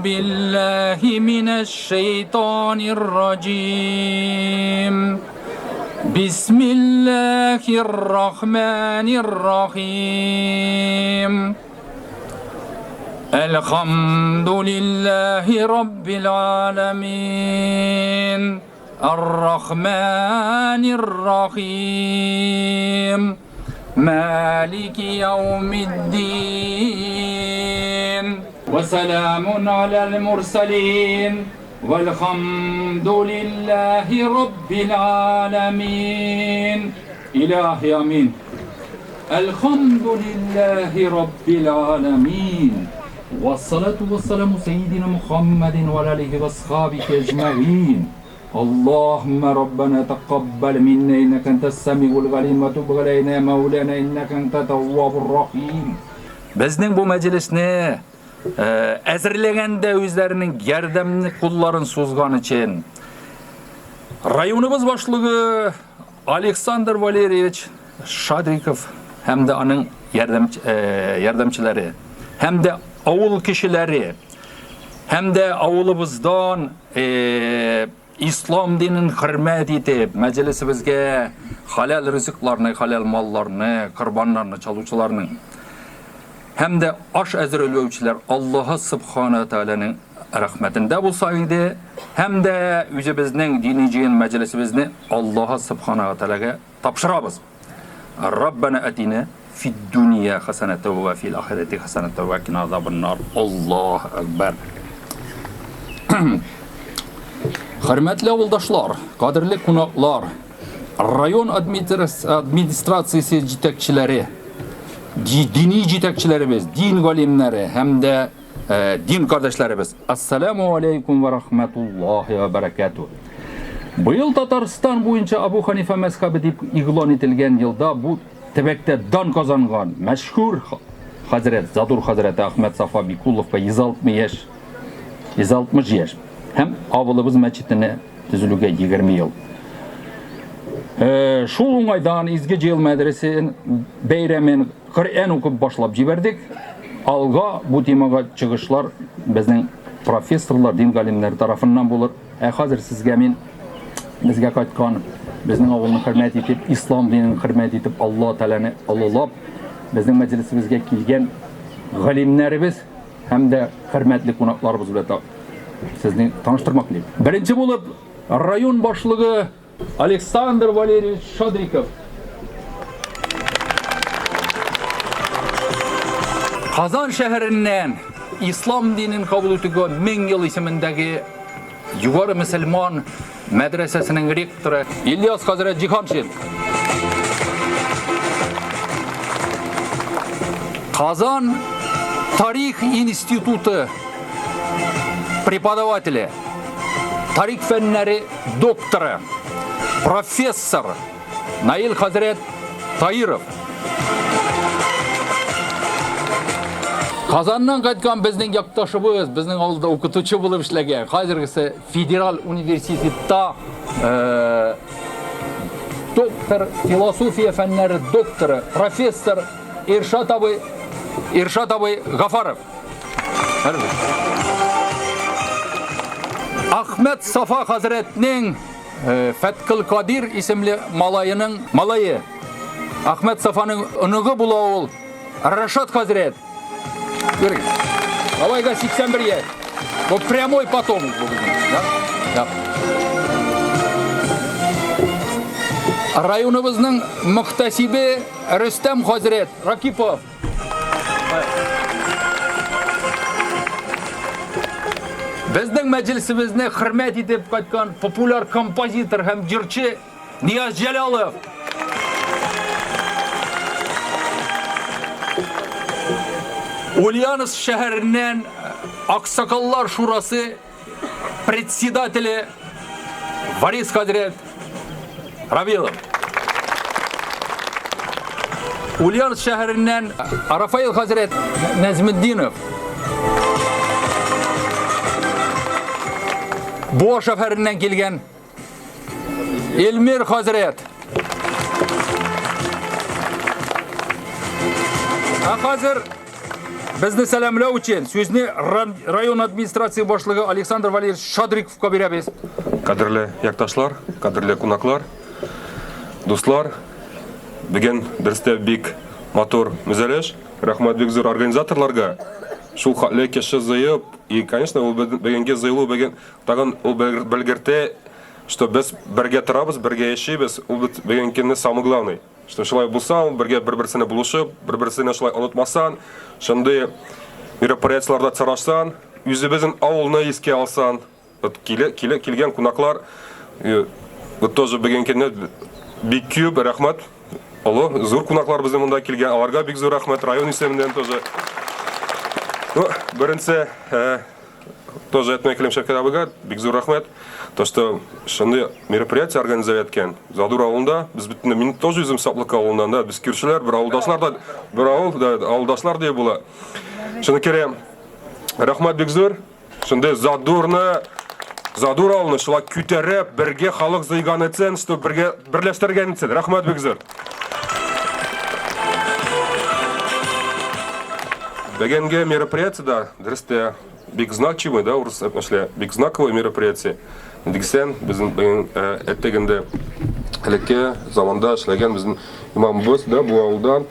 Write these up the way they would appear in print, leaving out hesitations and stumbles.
بالله من الشيطان الرجيم. بسم الله الرحمن الرحيم. الحمد لله رب العالمين. الرحمن الرحيم. مالك يوم الدين. وسلام على المرسلين والحمد لله رب العالمين. إلهي آمين. الحمد لله رب العالمين والصلاة والسلام سيدنا محمد وعلى آله وأصحابه أجمعين. اللهم ربنا تقبل منا إنك أنت السميع العليم وتب علينا يا مولانا إنك أنت التواب الرحيم. Безнең бу мәҗлесне әзерләгәндә үзләренең ярдәмле кулларын сузган өчен районыбыз башлыгы Александр Валерьевич Шадриков һәм дә аның ярдәмчеләре һәм дә авыл кешеләре һәм дә авылыбыздан ислам динен хөрмәт итеп, мәҗлесебезгә хәләл ризыкларны, хәләл малларны, корбаннарны чалучыларның һәм дә аш әзерләүчеләр Аллаһы Субхана Тәгаләнең рәхмәтендә булса иде, һәм дә үзебезнең дини җыен мәҗлесебезне Аллаһы Субхана Тәгаләгә тапшырабыз. Раббана атина фид дунья хасаната ва фил ахирати хасаната ва кина азабан-нар. Аллаһу акбар. Хөрмәтле авылдашлар, кадерле кунаклар, район администрациясе җитәкчеләре, дини җитәкчеләребез, дин галимнәре һәм дә дин кардәшләребез. Ассаламу алейкум ва рахматуллахи ва баракатуh. Быел Татарстан буенча Абу Ханифа мәзхәбе дип игълан ителгән елда бу төбәктә дан казанган мәшһүр хәзрәт Задур хәзрәте Әхмәт Сафа Бикуловка 160 яшь, 160 яшь һәм авылыбыз мәчетенә төзелүгә 20 ел. Шул уңайдан Изге Җыел мәдрәсәсен бәйрәмен Коръән укып башлап җибәрдек. Алга бу темага чыгышлар безнең профессорлар, дин галимнәре тарафыннан булыр. Ә хәзер сезгә мин безгә кайткан, безнең авылны хөрмәт итеп, ислам динен хөрмәт итеп, Алла Тәгаләне олылап, безнең мәҗлесебезгә килгән галимнәребез һәм дә хөрмәтле кунакларыбыз белән сезне таныштырмак телим. Беренче булып район башлыгы Александр Валерьевич Шадриков. Казан шәһәреннән ислам динен кабул итүгә 1000 ел исемендәге Югары мөселман мәдрәсәсенең ректоры Ильяс хәзрәт Җиһаншин. Казан тарих институты преподавателе, тарих фәннәре докторы, профессор Наил хәзрәт Таиров. Казаннан кайткан безнең якташыбыз, безнең авылда укытучы булып эшләгән, хәзергесе федераль университетта доктор, философия фәннәре докторы, профессор Иршат абый, Иршат абый Гафаров. Ахмед Сафа хәзрәтнең Фәткыл Кадир исемле малаеның малае. Ахмед Сафаның оныгы була ул. Рашат хәзрәт. Күрегез. Бабайга 81 яшь. Бу прямой потомок бу безнең. Да? Да. Районыбызның мөхтәсибе Рөстәм хәзрәт Ракипов. Безнең мәҗлесебезне хөрмәт итеп кайткан популяр композитор һәм җырчы Нияз Җәлалов. Ульяновск шәһәреннән Аксакаллар шурасы председателе Борис хәзрәт Равилов. Ульяновск шәһәреннән Рафаил хәзрәт Нәзметдинов. Буа шәһәреннән килгән Эльмир хәзрәт. Ә хәзер Безне сәламләү өчен сүзне район администрация башлыгы Александр Валерьевич Шадриковка бирәбез. Кадерле якташлар, кадерле кунаклар, дуслар, бүген дөрестә бик матур мөзәлеш. Рәхмәт бик зур организаторларга. Шул хәтле кеше җыеп, и, конечно, ул бүгенге җыелу бүген тагын ул белгертә, что без бергә торабыз, бергә яшибез. Ул бит бүгенге көнне самый главный. Что шулай булса, ул бергә бер-берсенә булышып, бер-берсенә шулай онытмасан, шундый мероприятиеләрдә чарашсан, үзебезнең авылны искә алсан, вот килә, килә, килгән кунаклар, э, вот тоже бүгенге көнне бик күп рәхмәт. Олы, зур кунаклар безнең монда килгән, аларга бик зур рәхмәт, район исеменнән тоже. Ну, беренче, э, Тоже әйтмәй киләм Шәвкәт абыйга, бик зур рәхмәт. То, что шундый мероприятие организовать иткән. Задур авылында, без бит мин тоже үзем Саплык авылыннан, да, без күршеләр, бер авылдашлар да, бер авыл, да, авылдашлар дип була. Шуны керә. Рәхмәт бик зур. Шундый Задурны Задур авылны шулай күтәреп, бергә халык җыйган өчен, что бергә берләштергән өчен. Рәхмәт бик зур. Бүгенге мероприятиедә дөрестә бик значимый, да, урыс әйтмешли, бик знаковый мероприятие. Дигсән, безнең бүген әйтик инде элекке заманда эшләгән безнең имамыбыз, да, бу авылдан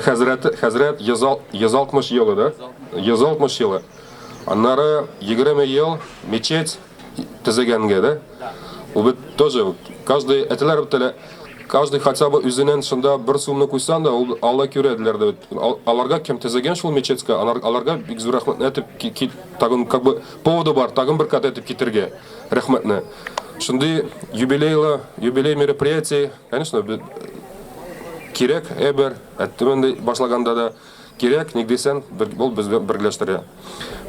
хәзрәт, хәзрәт 160 елы, да? 160 елы. Аннары 20 ел мечеть төзегәнгә, да? Ул бит тоже каждый әтиләр бит әле каждый хотя бы үзенең шунда бер сумны куйсаң да, ул Алла күрә диләр дә бит. Аларга кем төзегән шул мечетькә, аларга бик зур рәхмәтне әйтеп, тагын как бы поводы бар, тагын бер кат әйтеп китергә рәхмәтне. Шундый юбилейлы, юбилей мероприятие, конечно, кирәк әйбер, әйттем инде башлаганда да. Кирәк, ник дисәң, бер, ул безне берләштерә.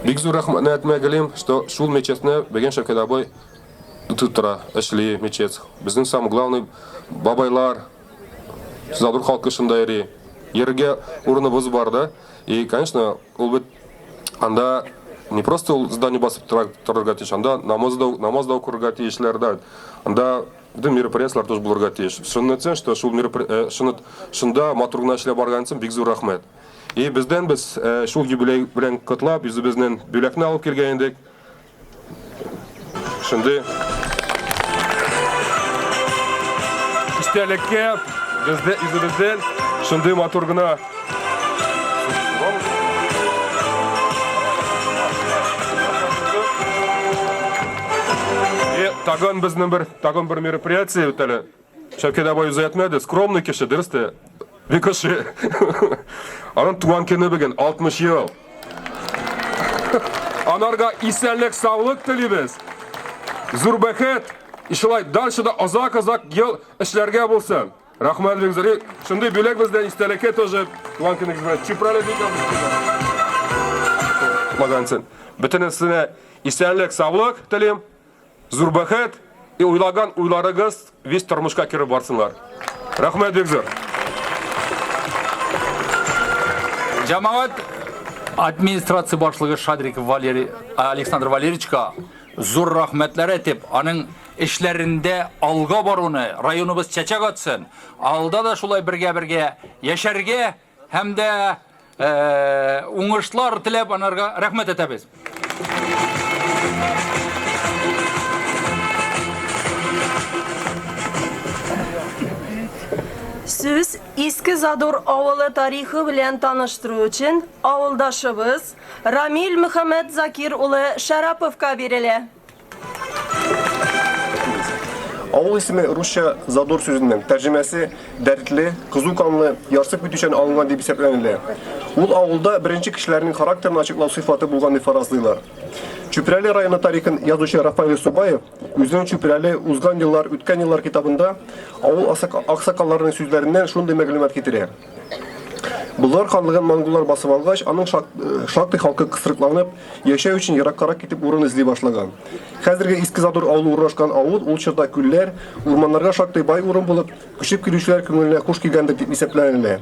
Бик зур рәхмәтне әйтмәк телим, что шул мечетне бүген Шәүкәт абый тотып тора, эшли мечеть. Безнең самый главный бабайлар, Задур халкы шунда йөри. Йөрергә урыныбыз бар да. И, конечно, ул бит анда не просто ул здание басып тора, торырга тиеш, анда намаз да, намаз да укырга тиешләр да. Анда бөтен мероприятиеләр тоже булырга тиеш. Шуны әйтсәң, что шул меропри... шуны шунда матур гына эшләп барган өчен бик зур рәхмәт. И бездән без шул юбилей белән котлап, үзебезнең бүләкне алып килгән идек. Шундый истәлеккә бездә үзебездән шундый матур гына И тагын безнең бер тагын бер мероприятие бит әле. Шәүкәт абый үзе әйтмәде, скромный кеше, дөрес тә. Бик кеше. Аның туган көне бүген 60 ел. Анарга исәнлек, саулык телибез. Зур бәхет. И шулай дальше да озак-озак ел эшләргә булсын. Рәхмәт бик зур. Шундый бүләк бездән истәлеккә тоже туган көнегез белән. Чүпрәле бик Котлагансың. Бөтенесенә исәнлек, саулык телим. Зур бәхет и уйлаган уйларыгыз весь тормышка кереп барсыннар. Рәхмәт бик зур. Җәмәгать администрация башлыгы Шадриков Валерий Александр Валерьевичка зур рәхмәтләр әйтеп, аның эшләрендә алга баруны, районыбыз чәчәк атсын, алда да шулай бергә-бергә яшәргә һәм дә уңышлар теләп анарга рәхмәт әйтәбез. Сүз Иске Задур авылы тарихы белән таныштыру өчен авылдашыбыз Рамил Мөхәммәтзакир улы Шәраповка бирелә. Авыл исеме русча Задор сүзеннән, тәрҗемәсе дәртле, кызу канлы, ярсып китүчән алынган дип исәпләнелә. Ул авылда беренче кешеләрнең характерын ачыклау сыйфаты булган дип фаразлыйлар. Чүпрәле районы тарихын язучы Рафаэль Субаев үзенең Чүпрәле узган еллар, үткән еллар китабында авыл аксакалларының сүзләреннән шундый мәгълүмат китерә. Болгар ханлыгын монголлар басып алгач, аның шактый халкы кысрыкланып, яшәү өчен ераккарак китеп урын эзли башлаган. Хәзерге Иске Задур авылы урнашкан авыл ул чорда күлләр, урманнарга шактый бай урын булып, күчеп килүчеләр күңеленә хуш килгәндер дип исәпләнелә.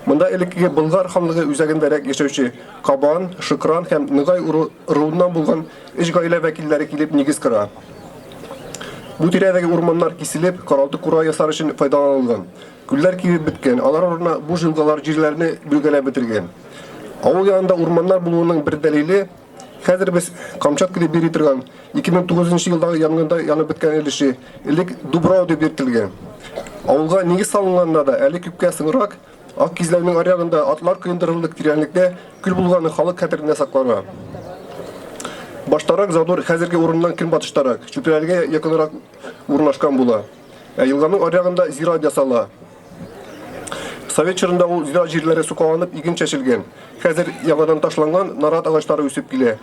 Монда элеккеге Болгар ханлыгы үзәгендәрәк яшәүче Кабан, Шыкран һәм Ногай ыруыннан булган өч гаилә вәкилләре килеп нигез кора. Бу тирәдәге урманнар киселеп, каралты-кура ясар өчен файдаланылган. Күлләр кибеп беткән, алар урынына буш елгалар җирләрне бүлгәләп бетергән. Авыл янында урманнар булуының бер дәлиле, хәзер без Камчатка дип йөри торган 2009 нчы елдагы янгында янып беткән өлеше элек Дубрау дип йөртелгән. Авылга нигез салынганына да әле күпкә соңрак Ак Кизләүнең аръягында атлар коендырырлык тирәнлектә күл булганы халык хәтерендә саклана. Баштарак Задур хәзерге урыныннан көнбатыштарак, Чүпрәлегә якынрак урнашкан була. Ә елганың аръягында зират ясала. Совет чорында ул зират җирләре сукаланып иген чәчелгән. Хәзер яңадан ташланган нарат агачлары үсеп килә.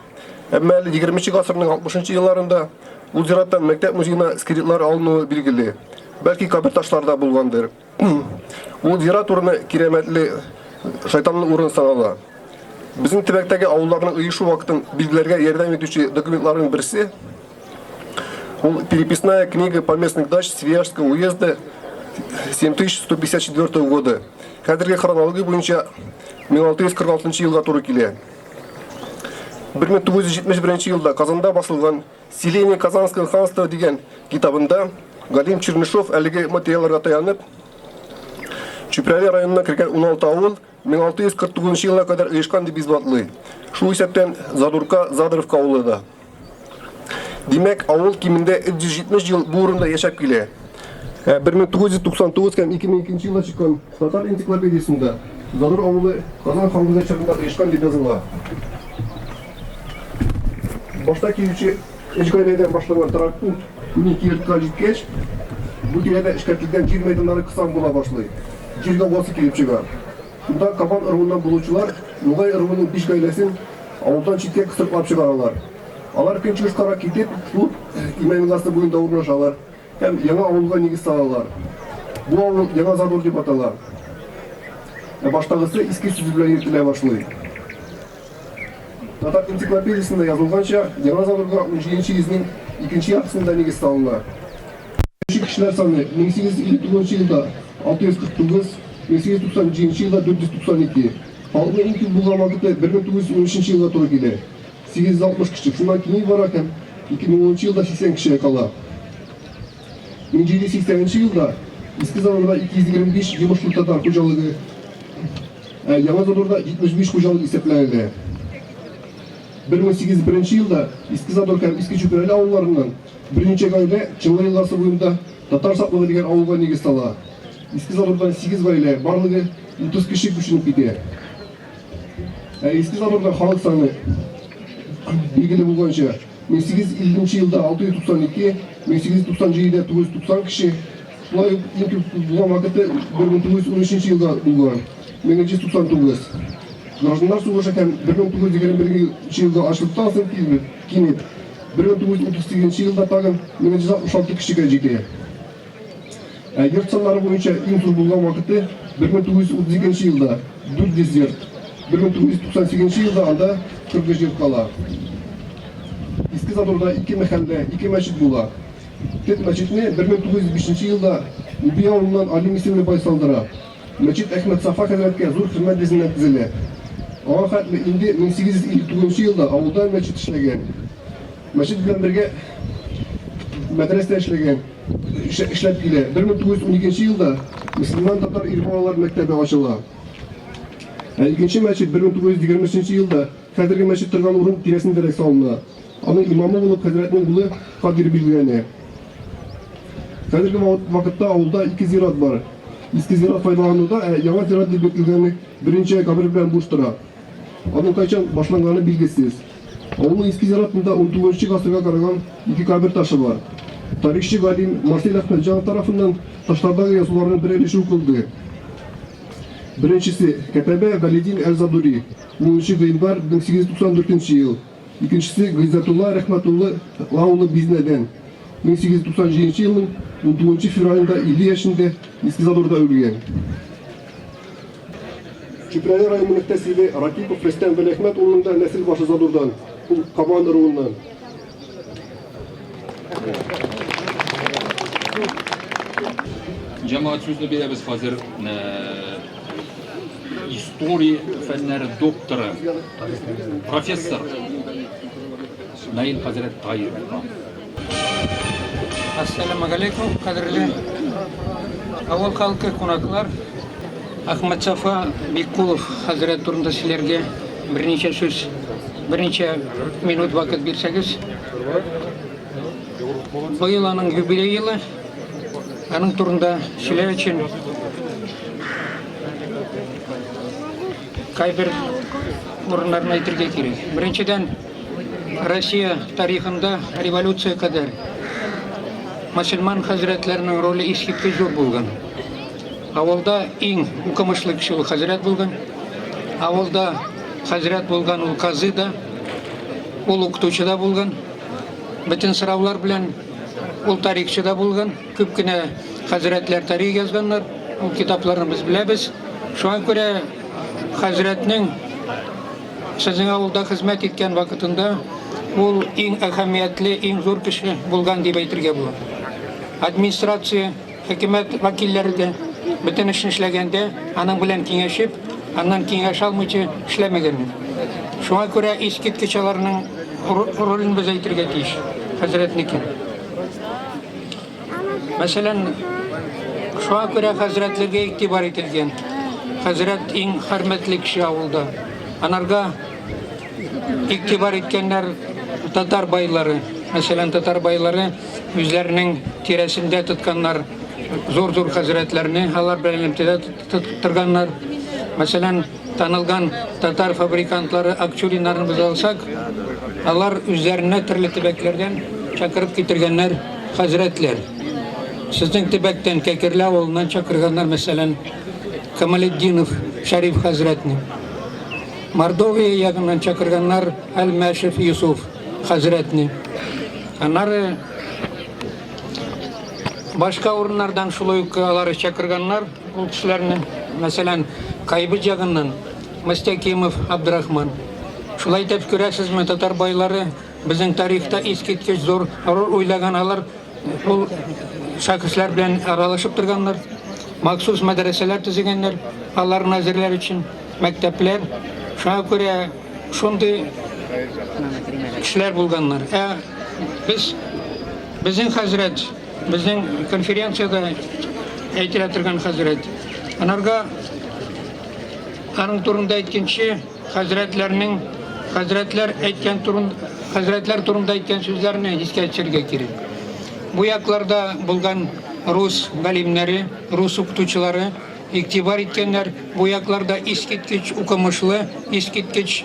Әмма әле 20 гасырның 60 елларында ул зираттан мәктәп музеена скелетлар алынуы билгеле. Бәлки кабер ташлары да булгандыр. Ул зират урыны кирәмәтле, шайтанлы урын санала. Безнең төбәктәге авылларның оешу вакытын билгеләргә ярдәм итүче документларның берсе ул переписная книга поместных дач Свияжского уезда 7154 года. Хәзерге хронология буенча 1646 елга туры килә. 1971 елда Казанда басылган Селение Казанского ханства дигән китабында Галим Чернышов әлеге материалларга таянып, Чүпрәле районына кергән 16 авыл 1649 елга кадәр оешкан дип исбатлый. Шул исәптән Задурка, Задоровка авылы да. Димәк, авыл кимендә 370 ел бу урында яшәп килә. 1999 һәм 2002 елда чыккан Татар энциклопедиясендә Задур авылы Казан ханлыгы чорында оешкан дип языла. Башта килүче өч гаиләдән башланган торак пункт 12 йортка җиткәч, бу тирәдә эшкәртелгән җир мәйданнары кысан була башлый. Җир гаугасы килеп чыга. Шунда Кабан ыруыннан булучылар Нугай ыруының биш гаиләсен авылдан читкә кысрыклап чыгаралар. Алар көнчыгышкарак китеп, шул ук Имән елгасы буенда урнашалар һәм яңа авылга нигез салалар. Бу авыл Яңа Задур дип атала. Ә баштагысы Иске сүзе белән йөртелә башлый. Татар энциклопедиясендә язылганча, Яңа Задурга унҗиденче йөзнең икенче яртысында нигез салына. Яшәүче кешеләр саны 1859 елда 649, 1897 елда 492. Халыкның иң күп булган вакыты 1913 елга туры килә, 860 кеше, шуннан кими бара һәм 2010 елда 80 кешегә кала. 1780 елда Иске Задурда 225 йомышлы татар хуҗалыгы, ә Яңа Задурда 75 хуҗалык исәпләнелә. 1801 елда Иске Задур һәм Иске Чүпрәле авылларыннан Берничә гаилә Чынлы елгасы буенда Татар Саплыгы дигән авылга нигез сала. Иске Задурдан сигез гаилә, барлыгы 30 кеше күченеп китә. Ә Иске Задурда халык саны, билгеле булганча, 1850 нче елда 692, 1897 дә 990 кеше, шулай ук иң күп булган вакыты 1913 елда булган, 1399. Гражданнар сугышы һәм 1921 елгы ачлыктан соң кимеп, 1938 нче елда тагын 1166 кешегә җитә. Ә йорт саннары буенча иң зур булган вакыты 1932 нче елда 400 йорт. 1998 нче елда анда 45 йорт кала. Иске Задурда ике мәхәллә, ике мәчет була. Төп мәчетне 1905 нче елда Уби авылыннан Алим исемле бай салдыра. Мәчет Әхмәтсафа хәзрәткә зур хөрмәт йөзеннән төзелә. Аңа хәтле инде 1859 елда авылда мәчет эшләгән. Мәчет белән бергә мәдрәсә эшләгән, эшләп килә. 1912 елда мөселман татар ир балалар мәктәбе ачыла. Ә икенче мәчет 1923 елда хәзерге мәчет торган урын тирәсендәрәк салына. Аның имамы булып хәзрәтнең улы Кадир билгеләнә. Хәзерге вакытта авылда ике зират бар. Иске зират файдалануда, ә яңа зират дип йөртелгәне берничә кабер белән буш тора. Аның кайчан башланганы билгесез. Авылның иске зиратында унтугызынчы гасырга караган ике кабер ташы бар. Тарихчы галим Марсель Әхмәтҗанов тарафыннан ташлардагы язуларның бер өлеше укылды. Беренчесе, Кәтәбә Галидин әл-Задури, унынчы гыйнвар 1894 ел. Икенчесе Гыйззәтулла Рәхмәтулла улы Бизнәдән. 1897 елның 19 февралендә 50 яшендә Иске Задурда үлгән. Чүпрәле районы мөхтәсибе Ракипов Рөстәм Вәлиәхмәт улының да нәсел башы Задурдан, ул Кабан ыруыннан. Җәмәгать сүзне бирәбез хәзер история фәннәре докторы, профессор Наил хәзрәт Таировка. Ассаламу алейкум, кадерле авыл халкы, кунаклар. Әхмәтсафа Биккулов хәзрәт турында сөйләргә. Берничә сүз, берничә минут вакыт бирсәгез. Быел аның юбилей елы. Аның турында сөйләр өчен кайбер урыннарны әйтергә кирәк. Беренчедән, Россия тарихында революция кадәр мөселман хәзрәтләренең роле искиткеч зур булган. Авылда иң укымышлы кеше ул хәзрәт булган. Авылда хәзрәт булган ул казый да, ул укытучы да булган. Бөтен сораулар белән ул тарихчы да булган. Күп кенә хәзрәтләр тарих язганнар. Ул китапларны без беләбез. Шуңа күрә хәзрәтнең сезнең авылда хезмәт иткән вакытында ул иң әһәмиятле, иң зур кеше булган дип әйтергә була. Администрация, хөкүмәт вәкилләре дә бөтен эшне эшләгәндә аның белән киңәшеп, аннан киңәш алмыйча эшләмәгәннәр. Шуңа күрә искиткеч аларның ролен без әйтергә тиеш, хәзрәтнеке. Мәсәлән, шуңа күрә хәзрәтләргә игътибар ителгән. Хәзрәт иң хөрмәтле кеше авылда. Анарга игътибар иткәннәр татар байлары. Мәсәлән, татар байлары үзләренең тирәсендә тотканнар зур-зур хәзрәтләрне, алар белән элемтәдә торганнар. Мәсәлән, танылган татар фабрикантлары Акчуриннарны без алсак, алар үзләренә төрле төбәкләрдән чакырып китергәннәр хәзрәтләр. Сезнең төбәктән Кәкерле авылыннан чакырганнар, мәсәлән, Камалетдинов Шәриф хәзрәтне. Мордовия ягыннан чакырганнар Әлмәшев Юсуф хәзрәтне. Аннары башка урыннардан шулай ук алар чакырганнар ул кешеләрне. Мәсәлән, Кайбыч ягыннан Мостякимов Абдрахман. Шулай итеп, күрәсезме, татар байлары безнең тарихта искиткеч зур роль уйлаган. Алар ул шәхесләр белән аралашып торганнар, махсус мәдрәсәләр төзегәннәр, аларны әзерләр өчен мәктәпләр. Шуңа күрә шундый кешеләр булганнар. Ә без безнең хәзрәт, безнең конференциядә әйтелә торган хәзрәт. Анарга аның турында әйткәнче, хәзрәтләрнең хәзрәтләр әйткән турын хәзрәтләр турында әйткән сүзләрне искә төшерергә кирәк. Бу якларда булган рус галимнәре, рус укытучылары игътибар иткәннәр, бу якларда искиткеч укымышлы, искиткеч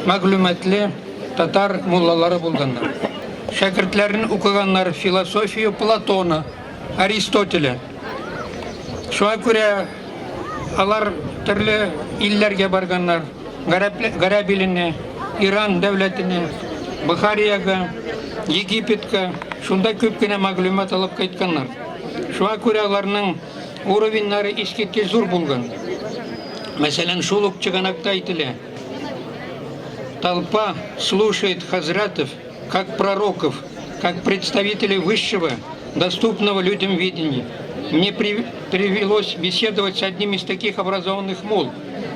мәгълүматлы татар муллалары булганнар. Шәкертләрен укыганнар философию Платона, Аристотеля. Шуңа күрә алар төрле илләргә барганнар. Гарәп иленә, Иран дәүләтенә, Бохариягә, Египетка. Шунда күп кенә мәгълүмат алып кайтканнар. Шуңа күрә аларның уровеньнары искиткеч зур булган. Мәсәлән, шул ук чыганакта әйтелә. Толпа слушает хазратов как пророков, как представителей высшего, доступного людям видения. Мне при, привелось беседовать с одним из таких образованных мул,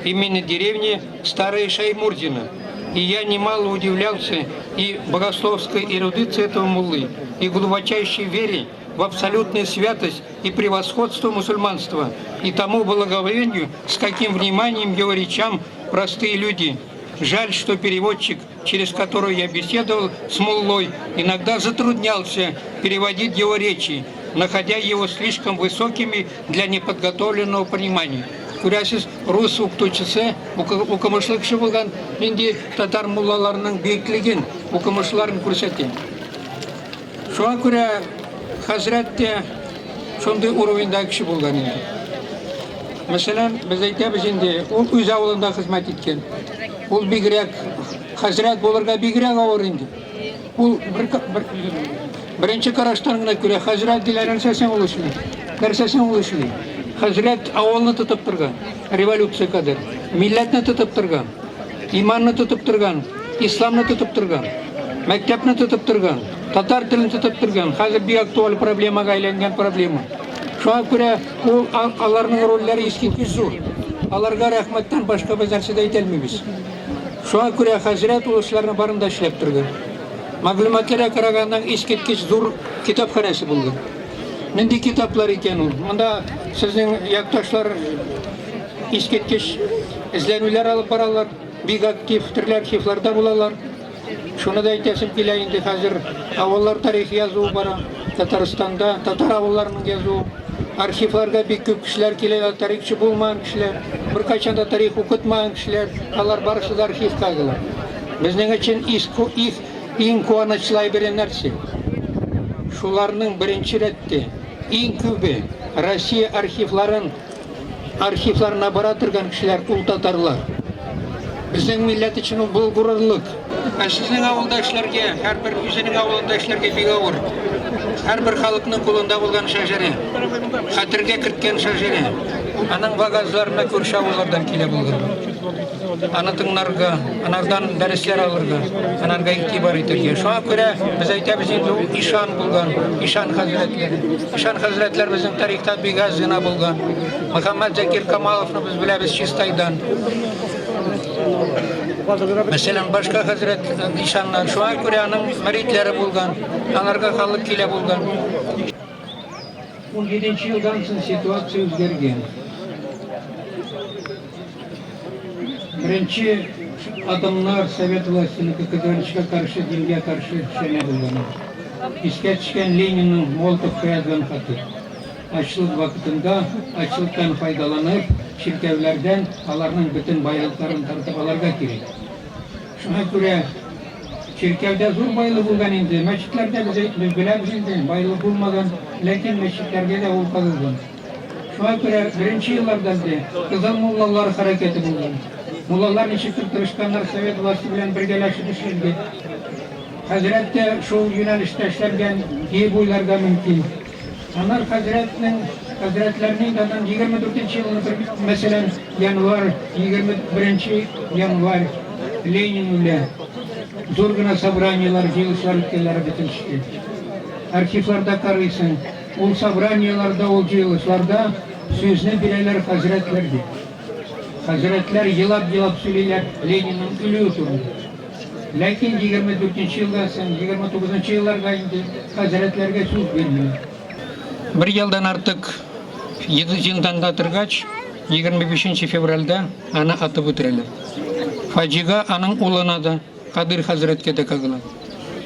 именно деревни Старая Шаймурзина. И я немало удивлялся и богословской эрудиции этого муллы, и глубочайшей вере в абсолютную святость и превосходство мусульманства, и тому благоговению, с каким вниманием его речам простые люди. Жаль, что переводчик, через которого я беседовал с муллой, иногда затруднялся переводить его речи, находя его слишком высокими для неподготовленного понимания. Күрәсез, рус укытучысы, укымышлы кеше булган, нинди татар муллаларының бөеклеген, укымышларын күрсәтә. Шуңа күрә хәзрәт тә шундый уровеньдагы кеше булган инде. Мәсәлән, без әйтәбез инде, ул үз авылында хезмәт иткән. Ул бигрәк хәзрәт булырга бигрәк авыр инде. Ул бер, бер, беренче караштан гына күрә, хәзрәт диләр, нәрсәсен ул эшли? Нәрсәсен ул эшли? Хәзрәт авылны тотып торган, революция кадәр, милләтне тотып торган. Иманны тотып торган, исламны тотып торган, мәктәпне тотып торган, татар телен тотып торган, хәзер бик актуаль проблемага әйләнгән проблема. Шуңа күрә ул аларның рольләре искиткеч зур. Аларга рәхмәттән башка без нәрсә дә әйтә алмыйбыз. Шуңа күрә хәзрәт ул эшләрне барын да эшләп торды. Мәгълүматларга караганда искиткеч зур китапханәсе булды. Нинди китаплар икән ул? Монда сезнең якташлар искиткеч эзләнүләр алып баралар. бик актив төрле архивларда булалар. Шуны да әйтәсем килә инде хәзер авыллар тарихы язуы бара. Татарстанда татар авылларының язуы. Архивларга бик күп кешеләр килә, тарихчы булмаган кешеләр, беркайчан да тарих укытмаган кешеләр, алар барысы да архивка агыла. Безнең өчен иң куанычлы әйбере нәрсә? Шуларның беренче рәттә иң күбе Россия архивларын архивларына бара торган кешеләр ул татарлар. Безнең милләт өчен ул бу горурлык. Ә сезнең авылда эшләргә, һәрбер үзенең авылында эшләргә бик авыр. Һәрбер халыкның кулында булган шәҗәрә, хәтергә керткән шәҗәрә. Аның вагазларына күрше авыллардан килә булган. Аны тыңларга, анардан дәресләр алырга, анарга игътибар итәргә. Шуңа күрә без әйтәбез инде ул ишан булган, ишан хәзрәтләре. Ишан хәзрәтләр безнең тарихта бик аз гына булган. Мөхәммәд Закир Камаловны без беләбез Чистайдан. Мәсәлән, башка хәзрәт ишаннар. Шуңа күрә аның мөритләре булган, анарга халык килә булган. 17 елдан соң ситуация үзгәргән. Беренче адымнар совет властенеке кызганычка каршы дингә каршы эшләнә булган. Искә төшкән Ленинның Молотовка язган хаты. Ачлык вакытында, ачлыктан файдаланып, чиркәүләрдән аларның бөтен байлыкларын тартып алырга кирәк. Шуңа күрә чиркәүдә зур байлык булган инде, мәчетләрдә без, без беләбез инде, байлык булмаган, ләкин мәчетләргә дә ул кагылган. Шуңа күрә беренче елларда инде Кызыл муллалар хәрәкәте булган. Муллалар ничектер тырышканнар совет власте белән бергәләшеп эшләргә. Хәзрәт тә шул юнәлештә эшләнгән диеп уйларга мөмкин. Аннан хәзрәтнең, хәзрәтләрнең аннан 24 нче елны бер, мәсәлән, январь, 21 нче январь Ленин үлә. Зур гына собраниеләр, җыелышлар үткәннәр бөтен җирдә. Архивларда карыйсың. Ул собраниеләрдә, ул җыелышларда сүзне бирәләр хәзрәтләргә. Хәзрәтләр елап-елап сөйлиләр Ленинның үлүе турында. Ләкин 24 нче елдан соң, 29 нчы елларда инде хәзрәтләргә сүз бирмиләр. Бер елдан артык зинданда торгач, 25 нче февральдә аны атып үтерәләр. Фаҗига аның улына да, Кадыйр хәзрәткә дә кагыла.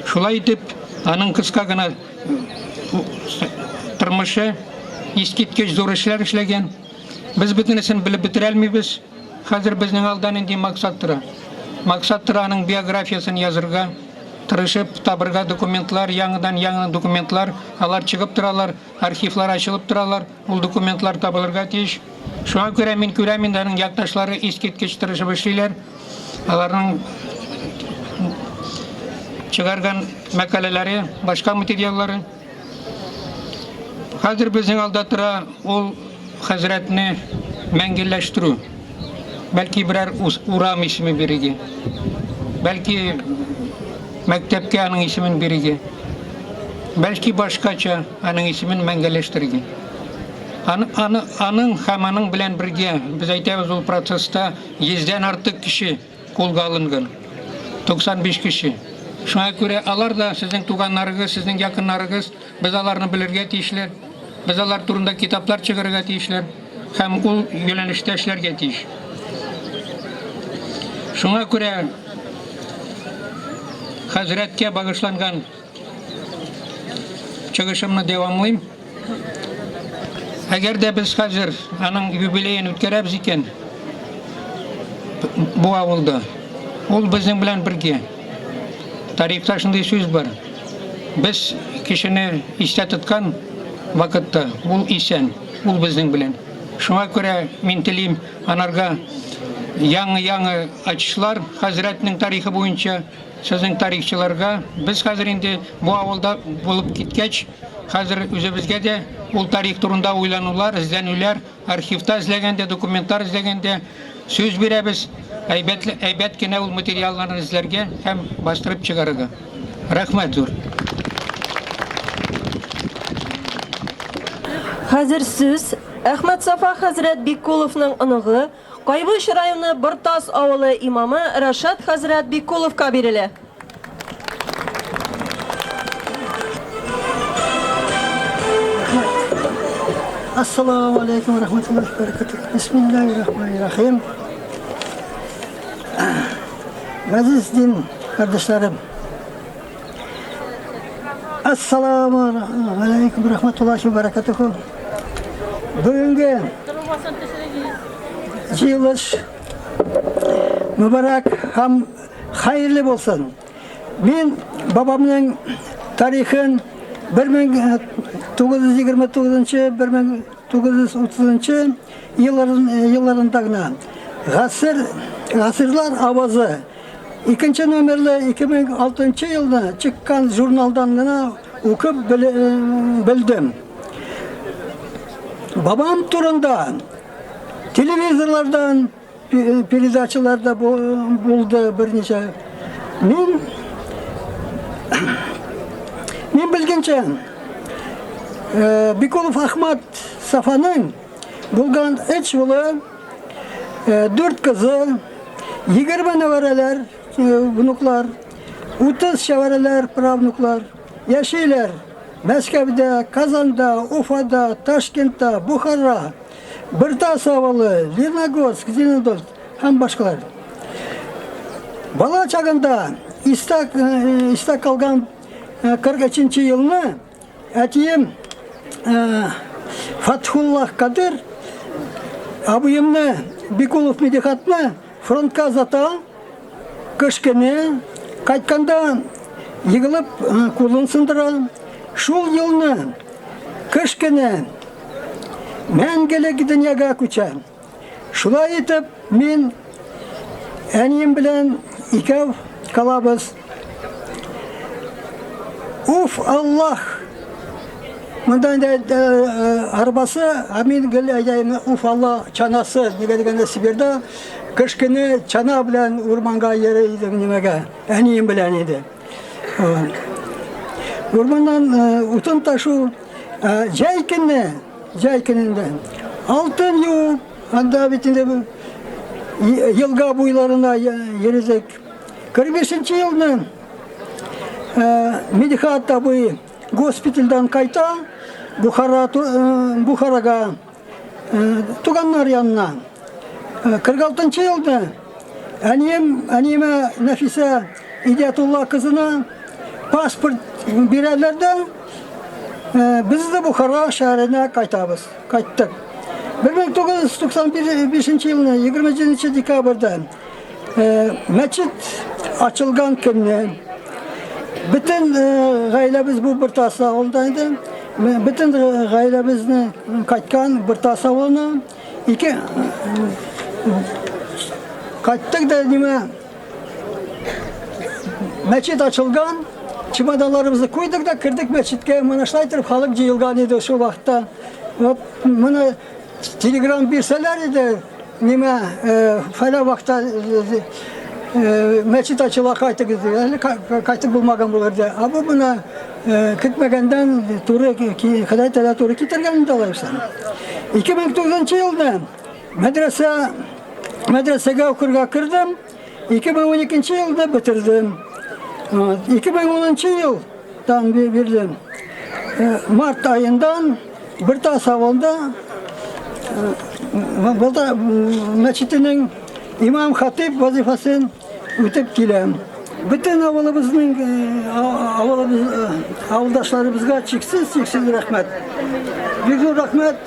Шулай итеп, аның кыска гына тормышы искиткеч зур эшләр эшләгән. Без бөтенесен белеп бетерә алмыйбыз. Хәзер безнең алда нинди максат тора? Максат тора аның биографиясен язырга, тырышып табырга документлар, яңадан яңа документлар, алар чыгып торалар, архивлар ачылып торалар, ул документлар табылырга тиеш. Шуңа күрә мин күрәм инде аның якташлары искиткеч тырышып эшлиләр. Аларның чыгарган мәкаләләре, башка материаллары. Хәзер безнең алда тора ул хәзрәтне мәңгелләштерү. Бәлки берәр урам исеме бирергә. Бәлки мәктәпкә аның исемен бирергә. Бәлки башкача аның исемен мәңгелләштерергә. Аны, аны, аның һәм аның белән бергә без әйтәбез ул процесста Йөздән артык кеше кулга алынган. 95 кеше. Шуңа күрә алар да сезнең туганнарыгыз, сезнең якыннарыгыз. Без аларны белергә тиешләр. Без алар турында китаплар чыгарырга тиешләр һәм ул юнәлештә эшләргә тиеш. Шуңа күрә хәзрәткә багышланган чыгышымны дәвамлыйм. Әгәр дә без хәзер аның юбилеен үткәрәбез икән, бу авылда, ул безнең белән бергә. Тарихта шундый сүз бар. Без кешене истә тоткан вакытта ул исән, ул безнең белән. Шуңа күрә мин телим анарга яңа-яңа ачышлар хәзрәтнең тарихы буенча сезнең тарихчыларга. Без хәзер инде бу авылда булып киткәч, Хәзер үзебезгә дә ул тарих турында уйланулар, эзләнүләр, архивта эзләгәндә, документлар эзләгәндә сүз бирәбез, әйбәт, әйбәт кенә ул материалларны эзләргә һәм бастырып чыгарырга. Рәхмәт зур. Хәзер сүз Әхмәтсафа хәзрәт Биккуловның оныгы, Кайбыч районы Бортас авылы имамы Рашат хәзрәт Биккуловка бирелә. Ассаламу алейкум рахматуллахи баракатух. Бисмиллахи рахмани рахим. Газиз дин кардәшләрем. Ассаламу алейкум рахматуллахи ва баракатуху. Бүгенге җыелыш мөбарәк һәм хәерле булсын. Мин бабамның тарихын 1929-1930 елларында гына Гасыр, гасырлар авазы икенче номерлы 2006 елда чыккан журналдан гына укып белдем. Бабам турында телевизорлардан передачаларда булды берничә. Мин мин белгәнчә, Бикулов Ахмат Сафаның булган өч улы, дүрт кызы, 20 нәвәрәләр, внуклар, 30 шәвәрәләр, правнуклар яшиләр. Мәскәүдә, Казанда, Уфада, Ташкентта, Бухара, Бертас авылы, Леногорск, Зеленодольск һәм башкалар. Бала чагында истә, истә калган 43 елны әтием Фатхуллах Кадыр абыемны Бикулов Медихатны фронтка озата, кыш көне кайтканда егылып кулын сындыра. Шул елны кыш көне мәңгелек дөньяга күчә. Шулай итеп, мин әнием белән икәү калабыз. Уф, Аллах! Монда инде арбасы, ә мин гел әйтәм, уф, Аллах, чанасы, нигә дигәндә Сибирьдә кыш көне чана белән урманга йөри идем нимәгә, әнием белән иде. Урманнан утын ташу, җәй көне, җәй көнендә алтын юып, анда бит инде елга буйларына йөрдек. 45 елны Мидхат абый госпитальдән кайта, Бухара, Бухарага туганнар янына. 46 елда әнием, әниемә Нәфисә Идиятулла кызына паспорт бирәләр дә, без дә Бухара шәһәренә кайтабыз, кайттык. 1995 елны 27 декабрьдә мәчет ачылган көнне бөтен гаиләбез бу Бертас авылында иде. Бөтен гаиләбезне кайткан Бертас авылына ике кайттык да нимә мәчет ачылган, чемоданларыбызны куйдык да кердек мәчеткә. Менә шулай итеп халык җыелган иде шул вакытта. Вот моны телеграм бирсәләр иде, нимә фәлән вакытта мәчет ачыла кайтыгыз дип, әле кайтып булмаган булыр иде. Ә бу менә көтмәгәндән туры Ходай Тәгалә туры китергән инде алай булса. 2009 елда мәдрәсә мәдрәсәгә укырга кердем. 2012 елда бетердем. 2010 елдан бирле март аендан Бертас авылында Балта мәчетенең имам хатип вазифасын үтеп киләм. Бөтен авылыбызның авылыбыз авылдашларыбызга чиксез чиксез рәхмәт. Бик зур рәхмәт.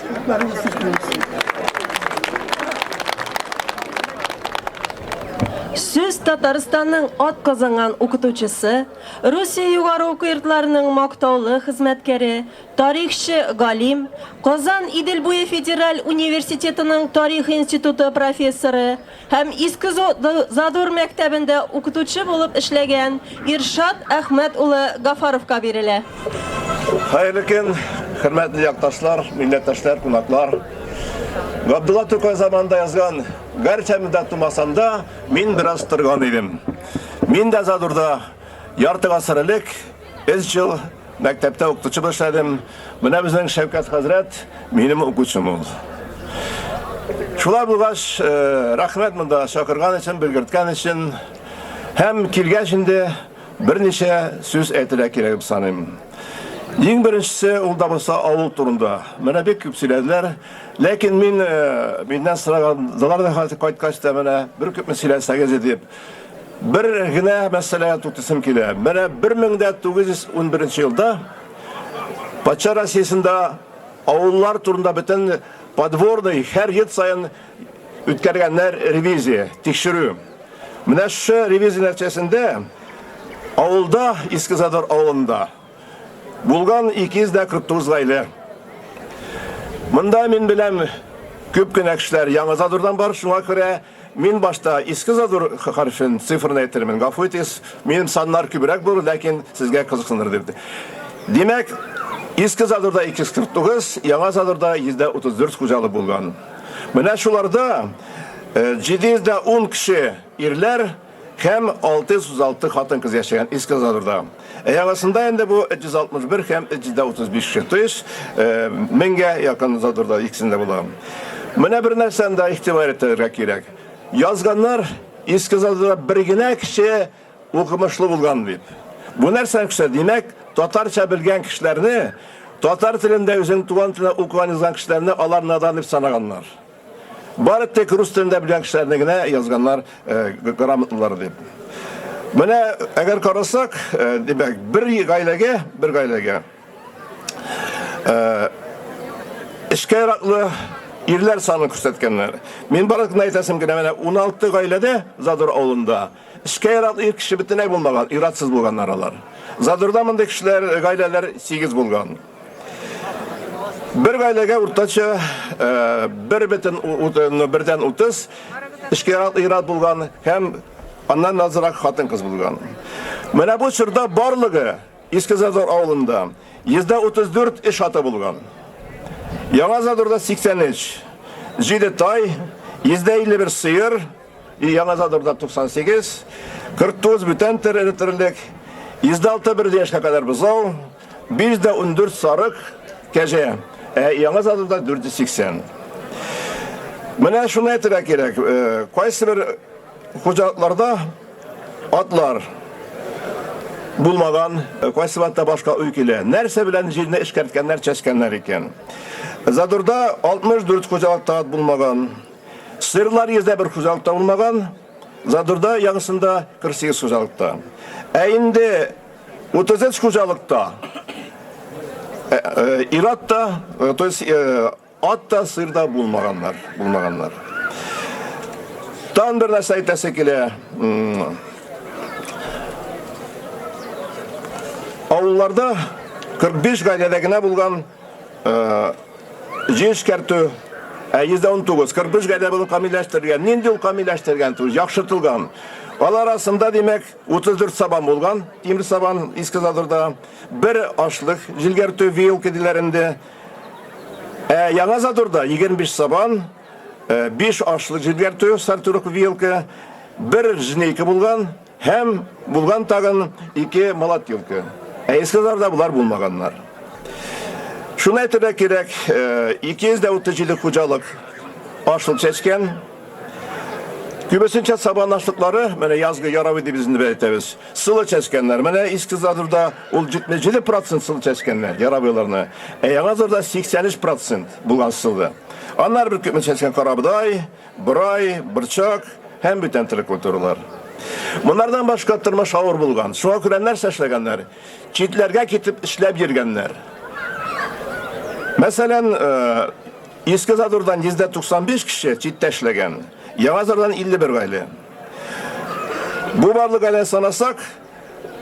Сүз Татарстанның атказанган укытучысы, Русия югары уку йортларының мактаулы хезмәткәре, тарихчы галим, Казан Идел буе федераль университетының тарих институты профессоры һәм Иске Задур мәктәбендә укытучы булып эшләгән Иршат Әхмәт улы Гафаровка бирелә. Хәерле көн, хөрмәтле якташлар, милләттәшләр, кунаклар. Габдулла Тукай заманында язган Гәрчә монда тумасам да, мин бераз торган идем. Мин дә Задурда ярты гасыр элек өч ел мәктәптә укытучы булып эшләдем. Менә безнең Шәүкәт хәзрәт минем укучым ул. Шулай булгач, э, рәхмәт монда чакырган өчен, белгерткән өчен. Һәм килгәч инде берничә сүз әйтергә кирәк дип саныйм. Иң беренчесе ул да булса авыл турында. Менә бик күп сөйләделәр. Ләкин мин э, миннән сорагандылар да хәзер кайткач та менә бер күпме сөйләсәгез дип. Бер генә мәсьәләгә туктыйсым килә. Менә 1911 елда патша Россиясендә авыллар турында бөтен подворный һәр ел саен үткәргәннәр ревизия, тикшерү. Менә шушы ревизия нәтиҗәсендә авылда, Иске Задор авылында булган 249 гаилә. Монда мин беләм күп кенә кешеләр Яңа Задордан бар, шуңа күрә мин башта Иске Задор хәрефен, цифрын әйтермен. Гафу итегез, минем саннар күбрәк булыр, ләкин сезгә кызыксыныр дип. Димәк, Иске Задорда 249, Яңа Задорда 134 хуҗалык булган. Менә шуларда 710 кеше ирләр һәм 636 хатын-кыз яшәгән Иске Задорда. Ә яңасында инде бу 361 һәм 335 кеше. То есть меңгә якын Задорда икесендә була. Менә бер нәрсәне дә игътибар итәргә кирәк. Язганнар Иске Задорда бер генә кеше укымышлы булган дип. Бу нәрсәне күрсәтә? Димәк, татарча белгән кешеләрне, татар телендә үзенең туган телендә укыган язган кешеләрне алар надан дип санаганнар. Бары тик рус телендә белгән кешеләрне генә язганнар э, грамотлылар дип. Менә әгәр карасак, э, димәк, бер гаиләгә, бер гаиләгә э, эшкә яраклы ирләр санын күрсәткәннәр. Мин бары гына әйтәсем генә, менә 16 гаиләдә Задор авылында эшкә яраклы ир кеше бөтенләй булмаган, иратсыз булганнар алар. Задорда мондый кешеләр, гаиләләр 8 булган. Бер гаиләгә уртача э, бер бөтен бердән 30 эшкә яраклы ир-ат булган һәм аннан азрак хатын-кыз булган. Менә бу чорда барлыгы Иске Задор авылында 134 эш аты булган. Яңа Задорда 83, 7 тай, 151 сыер, Яңа Задорда 98, 49 бүтән төр эре терлек, 106 бер яшькә кадәр бозау, 514 сарык, кәҗә. Ә Яңа Задорда 480. Менә шуны әйтергә кирәк, э, кайсы бер хуҗалыкларда атлар булмаган, э, кайсы вакытта башка уй килә. Нәрсә белән җирне эшкәрткәннәр, чәчкәннәр икән? Задорда 64 хуҗалыкта ат булмаган. Сыерлар 101 хуҗалыкта булмаган, Задорда яңысында 48 хуҗалыкта. Ә инде 33 хуҗалыкта э, э, ир-ат та, э, то есть ат та, сыр да булмаганнар, булмаганнар. Тагын бер нәрсә әйтәсе килә. Авылларда 45 гаиләдә генә булган Җир эшкәртү, ә 119, 45 гаилә булып камилләштерелгән. Нинди ул камилләштерелгән түгел, яхшыртылган. Алар арасында, димәк, 34 сабан булган, тимер сабан Иске Задорда, бер ашлык җилгәртү вилка диләр инде. Ә Яңа Задорда 25 сабан, 5 ашлык җилгәртү сортировка вилка, бер жнейка булган. Һәм булган тагын ике молотилка. Ә Иске-Задорда болар булмаганнар. Шуны әйтергә кирәк, 237 хуҗалык ашлык чәчкән. Күбесенчә сабан ашлыклары, менә язгы яровый дип без инде әйтәбез, сылы чәчкәннәр. Менә Иске-Задорда ул 77% сылы чәчкәннәр, яровыйларны. Ә Яңа Задорда 83% булган сылы. Аннары бер күпме чәчкән карабодай, Борай, борчак һәм бүтән төрле культуралар. Монардан башка тормыш авыр булган. Шуңа күрә нәрсә эшләгәннәр? Читләргә китеп эшләп йөргәннәр. Мәсәлән, э, Иске Задурдан 195 кеше читтә эшләгән. Яңа Задурдан 51 гаилә. Бу барлык гаиләне санасак,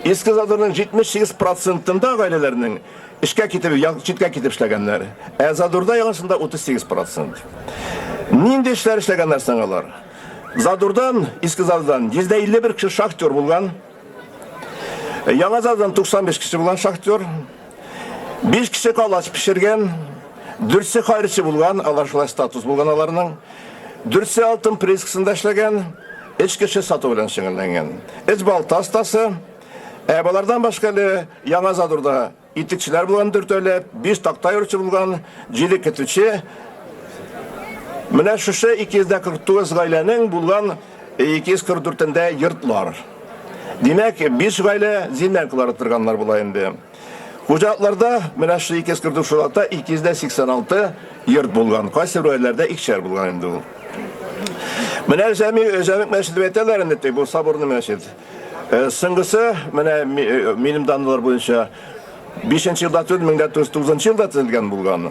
Иске Задурның 78 процентында гаиләләрнең эшкә китеп, читкә китеп эшләгәннәр. Ә Задурда яңасында 38 процент. Нинди эшләр эшләгәннәр соң алар? Задурдан, Иске Задурдан 151 кеше шахтер булган. Яңа Задурдан 95 кеше булган шахтер. 5 кеше калач пешергән. Дүртсе хайрчы булган, алар шулай статус булган аларның. Дүртсе алтын приискасында эшләгән, өч кеше сату белән шөгыльләнгән. Өч балта остасы, ә болардан башка әле Яңа Задурда итекчеләр булган дүртәүләп, биш такта йөрүче булган, җиде көтүче. Менә шушы 249 гаиләнең булган 244-ендә йортлар. Димәк, биш гаилә землянкалар торганнар була инде. Хуҗалыкларда менә шул 244 хуҗалыкта 286 йорт булган. Кайсы берәүләрдә икешәр булган инде ул. Менә Җәми Җәмигъ мәчете дип әйтәләр инде, бу соборный мәчет. Э, соңгысы менә э, минем данлар буенча 5 елда түгел, 1909 елда төзелгән булган.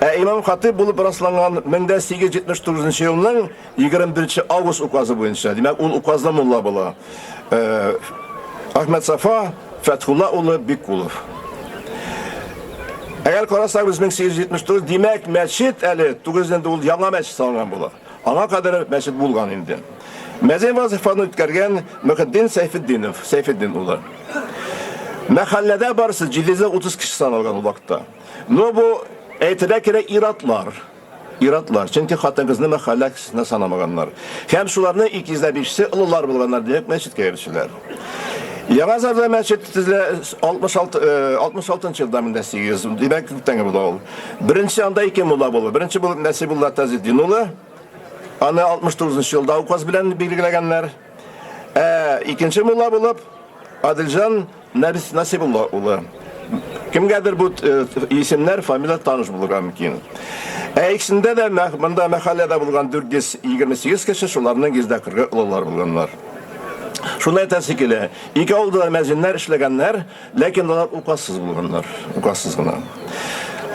Ә имам хатиб булып расланган 1879 елның 21 август указы буенча. Димәк, ул указлы мулла була. Э, Ахмед Сафа Фәтхулла улы Биккулов. Әгәр карасак, без 1879, димәк, мәчет әле 9 ул яңа мәчет салынган була. Аңа кадәр мәчет булган инде. Мәзин вазифаны үткәргән Мөхетдин Сәйфетдинов, Сәйфетдин улы. Мәхәлләдә барысы 730 кеше саналган ул вакытта. Но бу әйтергә кирәк иратлар. Ир-атлар, чөнки хатын-кызны мәхәллә кешесенә санамаганнар. Һәм шуларның 205-се олылар булганнар, димәк, мәчеткә йөрүчеләр. Яңа Зарда мәчет төзелә 66 66 елда 1800, димәк, күптәнге була ул. Беренче анда ике мулла булды. Беренче булып Нәсибулла Тазетдин улы. Аны 69 елда указ белән билгеләгәннәр. Ә икенче мулла булып Адилҗан Нәбис Насибулла улы. Кемгәдер бу э, исемнәр, фамилия таныш булырга мөмкин. Ә икесендә дә монда мәхәлләдә булган 428 кеше, шуларның 140-ы олылар булганнар. Шуны әйтәсе килә, ике авылда да мәзиннәр эшләгәннәр, ләкин алар указсыз булганнар, указсыз гына.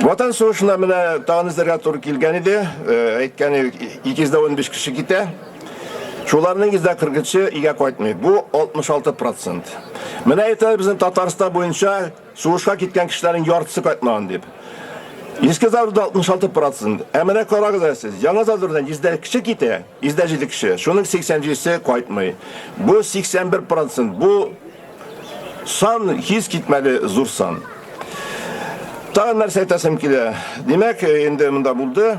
Ватан сугышына менә тагын эзләргә туры килгән иде, э, әйткән 215 кеше китә. Шуларның 143-е өйгә кайтмый. Бу 66 процент. Менә әйтәләр безнең Татарстан буенча сугышка киткән кешеләрнең яртысы кайтмаган дип. Иске Задурда 66 процент. Ә менә карагыз әле сез, Яңа Задурдан 100 кеше китә, 107 кеше. Шуның 87-се кайтмый. Бу 81 процент. Бу сан хис китмәле зур сан. Тагын нәрсә әйтәсем килә. Димәк, инде монда булды.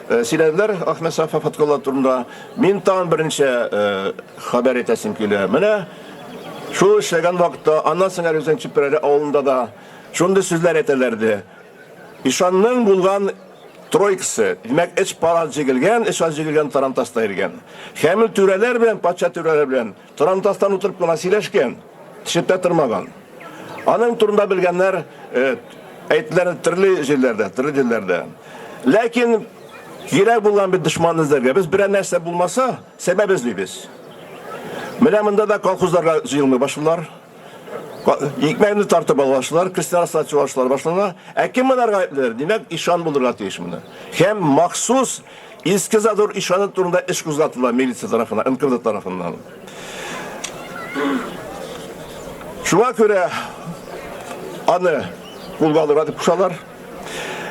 Э, сөйләделәр Ахмед Сафа Фаткулла турында. Мин тагын берничә э, хәбәр итәсем килә. Менә шул эшләгән вакытта, аннан соң әле үзең Чүпрәле авылында да шундый сүзләр әйтәләр иде. Ишанның булган тройкасы, димәк, эч пар ат җигелгән, эч ат җигелгән тарантаста йөргән. Хәмил түрәләр белән, патша түрәләр белән Тарантастан утырып кына сөйләшкән, төшеп тә тормаган. Аның турында белгәннәр э, әйттеләр төрле җирләрдә, төрле җирләрдә. Ләкин кирәк булган бит дошманны эзләргә. Без берәр нәрсә булмаса, сәбәп эзлибез. Менә монда да колхозларга җыелмый башлыйлар. Икмәкне тартып алашлар, крестьян арасында чуашлар башлана. Ә кем монарга гаеплеләр? Димәк, ишан булырга тиеш моны. Һәм махсус Иске Задор ишаны турында эш кузгатыла милиция тарафыннан, НКВД тарафыннан. Шуңа күрә аны кулга алырга дип кушалар.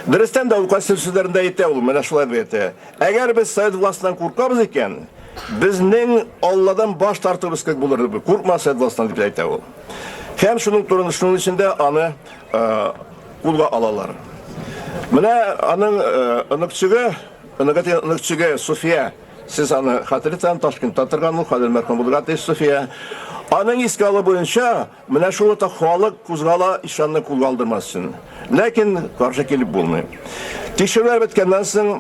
Дөрестән дә ул кайсы сүзләрендә әйтә ул, менә шулай дип әйтә. Әгәр без совет властеннан куркабыз икән, безнең Алладан баш тартуыбыз кебек булыр дип, куркма совет властеннан дип әйтә ул. Һәм шуның турында, шуның өчен дә аны э, кулга алалар. Менә аның оныкчыгы, оныгы дигән оныкчыгы Суфия, сез аны хәтерлисез, Ташкентта торган ул, хәзер мәрхүм булырга тиеш Суфия. Аның искә алу буенча, менә шул вакытта халык кузгала ишанны кулга алдырмас өчен. Ләкин каршы килеп булмый. Тикшерүләр беткәннән соң,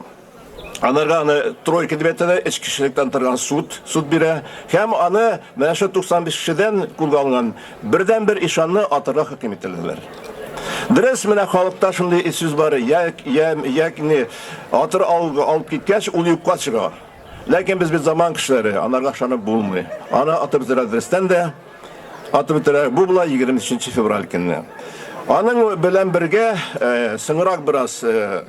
Анарга аны тройка дип әйтәләр, өч кешелектән торган суд, суд бирә. Һәм аны менә шул 95 кешедән кулга алынган бердәнбер ишанны атарга хөкем ителделәр. Дөрес, менә халыкта шундый сүз бар, я, я, якни атыр алып киткәч, ул юкка чыга. Ләкин без бит заман кешеләре, анарга ышанып булмый. Аны атып бетерә дөрестән дә, атып бетерә. Бу була 23 февраль көнне. Аның белән бергә, э, соңрак бераз э,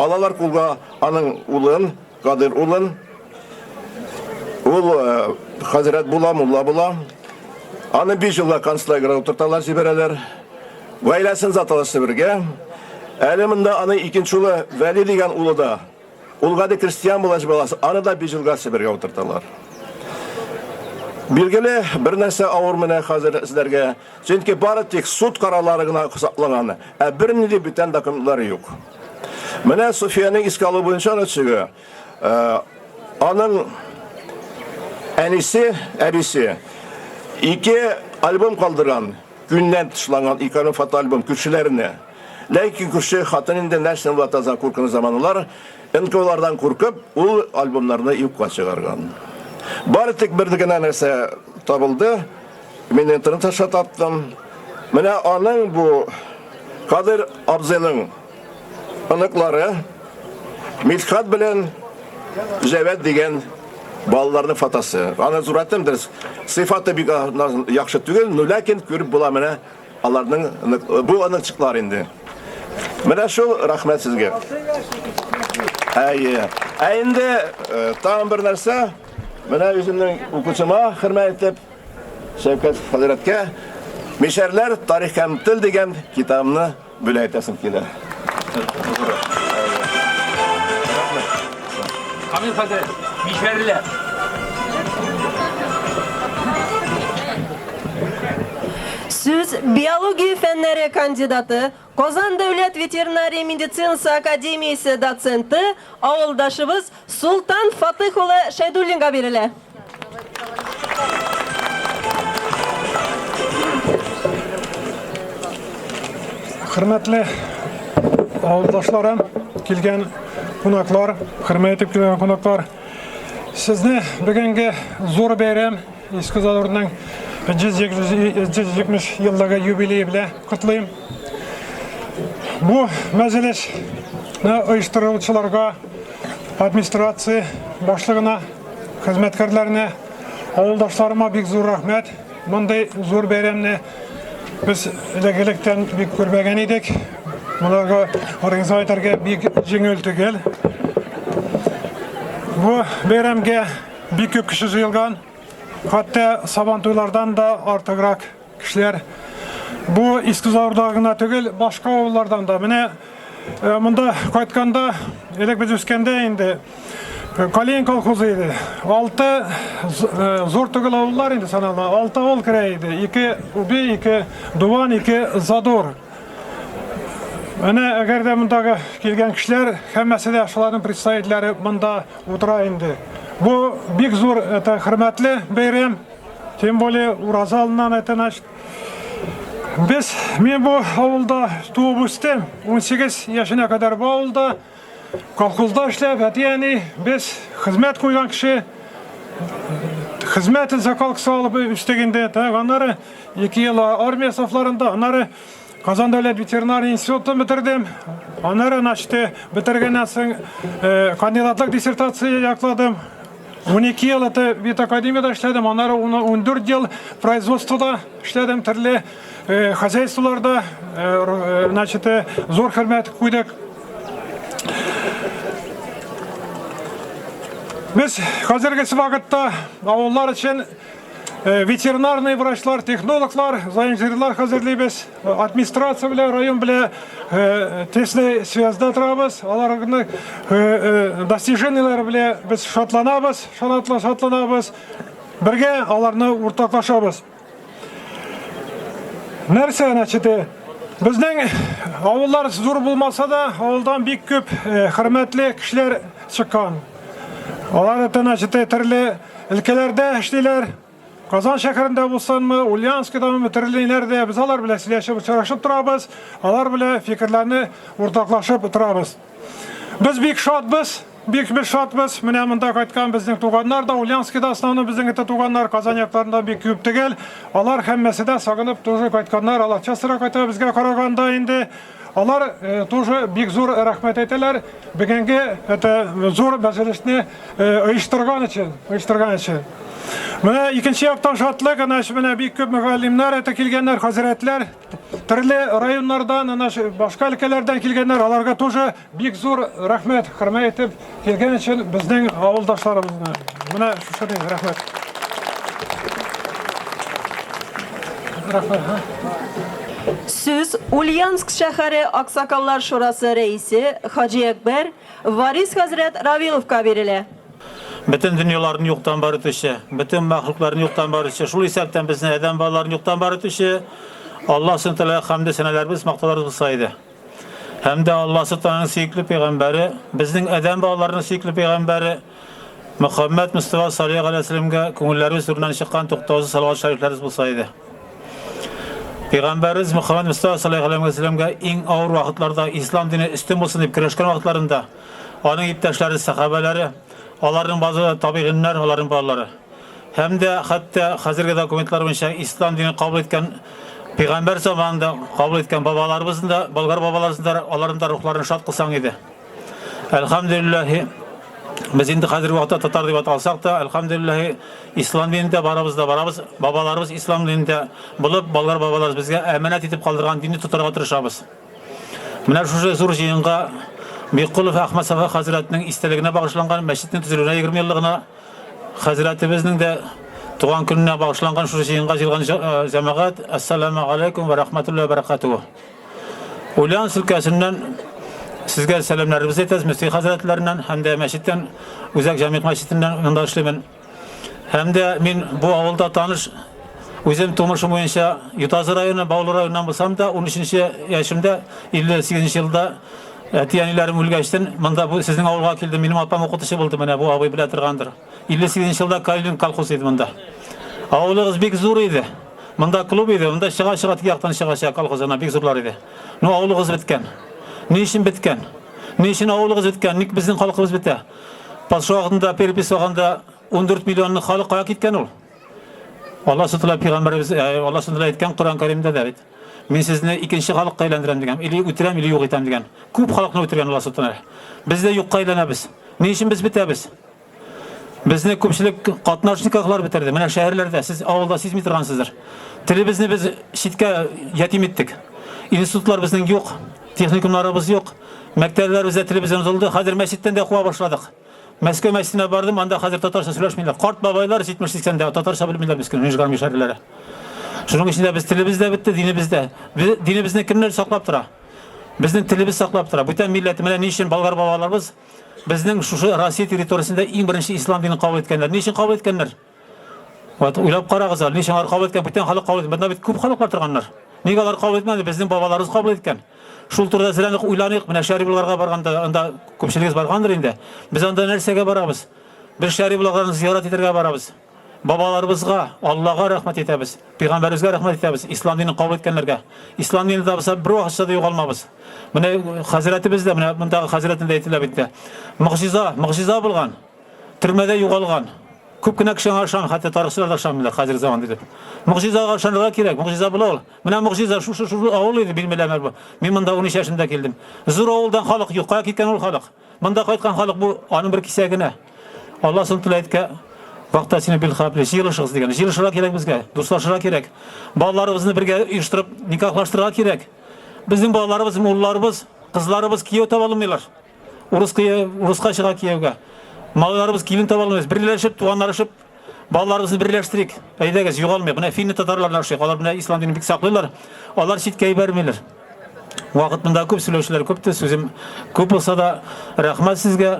Алалар кулга аның улын, Кадыйр улын. Ул э, хәзрәт була, мулла була. Аны 5 елга концлагерьга утырталар, җибәрәләр. Гаиләсен заталар Себергә. Әле монда аның икенче улы Вәли дигән улы да. Ул гади крестьян була баласы, аны да 5 елга Себергә утырталар. Билгеле, бер нәрсә авыр менә хәзер сезләргә. Чөнки бары тик суд карарлары гына сакланган, ә бернинди бүтән документлар юк. Менә Софиянең искә алу буенча нәтиҗәгә, э, аның әнисе, әбисе ике альбом калдырган, күннән тышланган ике альбом, фотоальбом күршеләренә. Ләкин күрше хатын инде нәрсә була таза куркыныч заманалар, НКОлардан куркып, ул альбомнарны юкка чыгарган. Бары тик бер генә нәрсә табылды, Мин интернет аша таптым. Менә аның бу Кадыйр абзыйның оныклары Мидхәт белән Җәвәт дигән балаларның фотосы. Аны зурайттым, дөрес. Сыйфаты бик яхшы түгел, но ләкин күреп була менә аларның бу оныкчыклар инде. Менә шул, рәхмәт сезгә. Әйе. Ә инде э, тагын бер нәрсә, менә үземнең укучыма хөрмәт итеп, Шәүкәт хәзрәткә Мишәрләр тарих һәм тел дигән китабымны бүләк итәсем килә. Камил хәзрәт, мишәрләр. Сүз биология фәннәре кандидаты, Казан дәүләт ветеринария медицинасы академиясе доценты, авылдашыбыз Султан Фатыйх улы Шәйдуллинга бирелә. Хөрмәтле авылдашларым, килгән кунаклар, хөрмәт итеп килгән кунаклар, сезне бүгенге зур бәйрәм Иске Задурның 170 еллыгы юбилее белән котлыйм. Бу мәҗлесне оештыручыларга, администрация башлыгына, хезмәткәрләренә, авылдашларыма бик зур рәхмәт. Мондый зур бәйрәмне без элек-электән бик күрмәгән идек. Монарга организовать итәргә бик җиңел түгел. Бу бәйрәмгә бик күп кеше җыелган. Хәтта Сабантуйлардан да артыграк кешеләр. Бу Иске Заурда гына түгел, башка авыллардан да. Менә э, монда кайтканда, элек без үскәндә инде э, Калин колхозы иде. Алты э, зур түгел авыллар инде санала. Алты авыл керә иде. Ике Уби, ике Дуван, ике Задур. Менә әгәр дә мондагы килгән кешеләр, һәммәсе дә шуларның представительләре монда утыра инде. Бу бик зур, это хөрмәтле бәйрәм. Тем более ураза алдыннан это значит. Без, мин бу авылда туып үстем. 18 яшенә кадәр бу авылда колхозда эшләп, әти-әни, без хезмәт куйган кеше, хезмәт закалкасы алып үстек инде. Так, аннары 2 ел армия сафларында, аннары Казан дәүләт ветеринария институтын бетердем. Аннары, значит, бетергәннән соң кандидатлык диссертация якладым. 12 ел это ветакадемиядә эшләдем, аннары 14 ел производствода эшләдем, төрле хозяйстволарда, значит, зур хөрмәт куйдык. Без хәзерге вакытта авыллар өчен ветеринарный врачлар, технологлар, зооинженерлар хәзерлибез. Администрация белән, район белән тесный связьда торабыз. Аларның достижениеләре белән без шатланабыз, шатланабыз. Бергә аларны уртаклашабыз. Нәрсә, значит, безнең авыллар зур булмаса да, авылдан бик күп хөрмәтле кешеләр чыккан. Алар это, значит, төрле өлкәләрдә эшлиләр. Казан шәһәрендә булсынмы, Ульяновскидамы, төрле ниләрдә без алар белән сөйләшеп, очрашып торабыз, алар белән фикерләрне уртаклашып торабыз. Без бик шатбыз, бик без шатбыз. Менә монда кайткан безнең туганнар да, Ульяновскида основном безнең это туганнар, Казан якларында бик күп түгел. Алар һәммәсе дә сагынып тоже кайтканнар, алар частрак кайта безгә караганда инде. Алар э, тоже бик зур рәхмәт әйтәләр. Бүгенге это зур мәҗлесне э, оештырган өчен, оештырган өчен. Менә икенче яктан шатлык, әнә менә бик күп мөгаллимнәр это килгәннәр, хәзрәтләр, төрле районнардан, әнә башка өлкәләрдән килгәннәр, аларга тоже бик зур рәхмәт, хөрмәт итеп килгән өчен безнең авылдашларыбызны. Менә шушы рәхмәт. Рәхмәт. Сүз Ульяновск шәһәре Аксакаллар шурасы рәисе Хаҗиәкбәр Варис хәзрәт Равиловка бирелә. Бөтен дөньяларны юктан бар итүче, бөтен мәхлукларны юктан бар итүче, шул исәптән безне адәм балаларын юктан бар итүче Аллаһ Субхану Тәгаләгә хәмде сәнәләребез, мактауларыбыз булса иде. Һәм дә Аллаһ Субхану сөекле пәйгамбәре, безнең адәм балаларының сөекле пәйгамбәре Мөхәммәд Мостафа саллаллаһу галәйһи ва сәлләмгә күңелләребез түреннән чыккан туктаусыз салават шәрифләребез булса иде. Пәйгамбәребез Мөхәммәд Мостафа саллаллаһу галәйһи ва сәлләмгә иң авыр вакытларда ислам дине өстен булсын дип көрәшкән вакытларында аның иптәшләре, сәхабәләре, аларның базы табигыннар, аларның балалары. Һәм дә хәтта хәзерге документлар буенча ислам динен кабул иткән Пәйгамбәр заманында кабул иткән бабаларыбызны да, болгар бабаларыбызны да, аларның да рухларын шат кылсаң иде. Әлхәмдүлилләһи, без инде хәзерге вакытта татар дип аталсак та, әлхәмдүлилләһи, ислам динендә барыбыз да барабыз, бабаларыбыз ислам динендә булып, болгар бабаларыбыз безгә әманәт итеп калдырган динне тотарга тырышабыз. Менә шушы зур җыенга Биккулов Әхмәт Сафа хәзрәтнең истәлегенә багышланган мәчетнең төзелүенә 20 еллыгына хәзрәтебезнең дә туган көненә багышланган шушы җыенга җыелган җәмәгать, әссәламу алейкум ва рахматуллаһи ва баракатуһу. Ульяновск өлкәсеннән сезгә сәламнәребезне әйтәбез, мөфти хәзрәтләреннән һәм дә мәчеттән, Үзәк җәмигъ мәчетеннән монда эшлимен. Һәм дә мин бу авылда таныш, үзем тумышым буенча Ютазы районы, Баулы районыннан булсам да, 13 яшемдә, 58 елда әти-әниләрем үлгәчтен, монда бу сезнең авылга килдем. Минем апам укытучы булды, менә бу абый белә торгандыр. 58 елда Калинин колхоз иде монда. Авылыгыз бик зур иде. Монда клуб иде, монда чыга-чыга теге яктан чыга-чыга колхоз ана бик зурлар иде. Ну авылыгыз беткән. Ни өчен беткән? Ни өчен авылыгыз беткән? Ник безнең халкыбыз бетә? Патша вакытында перепись вакытында 14 миллионлы халык кая киткән ул? Алла Субхану пәйгамбәребез, э, Алла Субхану әйткән Коран Кәримдә дә бит. Мин сезне икенче халыкка әйләндерәм дигән, или үтерәм, или юк итәм дигән. Күп халыкны үтергән Алла Субхану. Без дә юкка әйләнәбез. Ни өчен без бетәбез? Безне күпчелек катнаш никахлар бетерде. Менә шәһәрләрдә сез авылда сизми торгансыздыр. Телебезне без читкә ятим иттек. Институтлар безнең юк, техникумнарыбыз юк. Мәктәпләребездә телебез онытылды. Хәзер мәчеттән дә куа башладык. Мәскәү мәчетенә бардым, анда хәзер татарча сөйләшмиләр. Карт бабайлар 70-80дә татарча белмиләр мескен, Нижгар мишәрләре. Шуның өчен дә без телебез дә бетте, динебез дә. Динебезне кемнәр саклап тора? Безнең телебез саклап тора. Бүтән милләт менә ни өчен болгар бабаларыбыз безнең шушы Россия территориясендә иң беренче ислам динен кабул иткәннәр. Ни өчен кабул иткәннәр? Вот уйлап карагыз әле, ни өчен алар кабул иткән? Бүтән халык кабул итмәде. Монда бит күп халыклар торганнар. Нигә алар кабул итмәде? Безнең бабаларыбыз кабул иткән. Шул турыда зрә уйланыйк. Менә Шәри Болгарга барганда, анда күпчелегегез баргандыр инде. Без анда нәрсәгә барабыз? Без Шәри Болгарны зиярат итәргә барабыз. Бабаларыбызга, Аллага рәхмәт итәбез, пәйгамбәребезгә рәхмәт итәбез, ислам динен кабул иткәннәргә. Ислам динен табса, бер вакытта да югалмабыз. Менә хәзрәтебез дә, менә мондагы хәзрәтне дә әйтелә бит. Могҗиза, могҗиза булган. Төрмәдә югалган. Күп кенә кеше аңа ышанмый, хәтта тарихчылар да ышанмыйлар хәзерге заман дип. Могҗизага ышанырга кирәк, могҗиза була ул. Менә могҗиза шушы шушы авыл иде, билмиләр бу. Мин монда 13 яшемдә килдем. Зур авылдан халык юк, кая киткән ул халык? Монда кайткан халык бу аның бер кисәге генә. Алла субхану тәгалә әйткән, Вактасина бил хабли, җыелышыгыз дигән. Җыелышырга кирәк безгә, дуслашырга кирәк. Балаларыбызны бергә оештырып никахлаштырырга кирәк. Безнең балаларыбыз, улларыбыз, кызларыбыз кияү таба алмыйлар. Урыс кия, урыска чыга кияүгә. Малайларыбыз килен таба алмыйбыз. Берләшеп, туганнарышып, балаларыбызны берләштерик. Әйдәгез, югалмыйк. Менә финны татарларына ошыйк. Алар менә ислам динен бик саклыйлар. Алар читкә ибәрмиләр. Вакыт монда күп, сөйләүчеләр күп тә, сүзем күп булса да, рәхмәт сезгә.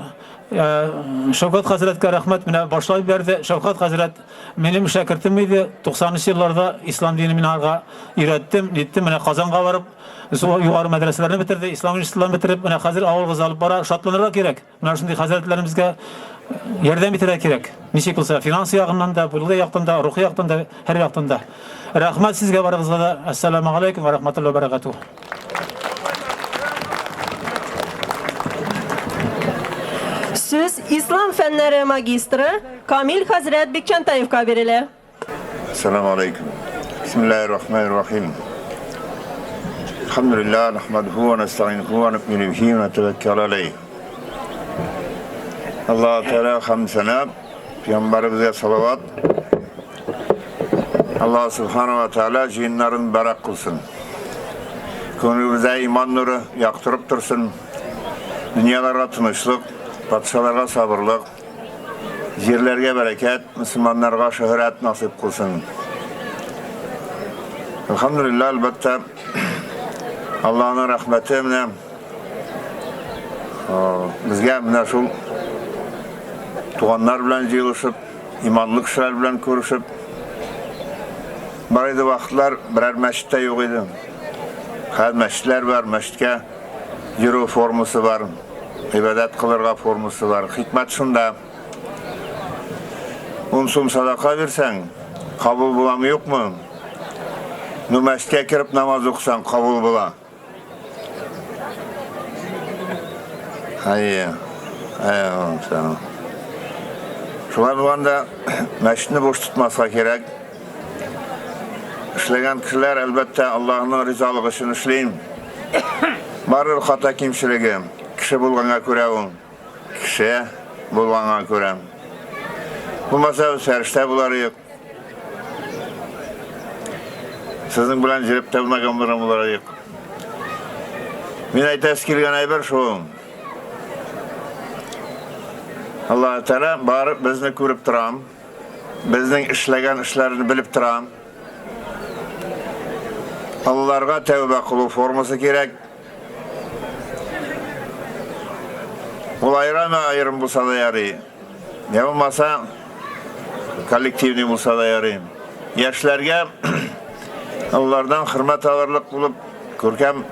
Э, Шәүкәт хәзрәткә рәхмәт, менә башлап җибәрде. Шәүкәт хәзрәт минем шәкертем иде. 90 елларда ислам динен мин аңарга өйрәттем, ниттем. Менә Казанга барып, югары мәдрәсәләрне бетерде, ислам институтларын бетереп, менә хәзер авылыбызда алып бара. Шатланырга кирәк. Менә шундый хәзрәтләребезгә ярдәм итәргә кирәк. Ничек булса, финанс ягыннан да, булгы яктан да, рухи яктан да, һәр яктан да. Рәхмәт сезгә барыгызга да. Ассаламу алейкум ва рахматуллаһи ва баракатуһ. Сүз ислам фәннәре магистры Камил хәзрәт Бикчәнтаевка бирелә. Ассаламу алейкум. Бисмиллахир рахманир рахим. Алхамдулилlah, нахмадуху ва настаинуху ва ну'мину бихи ва натаваккалу алейх. Аллаһ Тәгалә хәмд сәна, пәйгамбәребезгә салават. Аллаһ Субхану ва Тәгалә җыеннарын барак кылсын. Күңелебездә иман нуры яктырып торсын. Дөньяларга тынычлык, патшаларга сабырлык, Җирләргә бәрәкәт, мөселманнарга шөһрәт насыйп кылсын. Әлхәмдүлилләһ, әлбәттә, Аллаһның рәхмәте менә безгә менә шул туганнар белән җыелышып, иманлы кешеләр белән күрешеп, бар иде вакытлар, берәр мәчет тә юк иде. Хәзер мәчетләр бар, мәчеткә йөрү формасы бар. Гыйбадәт кылырга формасы бар. Хикмәт шунда. Ун сум садака бирсәң, кабул буламы, юкмы? Ну, мәчеткә кереп намаз укысаң, кабул була. Әйе. Әйе, Шулай булганда, мәчетне буш тотмаска кирәк. Эшләгән кешеләр, әлбәттә, Аллаһының ризалыгы өчен эшли. Барыбер хата кимчелеге, кеше булганга күрә ул. Кеше булганга күрә. Булмаса, без фәрештә булар идек. Сезнең белән җөреп тә булмаган булар идек. Мин әйтәсе килгән әйбер шул. Аллаһ Тәгалә бар безне күреп тора. Безнең эшләгән эшләрне белеп тора. Алларга тәүбә кылу формасы кирәк. Ул аерым аерым булса да ярый. Я булмаса коллективный булса да ярый. Яшьләргә алардан хөрмәт алырлык булып күркәм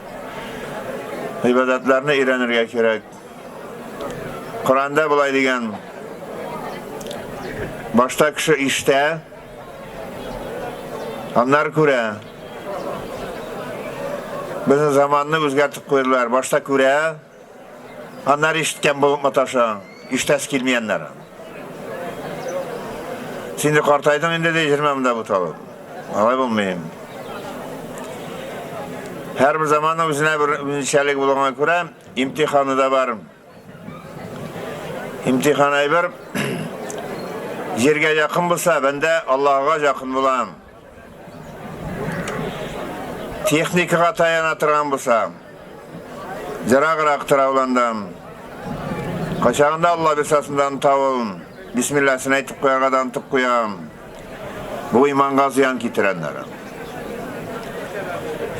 гыйбадәтләрне өйрәнергә кирәк. Коранда болай дигән. Башта кеше ишетә, аннары күрә. Безнең заманны үзгәртеп куйдылар. Башта күрә, аннары ишеткән булып маташа. Ишетәсе килми аннары. Син дә картайдың инде, ди, йөрмә монда буталып. Алай булмый. Һәрбер заманның үзенә бер үзенчәлеге булганга күрә, имтиханы да бар. Имтихан әйбер җиргә якын булса, бәндә Аллаһыга якын була. Техникага таяна торган булса, ераграк тора ул андан. Кайчагында Алла бирсәсен дә оныта ул. Бисмилласын әйтеп куярга да онытып куя. Бу иманга зыян китерә аннары.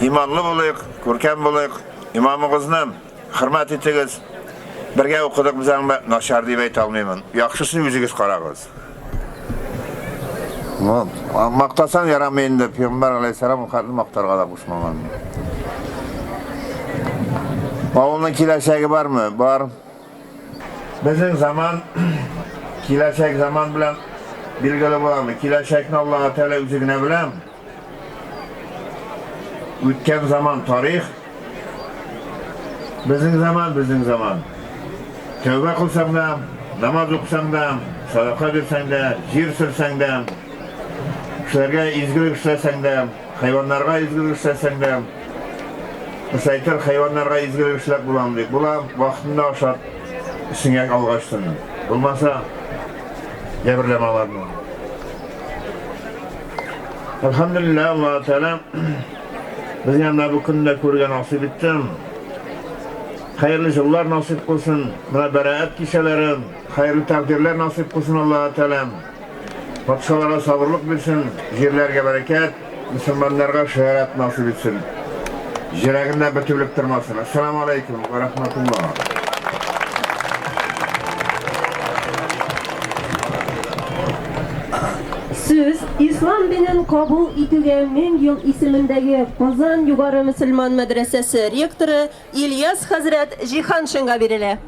Иманлы булыйк, күркәм булыйк. Имамыгызны Хөрмәт итегез. Бергә укыдык без аңа начар дип әйтә алмыймын. Яхшысын үзегез карагыз. Мактасаң ярамый инде, Пәйгамбәр алейһиссалам ул хәтле мактарга да кушмаган. Авылның киләчәге бармы? Бар. Безнең заман киләчәк заман белән билгеле буламы? Киләчәкне Аллаһ Тәгалә үзе генә белә. Үткән заман тарих. Безнең заман, безнең заман. Тәүбә кылсаң да, намаз укысаң да, садака бирсәң дә, җир сөрсәң дә, кешеләргә изгелек эшләсәң дә, хайваннарга изгелек эшләсәң дә, Әйтер, хайваннарга изгелек эшләп буламы дип. Була, вакытында ашат, өстеңә алгачтын. Булмаса, җәберләмә аларны. Әлхәмдүлилләһ, Аллаһ Тәгалә безгә менә бу көнне күрергә насыйп итте. Хәерле җыллар насыйп кылсын. Менә бәраәт кичәләре, хәерле тәкъдирләр насыйп кылсын Аллаһ Тәгалә. Патшаларга сабырлык бирсен, җирләргә бәрәкәт, мөселманнарга шөһрәт насыйп итсен. Җөрәгендә бөтелеп тормасын. Ассаламу алейкум ва рахматуллаһ. Сүз Ислам динен кабул итүгә 1000 ел исемендәге Казан югары мөселман мәдрәсәсе ректоры Ильяс хәзрәт Җиһаншинга бирелә.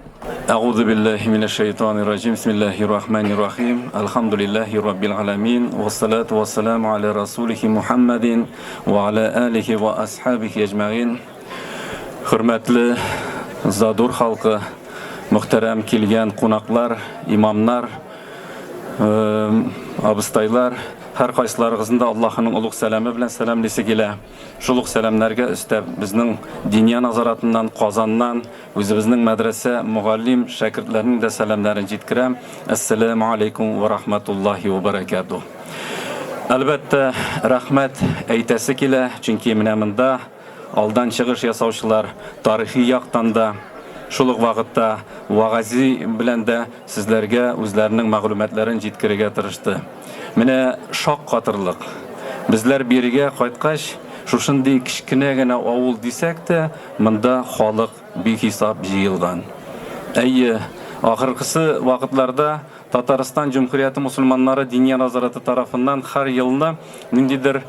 Әгъузу биллаһи минәш шәйтанир раҗим. Бисмиллаһир рахманир рахим. Әлхәмдүлиллаһи раббил аламин. Вассалату вассаламу аля расулихи Мухаммадин ва аля алихи ва асхабихи әҗмәгин. Хөрмәтле Задур халкы, мөхтәрәм килгән кунаклар, имамнар, абыстайлар, һәркайсыларыгызны да Аллаһының олуг сәламе белән сәламлисе килә. Шул ук сәламнәргә өстәп, безнең Диния назаратыннан, Казаннан, үзебезнең мәдрәсә мөгаллим шәкертләренең дә сәламнәрен җиткерәм. Әссәләмү алейкум ва рахматуллаһи ва баракатуһ. Әлбәттә, рәхмәт әйтәсе килә, чөнки менә монда алдан чыгыш ясаучылар тарихи яктан да, шул ук вакытта вәгази белән дә сезләргә үзләренең мәгълүматларын җиткерергә тырышты. Менә шаккатырлык. Безләр бирегә кайткач, шушындый кечкенә генә авыл дисәк тә, монда халык бихисап җыелган. Әйе, ахыргысы вакытларда Татарстан Җөмһүрияте мусульманнары Диния назараты тарафыннан һәр елны ниндидер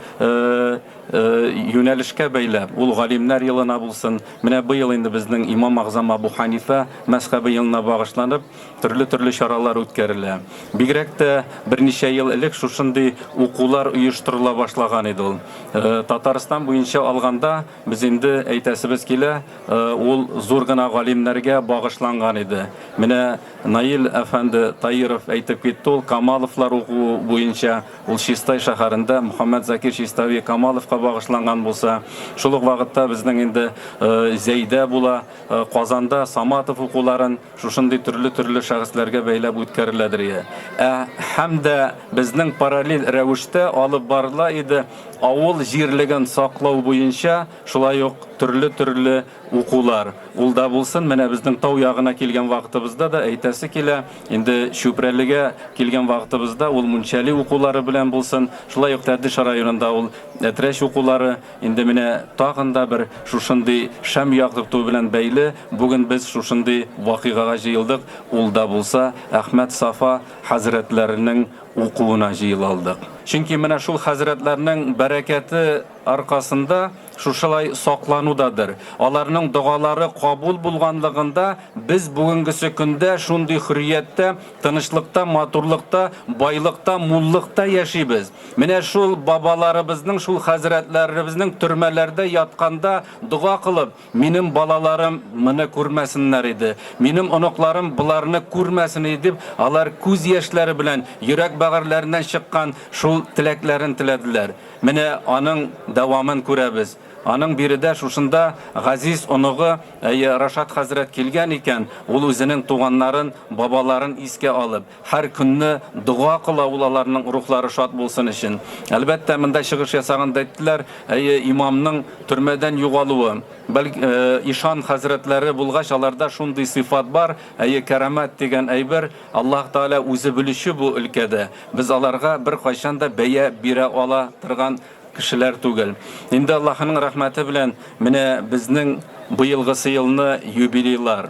юнәлешкә бәйләп, ул галимнәр елына булсын, менә быел инде безнең Имам Әгъзам Абу Ханифә мәзхәбе елына багышланып, төрле-төрле чаралар үткәрелә. Бигрәк тә берничә ел элек шушындый укулар оештырыла башлаган иде ул. Татарстан буенча алганда, без инде әйтәсебез килә, ул зур гына галимнәргә багышланган иде. Менә Наил әфәнде Таиров әйтеп китте, ул Камаловлар укуы буенча, ул Чистай шәһәрендә Мөхәммәд Закир Чистави Камаловка багышланган булса, шул ук вакытта безнең инде Зәйдә була, Казанда Саматов укуларын шушындый төрле-төрле шәхесләргә бәйләп үткәреләдер ие. Ә һәм дә безнең параллель рәвештә алып барыла иде авыл җирлеген саклау буенча шулай ук төрле-төрле укулар. Ул да булсын, менә безнең тау ягына килгән вакытыбызда да әйтәсе килә, инде Чүпрәлегә килгән вакытыбызда ул Мунчәли укулары белән булсын, шулай ук Тәтеш районында ул Әтрәч укулары, инде менә тагын да бер шушындый шәм яктырту белән бәйле бүген без шушындый вакыйгага җыелдык, ул да булса Әхмәт Сафа хәзрәтләренең укуына җыела алдык. Чөнки менә шул хәзрәтләрнең бәрәкәте аркасында шушылай сакланудадыр. Аларның догалары кабул булганлыгында без бүгенгесе көндә шундый хөррияттә, тынычлыкта, матурлыкта, байлыкта, муллыкта яшибез. Менә шул бабаларыбызның, шул хәзрәтләребезнең төрмәләрдә ятканда дога кылып, Минем балаларым моны күрмәсеннәр иде, минем оныкларым боларны күрмәсен иде дип, алар күз яшьләре белән йөрәк бәгырьләреннән чыккан шул теләкләрен теләделәр. Менә аның дәвамын күрәбез. Аның биредә шушында газиз оныгы, әйе, Рашат хәзрәт килгән икән, ул үзенең туганнарын, бабаларын искә алып, һәр көнне дога кыла ул аларның рухлары шат булсын өчен. Әлбәттә, монда чыгыш ясаганда әйттеләр, әйе, имамның төрмәдән югалуы, бәлки, ишан хәзрәтләре булгач, аларда шундый сыйфат бар, әйе, кәрамәт дигән әйбер, Аллаһ Тәгалә үзе белүче бу өлкәдә. Без аларга беркайчан да бәя бирә ала торган кешеләр түгел. Инде Аллаһының рәхмәте белән менә безнең быелгысы елны юбилейлар.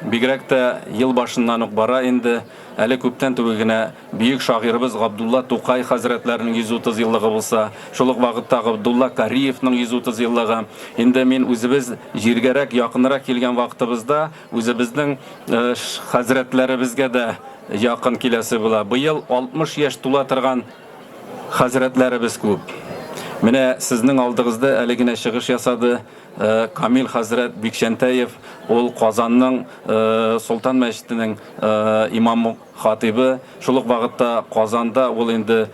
Бигрәк тә ел башыннан ук бара инде. Әле күптән түгел генә бөек шагыйребез Габдулла Тукай хәзрәтләренең 130 еллыгы булса, шул ук вакытта Габдулла Кариевның 130 еллыгы. Инде мин үзебез җиргәрәк, якынрак килгән вакытыбызда үзебезнең хәзрәтләребезгә дә якын киләсе була. Быел 60 яшь тула торган хәзрәтләребез күп. Менә сезнең алдыгызда әле генә чыгыш ясады Камил хәзрәт Бикчәнтәев, ул Казанның Солтан мәчетенең имам хатибы. Шул ук вакытта Казанда ул инде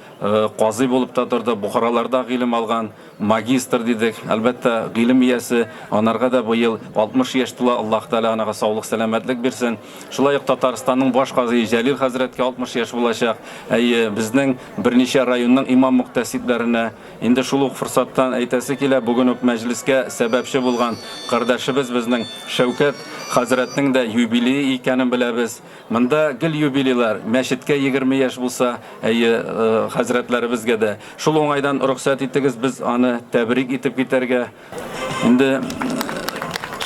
казый булып та торды, Бохараларда гыйлем алган. Магистр дидек, әлбәттә, гыйлем иясе, анарга да быел 60 яшь тула, Аллаһ Тәгалә анага саулык-сәламәтлек бирсен. Шулай ук Татарстанның баш казые Җәлил хәзрәткә 60 яшь булачак. Әйе, безнең берничә районның имам-мөхтәсибләренә. Инде шул ук форсаттан әйтәсе килә, бүген үк мәҗлескә сәбәпче булган кардәшебез безнең Шәүкәт хәзрәтнең дә юбилее икәнен беләбез. Монда гел юбилейлар, мәчеткә 20 яшь булса, әйе, хәзрәтләребезгә дә. Шул уңайдан рөхсәт итегез, без аны тәбрик итеп китәргә. Инде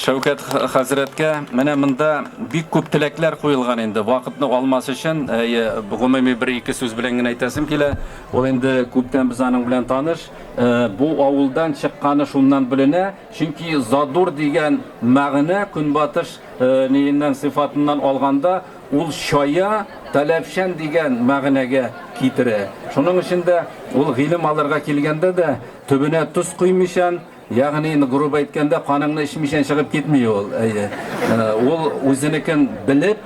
Шәүкәт хәзрәткә менә монда бик күп теләкләр куелган инде. Вакытны алмас өчен, әйе, гомуми бер-ике сүз белән генә әйтәсем килә. Ул инде күптән без аның белән таныш. Бу авылдан чыкканы шуннан беленә, чөнки Задур дигән мәгънә көнбатыш Ниеннән, сыйфатыннан алганда, ул чая, таләпчән дигән мәгънәгә китерә. Шуның өчен дә ул гыйлем алырга килгәндә дә төбенә тоз коймыйчан, ягъни, грубо әйткәндә, каныңны эчмичән чыгып китми ул. Әйе. Ул үзенекен белеп,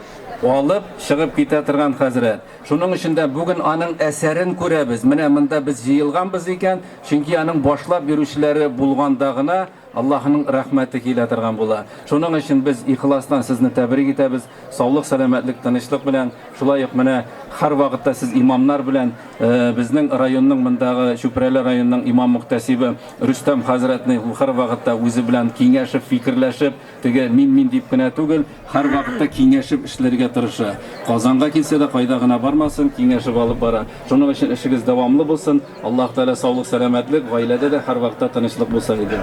алып чыгып китә торган хәзрәт. Шуның өчен дә бүген аның әсәрен күрәбез. Менә монда без җыелганбыз икән, чөнки аның башлап йөрүчеләре булганда гына Аллаһының рәхмәте килә торган була. Шуның өчен без ихластан сезне тәбрик итәбез. Саулык, сәламәтлек, тынычлык белән. Шулай ук менә һәрвакытта сез имамнар белән безнең районның мондагы Чүпрәле районының имам-мөхтәсибе Рөстәм хәзрәтне ул һәрвакытта үзе белән киңәшеп, фикерләшеп, теге мин-мин дип кенә түгел, һәрвакытта киңәшеп эшләргә тырыша. Казанга килсә дә, кайда гына бармасын, киңәшеп алып бара. Шуның өчен эшегез дәвамлы булсын. Аллаһ Тәгалә саулык, сәламәтлек, гаиләдә дә һәрвакытта тынычлык булса иде.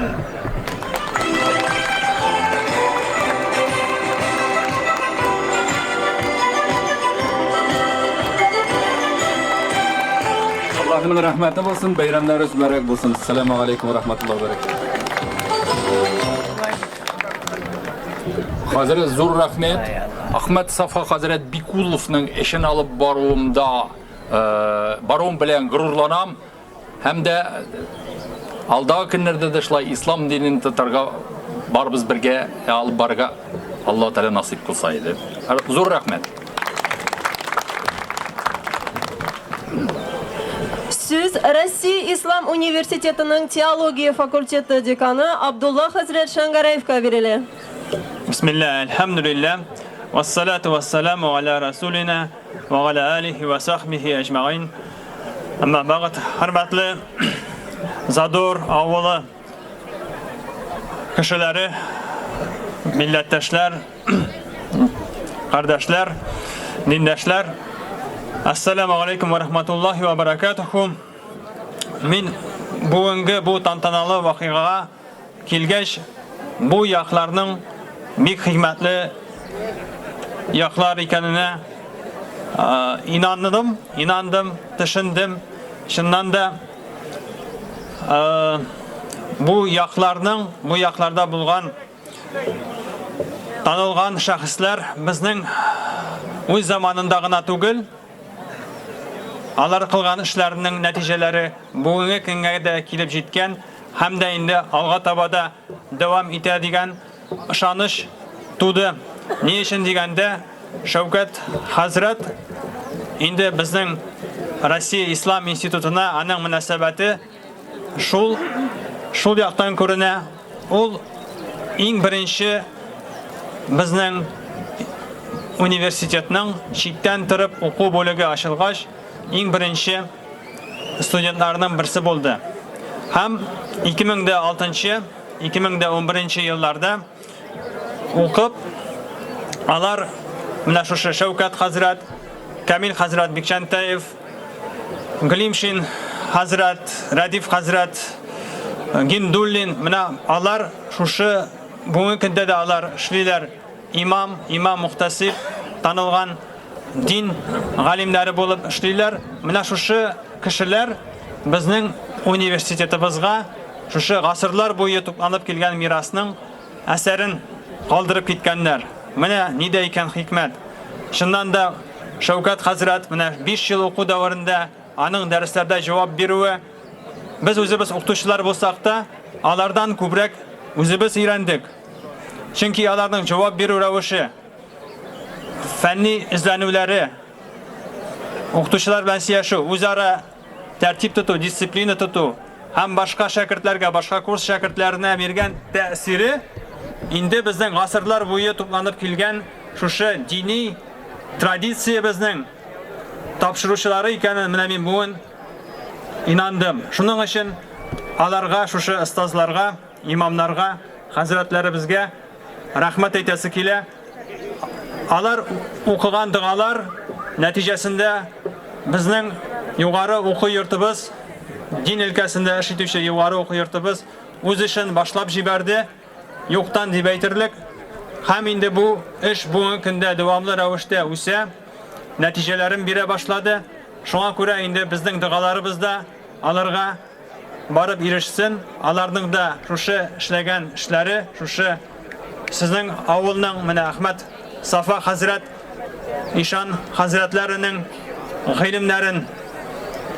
Аллаһының рәхмәте булсын, бәйрәмнәрегез мөбарәк булсын. Ассаламу алейкум ва рахматуллаһи ва баракатуһ. Хәзрәт, зур рәхмәт. Ахмәт Сафа хәзрәт Бикуловның эшен алып баруымда, э, баруым белән горурланам. Һәм дә алдагы көннәрдә дә шулай ислам динен тотарга барыбыз бергә алып барырга Аллаһ Тәгалә насыйп кылса иде. Зур рәхмәт. Сүз Россия Ислам университетының теология факультеты деканы Абдулла хәзрәт Шәңгәрәевка бирелә. Бисмилла, әлхәмдүлилләһ, вассалату вассаламу аля расулина ва аля алихи ва сахбихи әҗмәгыйн. Әмма бәгъд, хөрмәтле Задор авылы кешеләре, милләттәшләр, кардәшләр, диндәшләр. Ассаламу алейкум ва рахматуллахи ва баракатуху. Мин бүгенге бу тантаналы вакыйгага килгәч, бу якларның бик хикмәтле яклар икәненә инандым, инандым, төшендем. Чыннан да бу якларның, бу якларда булган танылган шәхесләр безнең үз заманында гына түгел, алар кылган эшләренең нәтиҗәләре бүгенге көнгә дә килеп җиткән һәм дә инде алга таба да дәвам итә дигән ышаныч туды. Ни өчен дигәндә, Шәүкәт хәзрәт инде безнең Россия Ислам институтына аның мөнәсәбәте шул шул яктан күренә. Ул иң беренче безнең университетның читтән торып уку бүлеге ачылгач, иң беренче студентларның берсе булды. Һәм 2006 2011 елларда укып, алар менә шушы Шәүкәт хәзрәт, Камил хәзрәт Бикчәнтәев, Глимшин хәзрәт, Рәдиф хәзрәт, Гиндуллин, менә алар шушы бүгенге көндә дә алар эшлиләр. Имам, имам мухтасиб, танылган дин галимнәре булып эшлиләр. Менә шушы кешеләр безнең университетыбызга шушы гасырлар буе тупланып килгән мирасның әсәрен калдырып киткәннәр. Менә нидә икән хикмәт. Чыннан да, Шәүкәт хәзрәт менә 5 ел уку дәверендә аның дәресләрдә җавап бирүе, без үзебез укытучылар булсак та, алардан күбрәк үзебез өйрәндек. Чөнки аларның җавап бирү рәвеше, фәнни эзләнүләре, укытучылар белән сөйләшү, үзара тәртип тоту, дисциплина тоту һәм башка шәкертләргә, башка курс шәкертләренә биргән тәэсире инде безнең гасырлар буе тупланып килгән шушы дини традициябезнең тапшыручылары икәнен менә мин бүген инандым. Шуның өчен аларга, шушы остазларга, имамнарга, хәзрәтләребезгә рәхмәт әйтәсе килә. Алар укыган догалар нәтиҗәсендә безнең югары уку йортыбыз, дин өлкәсендә эш итүче югары уку йортыбыз үз эшен башлап җибәрде, юктан дип әйтерлек. Һәм инде бу эш бүгенге көндә дәвамлы рәвештә үсә, нәтиҗәләрен бирә башлады. Шуңа күрә инде безнең догаларыбыз да аларга барып ирешсен, аларның да шушы эшләгән эшләре, шушы сезнең авылның менә Әхмәт Сафа хәзрәт, ишан хәзрәтләренең гыйлемнәрен,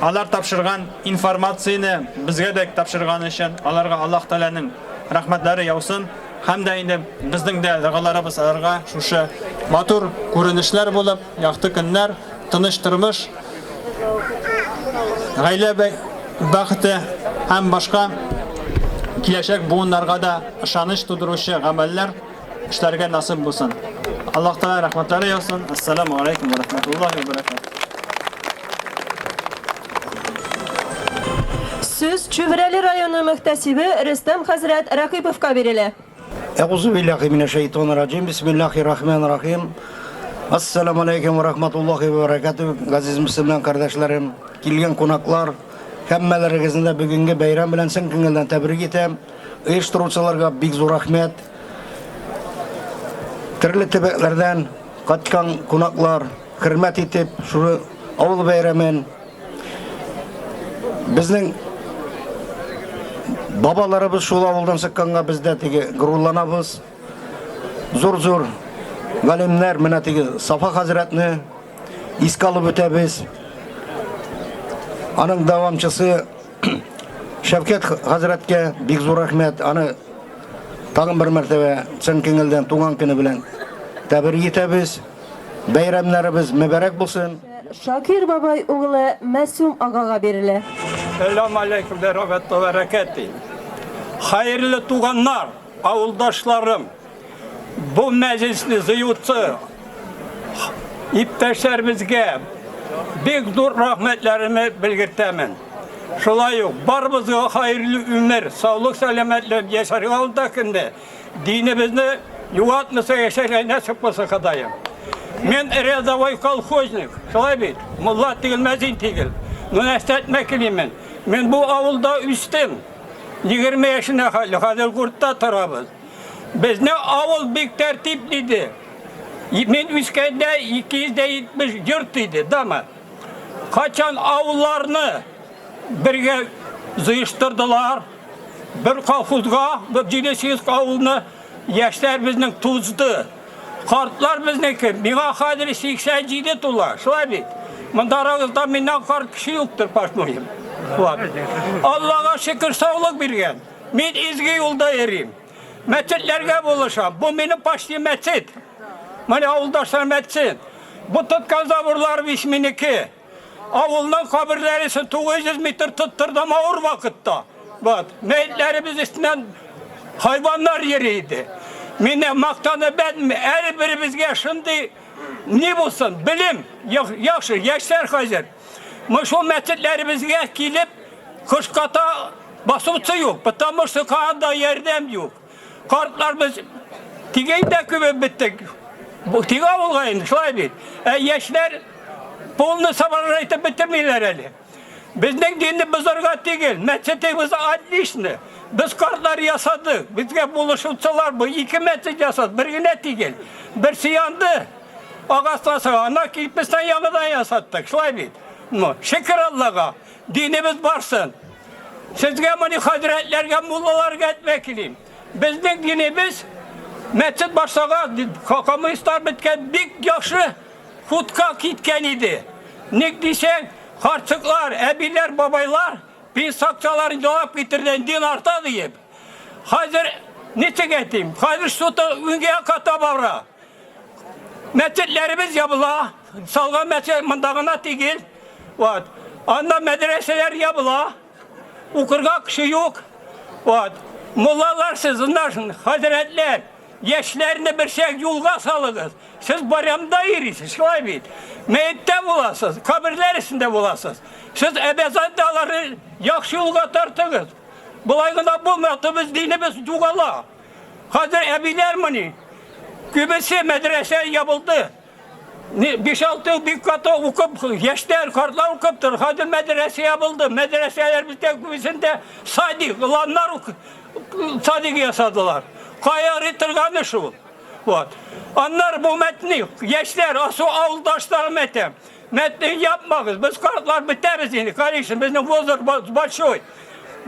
алар тапшырган информацияне безгә дә тапшырган өчен аларга Аллаһ Тәгаләнең рәхмәтләре яусын. Һәм дә инде безнең дә догаларыбыз аларга шушы матур күренешләр булып, якты көннәр, тыныч тормыш, гаилә бәхете һәм башка киләчәк буыннарга да ышаныч тудыручы гамәлләр эшләргә насыйп булсын. Аллаһ Тәгалә рәхмәтләре яусын. Ассаламу алейкум ва рахматуллахи ва баракатуһ. Сүз Чүпрәле районы мөхтәсибе Рөстәм хәзрәт Рәкыйповка бирелә. Әгъузу биллахи минәш шайтанир раҗим. Бисмиллахир рахманир рахим. Ассаламу алейкум ва рахматуллахи ва баракатуһ. Газиз мөселман кардәшләрем, килгән кунаклар, һәммәләрегезне дә бүгенге бәйрәм белән чын күңелдән тәбрик итәм. Оештыручыларга бик зур рәхмәт. Төрле төбәкләрдән кайткан кунаклар, хөрмәт итеп, шушы авыл бәйрәмен. Безнең бабаларыбыз шул авылдан чыкканга без дә теге горурланабыз. Зур-зур галимнәр менә теге Сафа хәзрәтне искә алып үтәбез. Аның дәвамчысы Шәвкәт хәзрәткә бик зур рәхмәт. Аны тагын бер мәртәбә чын күңелдән туган көне белән тәбрик итәбез. Бәйрәмнәребез мөбарәк булсын. Шакир бабай угылы Мәсүм агага бирелә. Сәлам алейкум вә рахмәтуллаһи вә бәрәкәтүһ. Хәерле туганнар, авылдашларым! Бу мәҗлесне җыючы иптәшләребезгә бик зур рәхмәтләремне белгертәмен. Шулай ук барыбызга хәерле өмер, саулык, сәламәтлек, яшәргә алда көндә динебезне югалтмыйча яшәргә насыйп кылсын Ходаем. Мин рядовой колхозник, шулай бит, мулла түгел, мәзин түгел. Но нәрсә әйтмәк телимен. Мин бу авылда үстем. 20 яшенә хәтле, хәзер гуртта торабыз. Безне авыл бик тәртип диде. Мин үскәндә 270 йорт иде, дама. Качан авылларны бергә җыештырдылар, бер колхозга, бер 700 авылны яшьләр безнең тузды. Картлар безнеке, миңа хәзер 87 тула, шулай бит. Монда арагызда миннән карт кеше юктыр, по-моему. Аллага шөкер, саулык биргән. Мин изге юлда йөрим. Мәчетләргә булышам. Бу минем почти мәчет. Менә авылдашлар мәчет. Бу тоткан заборлар бит минеке. Авылның каберләре өчен 900 метр тоттырдым авыр вакытта. Вот. Мәетләребез өстеннән хайваннар йөри иде. Мине мактанып бетми. Һәрберебезгә шундый ни булсын, белем, яхшы, яшьләр хәзер. Мы шул мәчетләребезгә килеп, кышката басучы юк, потому что канда ярдәм юк. Картлар без тигәй дә күбеп беттек. Тик авылга инде, шулай бит. Ә яшьләр полный соображать итеп бетермиләр әле. Безнең динне бозарга түгел, мәчетебез отлично. Без картлар ясадык, безгә булышучылар бу ике мәчет ясады, бер генә түгел. Берсе янды, агачласы, ана кирпечтән яңадан ясаттык, шулай бит. Ну, шөкер Аллага, динебез барсын. Сезгә моны хәзрәтләргә, муллаларга әйтмәк килим. Безнең динебез мәчет башлага коммунистлар беткән бик яхшы хутка киткән иде. Ник дисәң, карчыклар, әбиләр, бабайлар пенсия акчаларын ялап китерде, дин арта диеп. Хәзер ничек әйтим, хәзер что-то үңгә якка таба бара. Мәчетләребез ябыла, салган мәчет монда гына түгел. Вот. Анда мәдрәсәләр ябыла. Укырга кеше юк. Вот. Муллалар сез, хәзрәтләр, яшьләрне берсәк юлга салыгыз. Сез барямда йөрисез, шулай бит. Мәеттә буласыз, каберләр өстендә буласыз. Сез әбәзәндә аларны яхшы юлга тартыгыз. Болай гына булмый, а то без динебез югала. Хәзер әбиләр мени? Күбесе мәдрәсә ябылды. 5-6 ел бик каты укып, яшьләр, картлар укып тор. Хәзер мәдрәсә ябылды. Мәдрәсәләр бездә күбесендә садик, уланнар садик ясадылар. Кая торганы шул. Вот. Аннар бу мәтне, яшьләр, асу авылдашларым әйтәм. Мәтне япмагыз, без картлар бетәбез инде, конечно, безнең возраст большой.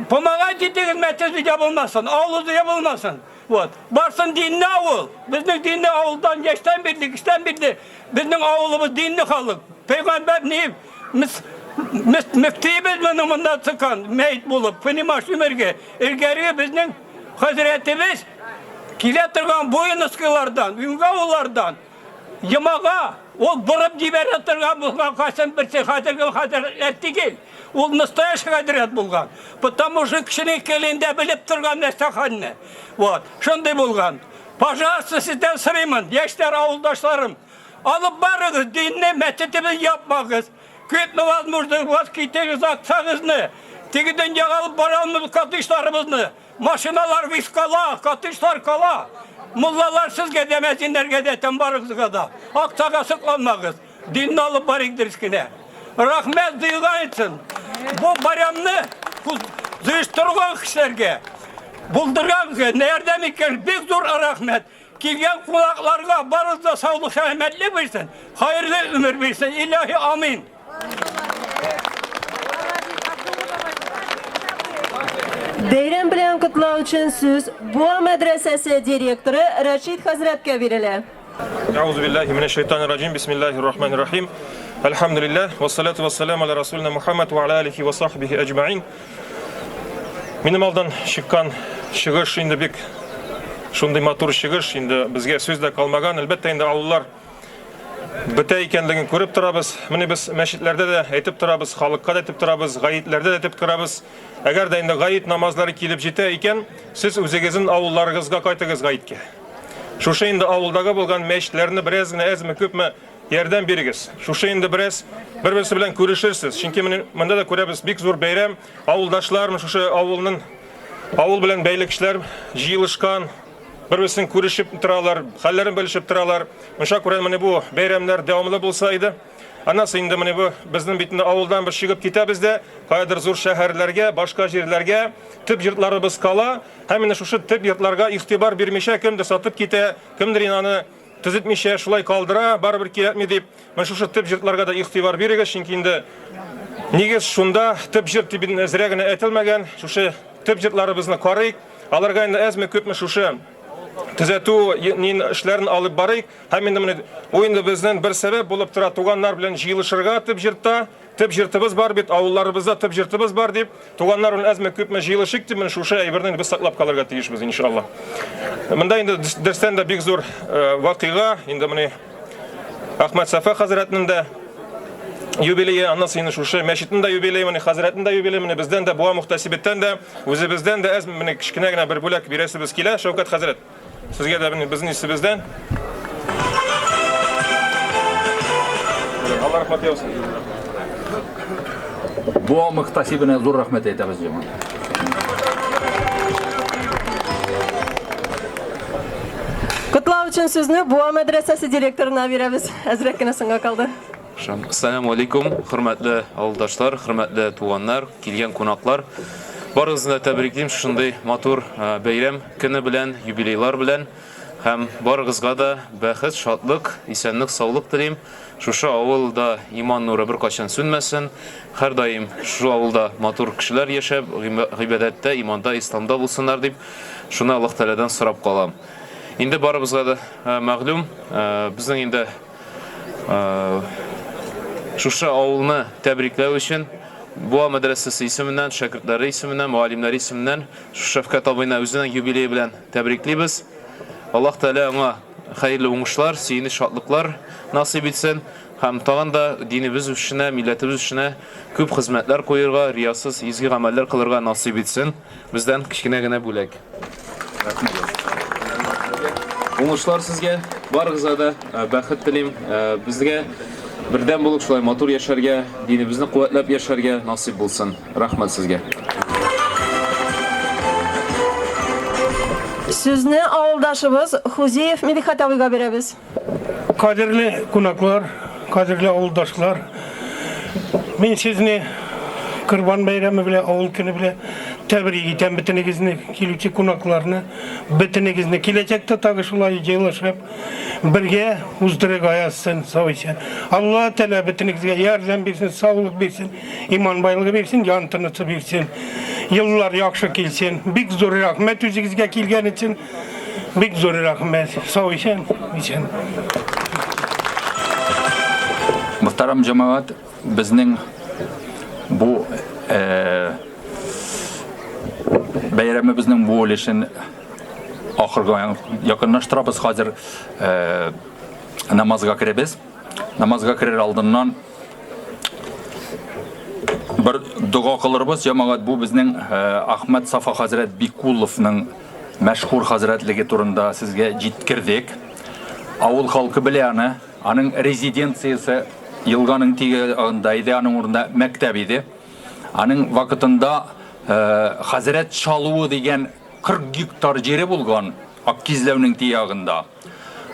Помогать итегез, мәчет ябылмасын, авыл ябылмасын. Вот. Барсын динле авыл. Безнең динле авылдан яшьтән бирле, кечтән бирле безнең авылыбыз динле халык. Пәйгамбәр ни мөфтиебез моны монда чыккан, мәет булып, понимаешь, өмергә. Элгәре безнең хәзрәтебез килә торган буиновскийлардан, Юнга авыллардан Йомага ул борып җибәрә торган булган кайсын берсе хәзерге хәзрәтләр түгел. Ул настоящий хәзрәт булган. Потому что кешенең телендә белеп торган нәрсә хәлне. Вот, шундый булган. Пожалуйста, сездән сорыймын, яшьләр, авылдашларым, алып барыгыз динне, мәчетебез япмагыз. Күпме возможно, вас китегез акчагызны. Теге дөньяга алып бара алмыйбыз катышларыбызны. Машиналар вис кала, катышлар кала. Муллалар сезгә дә, мәзиннәргә дә, әйтәм барыгызга да. Акчага сокланмагыз. Динне алып барыйк дөрес кенә. Рәхмәт җыелган өчен. Бу байрамны оештырган кешеләргә, булдырган, ярдәм иткән бик зур рәхмәт. Килгән кунакларга барыгыз да саулык, сәламәтлек бирсен, хәерле өмер бирсен. Илаһи амин. Котлау өчен сүз Буа мәдрәсәсе директоры Рәшит хәзрәткә бирелә. Әгъузу биллаһи минәш шайтанир раҗим. Бисмиллаһир рахманир рахим. Әлхәмдүлилләһ, вассалату вассаляму аля расулина Мухаммад ва аля алихи ва сахбихи әҗмәин. Минем алдан чыккан чыгыш инде бик шундый матур чыгыш, инде безгә сүз дә калмаган. Әлбәттә инде авыллар бетә икәнлеген күреп торабыз. Менә без мәчетләрдә дә әйтеп торабыз, халыкка да әйтеп торабыз, гаетләрдә дә әйтеп торабыз. Әгәр дә инде гает намазлары килеп җитә икән, сез үзегезнең авылларыгызга кайтыгыз гаеткә. Шушы инде авылдагы булган мәчетләрне бераз генә әзме-күпме ярдәм бирегез. Шушы инде бераз бер-берсе белән күрешерсез. Чөнки менә монда да күрәбез, бик зур бәйрәм. Авылдашлар, менә шушы авылның авыл белән бәйле кешеләр җыелышкан, бер-берсен күрешеп торалар, хәлләрен белешеп торалар. Шуңа күрә менә бу бәйрәмнәр дәвамлы булса иде. Аннан инде менә бу безнең бит инде авылдан без чыгып китәбез дә, каядыр зур шәһәрләргә, башка җирләргә төп йортларыбыз кала. Һәм инде шушы төп йортларга игътибар бирмичә кемдер сатып китә, кемдер инде аны төзетмичә шулай калдыра, барыбер кирәкми дип. Менә шушы төп йортларга да игътибар бирегез, чөнки инде нигез шунда, төп йорт дип инде зря генә әйтелмәгән. Шушы төп йортларыбызны карыйк. Аларга инде әзме-күпме шушы төзәтү эшләрен алып барыйк. Һәм инде менә бу инде безнең бер сәбәп булып тора туганнар белән җыелышырга төп җыртта, төп җыртыбыз бар бит, авылларыбызда төп җыртыбыз бар дип, туганнар белән әзме күпме җыелышыйк дип, менә шушы әйберне без саклап калырга тиешбез, иншалла. Монда инде дөрестән дә бик зур э, вакыйга, инде менә Әхмәт Сафа хәзрәтнең дә юбилее, аннан соң инде шушы мәчетнең дә юбилее, менә хәзрәтнең дә юбилее, менә бездән дә, Буа мөхтәсибеттән дә, үзебездән дә әз менә кечкенә генә бер бүләк бирәсебез килә, Шәүкәт хәзрәт. Сезгә дә безнең исебездән. Алла рәхмәт яусын. Буа мөхтәсибенә зур рәхмәт әйтәбез, җәмәгать. Котлау өчен сүзне Буа мәдрәсәсе директорына бирәбез. Әзрәк кенә соңга калды. Ассаламу алейкум, хөрмәтле авылдашлар, хөрмәтле туганнар, килгән кунаклар. Барыгызны да тәбриклим шушындый матур э, бәйрәм көне белән, юбилейлар белән. Һәм барыгызга да бәхет, шатлык, исәнлек, саулык телим. Шушы авылда иман нуры беркайчан сүнмәсен. Һәрдаим шушы авылда матур кешеләр яшәп, гыйбадәттә, иманда, исламда булсыннар дип, шуны Аллаһ Тәгаләдән сорап калам. Инде барыбызга да э, мәгълүм, э, безнең инде Шушы авылны тәбрикләү өчен Буа мәдрәсәсе исеменнән, шәкертләре исеменнән, мөгаллимнәре исеменнән Шәфкать абыйны үзенең юбилее белән тәбриклибез. Аллаһ Тәгалә аңа хәерле уңышлар, сөенеч, шатлыклар насыйп итсен һәм тагын да динебез үсешенә, милләтебез үсешенә күп хезмәтләр куерга, риясыз изге гамәлләр кылырга насыйп итсен. Бездән кечкенә генә бүләк. Уңышлар сезгә, барыгызга да э, бәхет телим. Э, безгә бердәм булып шулай матур яшәргә, динебезне куәтләп яшәргә насыйп булсын. Рәхмәт сезгә. Сүзне авылдашыбыз Хузеев Мидхәт абыйга бирәбез. Кадерле кунаклар, кадерле авылдашлар, мин сезне Корбан бәйрәме белән, авыл көне белән тәбрик итәм бөтенегезне, килүче кунакларны, бөтенегезне. Киләчәктә тагы шулай җыелышып, бергә уздырырга язсын, сау исән. Алла Тәгалә бөтенегезгә ярдәм бирсен, саулык бирсен, иман байлыгы бирсен, ян тынысы бирсен. Еллар яхшы килсен. Бик зур рәхмәт үзегезгә килгән өчен. Бик зур рәхмәт. Сау исән, исән. Мөхтәрәм җәмәгать, безнең бу э, бәйрәмебезнең бу өлешен ахырга якынлаштырабыз. Хәзер э, намазга керәбез. Намазга керер алдыннан бер дога кылырбыз. Җәмәгать, бу безнең э, Ахмәд Сафа хәзрәт Бикуловның мәшһүр хәзрәтлеге турында сезгә җиткердек. Авыл халкы белә аны. Аның резиденциясе елганың теге ягында иде, аның урынында мәктәп иде. Аның вакытында э, хәзрәт Чалуы дигән 40 гектар җире булган Аккизләүнең теге ягында.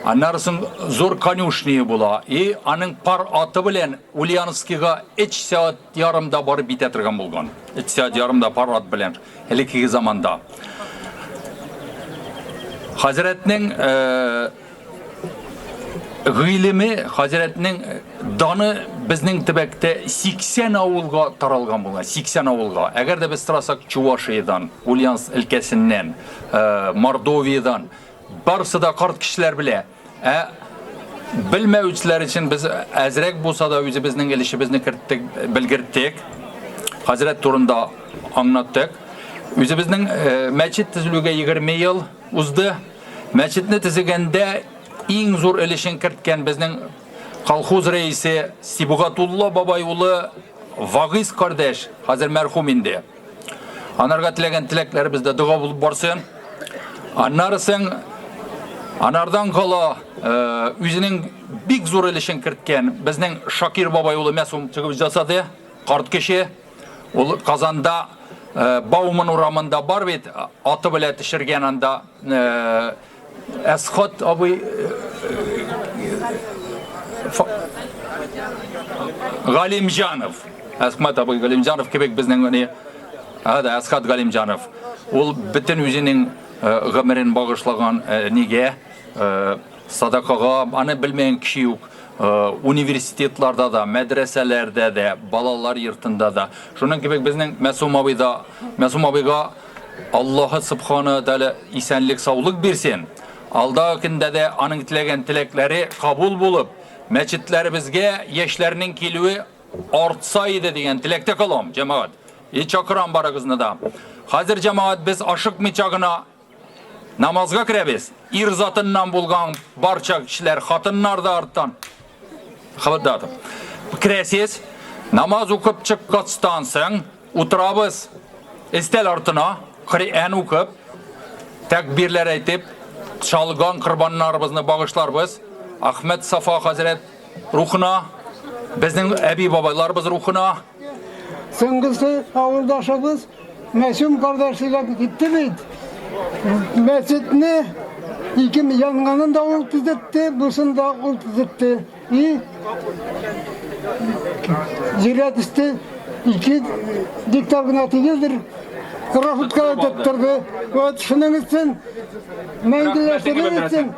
Аннары соң зур конюшния була. И аның пар аты белән Ульяновскига 3 сәгать ярымда барып җитә торган булган. 3 сәгать ярымда пар ат белән элеккеге заманда. Хәзрәтнең э, гыйлеме, хәзрәтнең даны безнең төбәктә 80 авылга таралган булган, 80 авылга. Әгәр дә без сорасак Чувашиядән, Ульяновск өлкәсеннән, Мордовиядән, барысы да карт кешеләр белә. Ә белмәүчеләр өчен без әзрәк булса да үзебезнең өлешебезне керттек, белгерттек. Хәзрәт турында аңлаттык. Үзебезнең мәчет төзелүгә 20 ел узды. Мәчетне төзегәндә иң зур өлешен керткән безнең колхоз рәисе Сибгатулла бабай улы Вагиз кардәш, хәзер мәрхүм инде. Анарга теләгән теләкләребез дә дога булып барсын. Аннары соң анардан кала үзенең бик зур өлешен керткән безнең Шакир бабай улы Мәсум чыгып жасады, карт кеше. Ул Казанда Бауман урамында бар бит, аты белән төшергән анда Әсхат абый Галимҗанов. Әсхат абый Галимҗанов кебек безнең ни да, Әсхат Галимҗанов. Ул бөтен үзенең гомерен багышлаган нигә садакага, аны белмәгән кеше юк. Университетларда да, мәдрәсәләрдә дә, балалар йортында да. Шуның кебек безнең Мәсум абый да, Мәсум абыйга Аллаһы Субхана Тәгалә исәнлек, саулык бирсен. Алдагы көндә дә аның теләгән теләкләре кабул булып, мәчетләребезгә яшьләрнең килүе артса иде дигән теләктә калам, җәмәгать. И чакырам барыгызны да. Хәзер җәмәгать без ашыкмыйча гына намазга керәбез. Ир затыннан булган барча кешеләр, хатыннар да арттан. Хабардатов. Керәсез, намаз укып чыккачтан соң утырабыз өстәл артына, Коръән укып, тәкбирләр әйтеп, чалган корбаннарыбызны багышларбыз. Ахмәт Сафа хәзрәт рухына, безнең әби-бабайларыбыз рухына. Соңгысы авылдашыбыз Мәсүм кардәш сөйләп китте бит. Мәчетне ике янганын да ул төзетте, бусын да ул төзетте. И җиргә төште, ике гектар гына түгелдер, Рафутка тоттырды. Вот шуның өчен мәңгеләштерер өчен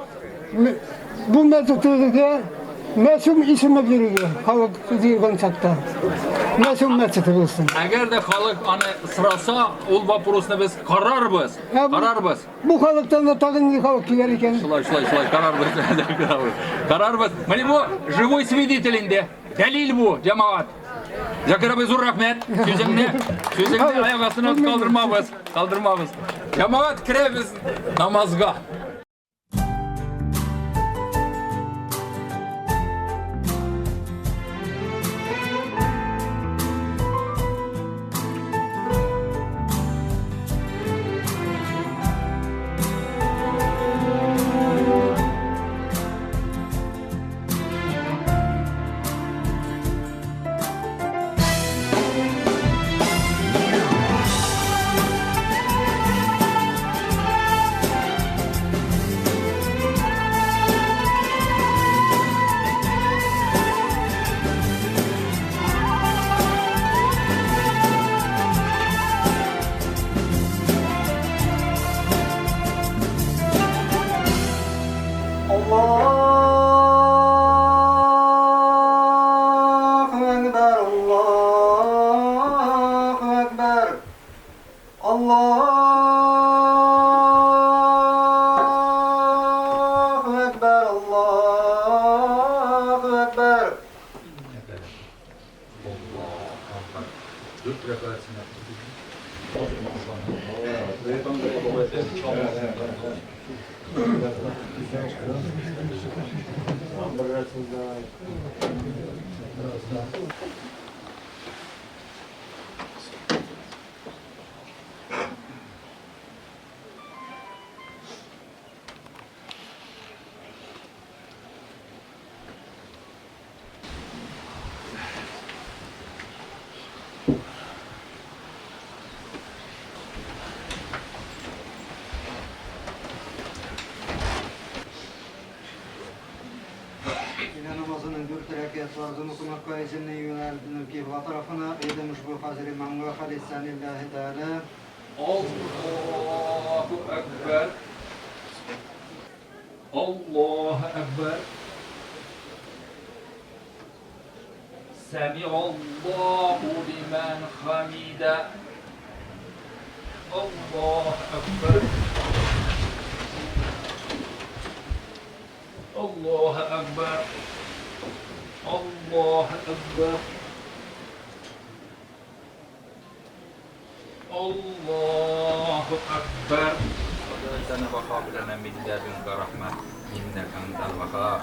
Бу мәчетебезгә Мәсүм исеме бирелде, халык җыелган чакта. Мәсүм мәчете булсын. Әгәр дә халык аны сораса, ул вопросны без карарбыз. Карарбыз. Бу халыктан да тагын ни халык килер икән? Шулай, шулай, шулай, карарбыз. Карарбыз. Менә бу живой свидетель инде. Дәлил бу, җәмәгать. Закир абый, зур рәхмәт. Сүзеңне, сүзеңне аяк астына калдырмабыз, калдырмабыз. Җәмәгать, керәбез намазга. Өйлә намазының дүрт рәкәт фарзын укымакка исемне юнәлтенеп кибла тарафына, әйдәм ошбу хәзер имамга халисан лиллаһи тәгалә. Аллаһу әкбәр. Аллаһу әкбәр. Сәмигаллаһу лимән хамидә. Аллаһу әкбәр. Аллаһу әкбәр. Аллаһу әкбәр. Аллаһу әкбәр. Сәнә ваһаб ләнә мин ләдүнкә рәхмә, иннәкә әнтәл ваһһаб.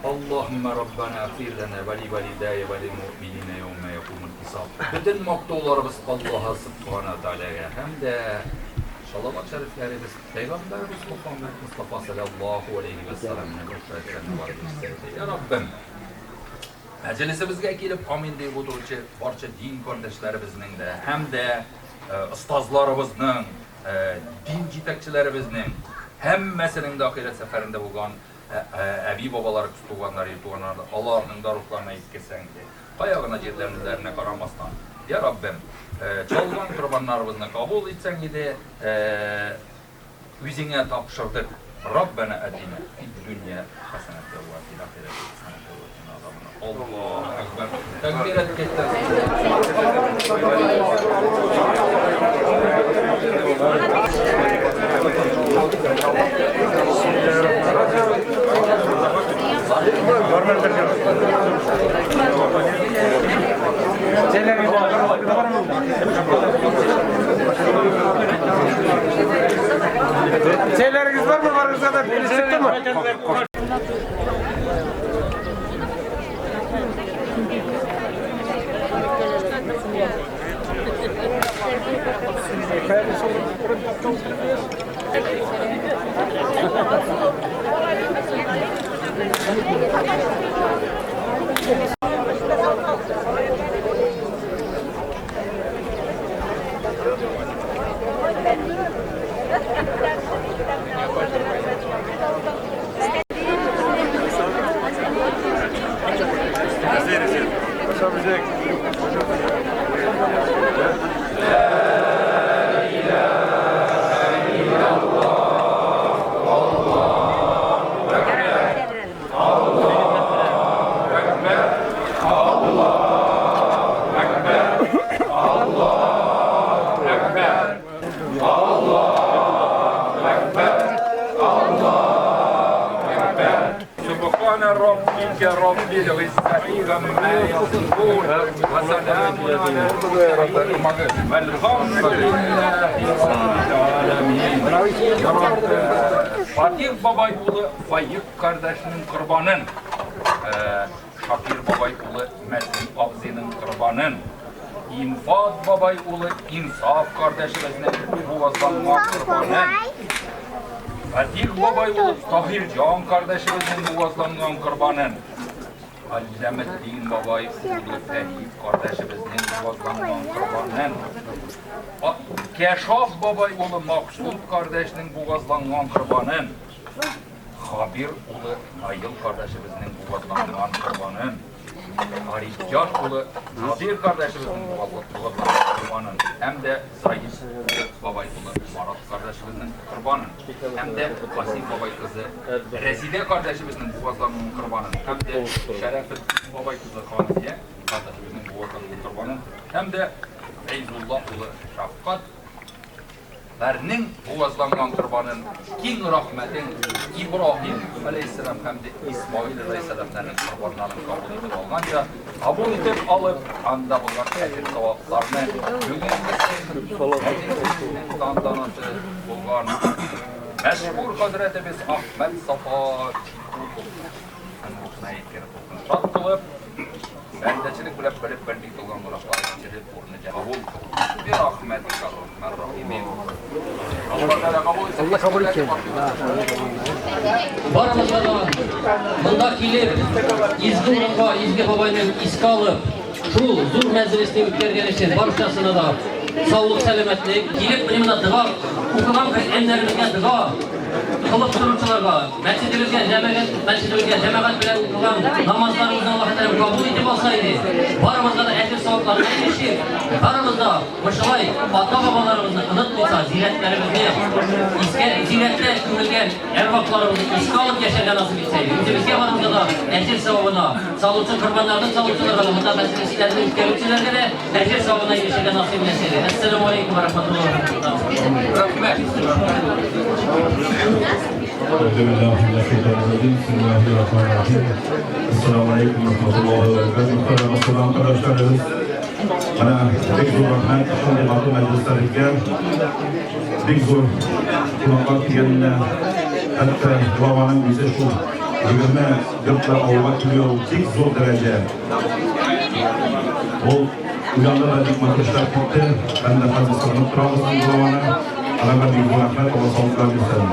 Аллаһуммә раббана игъфир ләнә вә ли валидәйә вә лил муъмининә яумә якумул хисаб. Бөтен мактауларыбыз Аллаһы Субхана Тәгаләгә һәм дә салават шәрифләребез Пәйгамбәребез Мөхәммәд Мостафа салләллаһу алейһи вә сәлләмнең рухларына барып җитсә. Я Раббым, Мәҗлесебезгә килеп амин диеп утыручы барча дин кардәшләребезнең дә һәм дә остазларыбызның, дин җитәкчеләребезнең һәммәсенең дә ахирәт сәфәрендә булган әби-бабалары, туганнары, туганнары, аларның да рухларына иткерсәң иде. Кая гына җирләнүләренә карамастан, я Раббем, чалган корбаннарыбызны кабул итсәң иде, Үзеңә тапшырдык, Раббәнә атина фид-дөнья хәсәнәтә вә фил ахирәти хәсәнәтә вә кина азабаннар. Аллаһу әкбәр. Тәкбир әйткәчтән Чәйләрегез бармы? Барыгызга да чыктымы? سبحان ربك رب العزة عما يصفون وسلام على المرسلين والحمد لله رب العالمين. Ya Рабб, Фатих бабай улы Фаик кардәшнең корбанын, Шакир бабай улы Мәсих абзыйның корбанын, Инфат бабай улы Инсаф кардәшебезнең бугазланган корбанын, Фатих бабай улы Таһирҗан кардәшебезнең бугазланган корбанын, Галләметдин бабай улы Фәрит кардәшебезнең бугазланган корбанын, Кәшаф бабай улы Максут кардәшнең бугазланган корбанын, Хабир улы Наил кардәшебезнең бугазланган корбанын, Арифҗан улы Надир кардәшебезнең бугазланган корбанын һәм дә Заид бабай улы Марат кардәшебезнең корбанын һәм дә Касыйм бабай кызы Рәзидә кардәшебезнең бугазланган корбанын һәм дә Шәрәфетдин бабай кызы Ханзия кардәшебезнең бугазланган корбанын һәм дә Фәйзулла улы Шәфкать Ләрнең бугазланган корбанын киң рәхмәтең Ибраһим галәйһиссәлам һәм дә Исмаил галәйһиссәламнәрнең корбаннарын кабул итеп алганча, кабул итеп алып, анда булган әҗер-савапларны бүгенгесе мәҗлесебезнең тантанасы булган мәшһүр хәзрәтебез Әхмәт Сафа Чикуловның рухына иткереп рухын шат кылып, Бәндәчелек белән белеп белми кылган гөнаһларын кичереп, урыны кабул кыл. Бирахмәтикә архамәр рахимин. Алла Тәгалә кабул итсен. Алла кабул итсен. Барыбызга да монда килеп, изге урынга, изге бабайны искә алып, шул зур мәҗлесне үткәргән өчен барчасына да саулык, сәламәтлек. Килеп менә монда дога укыган Коръәннәребезгә дога. кылып торучыларга, мәчетебезгә җәмәгать, мәчетебезгә җәмәгать белән укыган намазларыбызны Аллаһ Тәгалә кабул итеп алса иде. Барыбызга да әҗер савапларына ирешеп, барыбыз да шулай ата-бабаларыбызны онытмыйча, зирәтләребезне искә, зирәттә күмелгән әрвахларыбызны искә алып яшәргә насыйп итсә иде. Үзебезгә барыбызга да әҗер савабына, салучы корбаннарны салучыларга да, монда мәҗлесләрне үткәрүчеләргә дә әҗер савабына ирешергә насыйп итсә иде. Әссәламу алейкум ва рахматуллаһи ва баракатуһ. Рәхмәт. Ассаламу алейкум ва рахматуллаһи ва баракатуһ. Мөхтәрәм мөселман кардәшләребез, менә бик зур рәхмәт шундый матур мәҗлесләргә. Бик зур кунаклар килгәненә, хәтта главаның үзе шул 20 йортлы авылга килүе ул бик зур дәрәҗә. Ул уйланды да бик матур эшләп китте. Һәм дә хәзер сагынып торабыз ул главаны. Аңа бик зур рәхмәт, Алла саулыклар бирсен.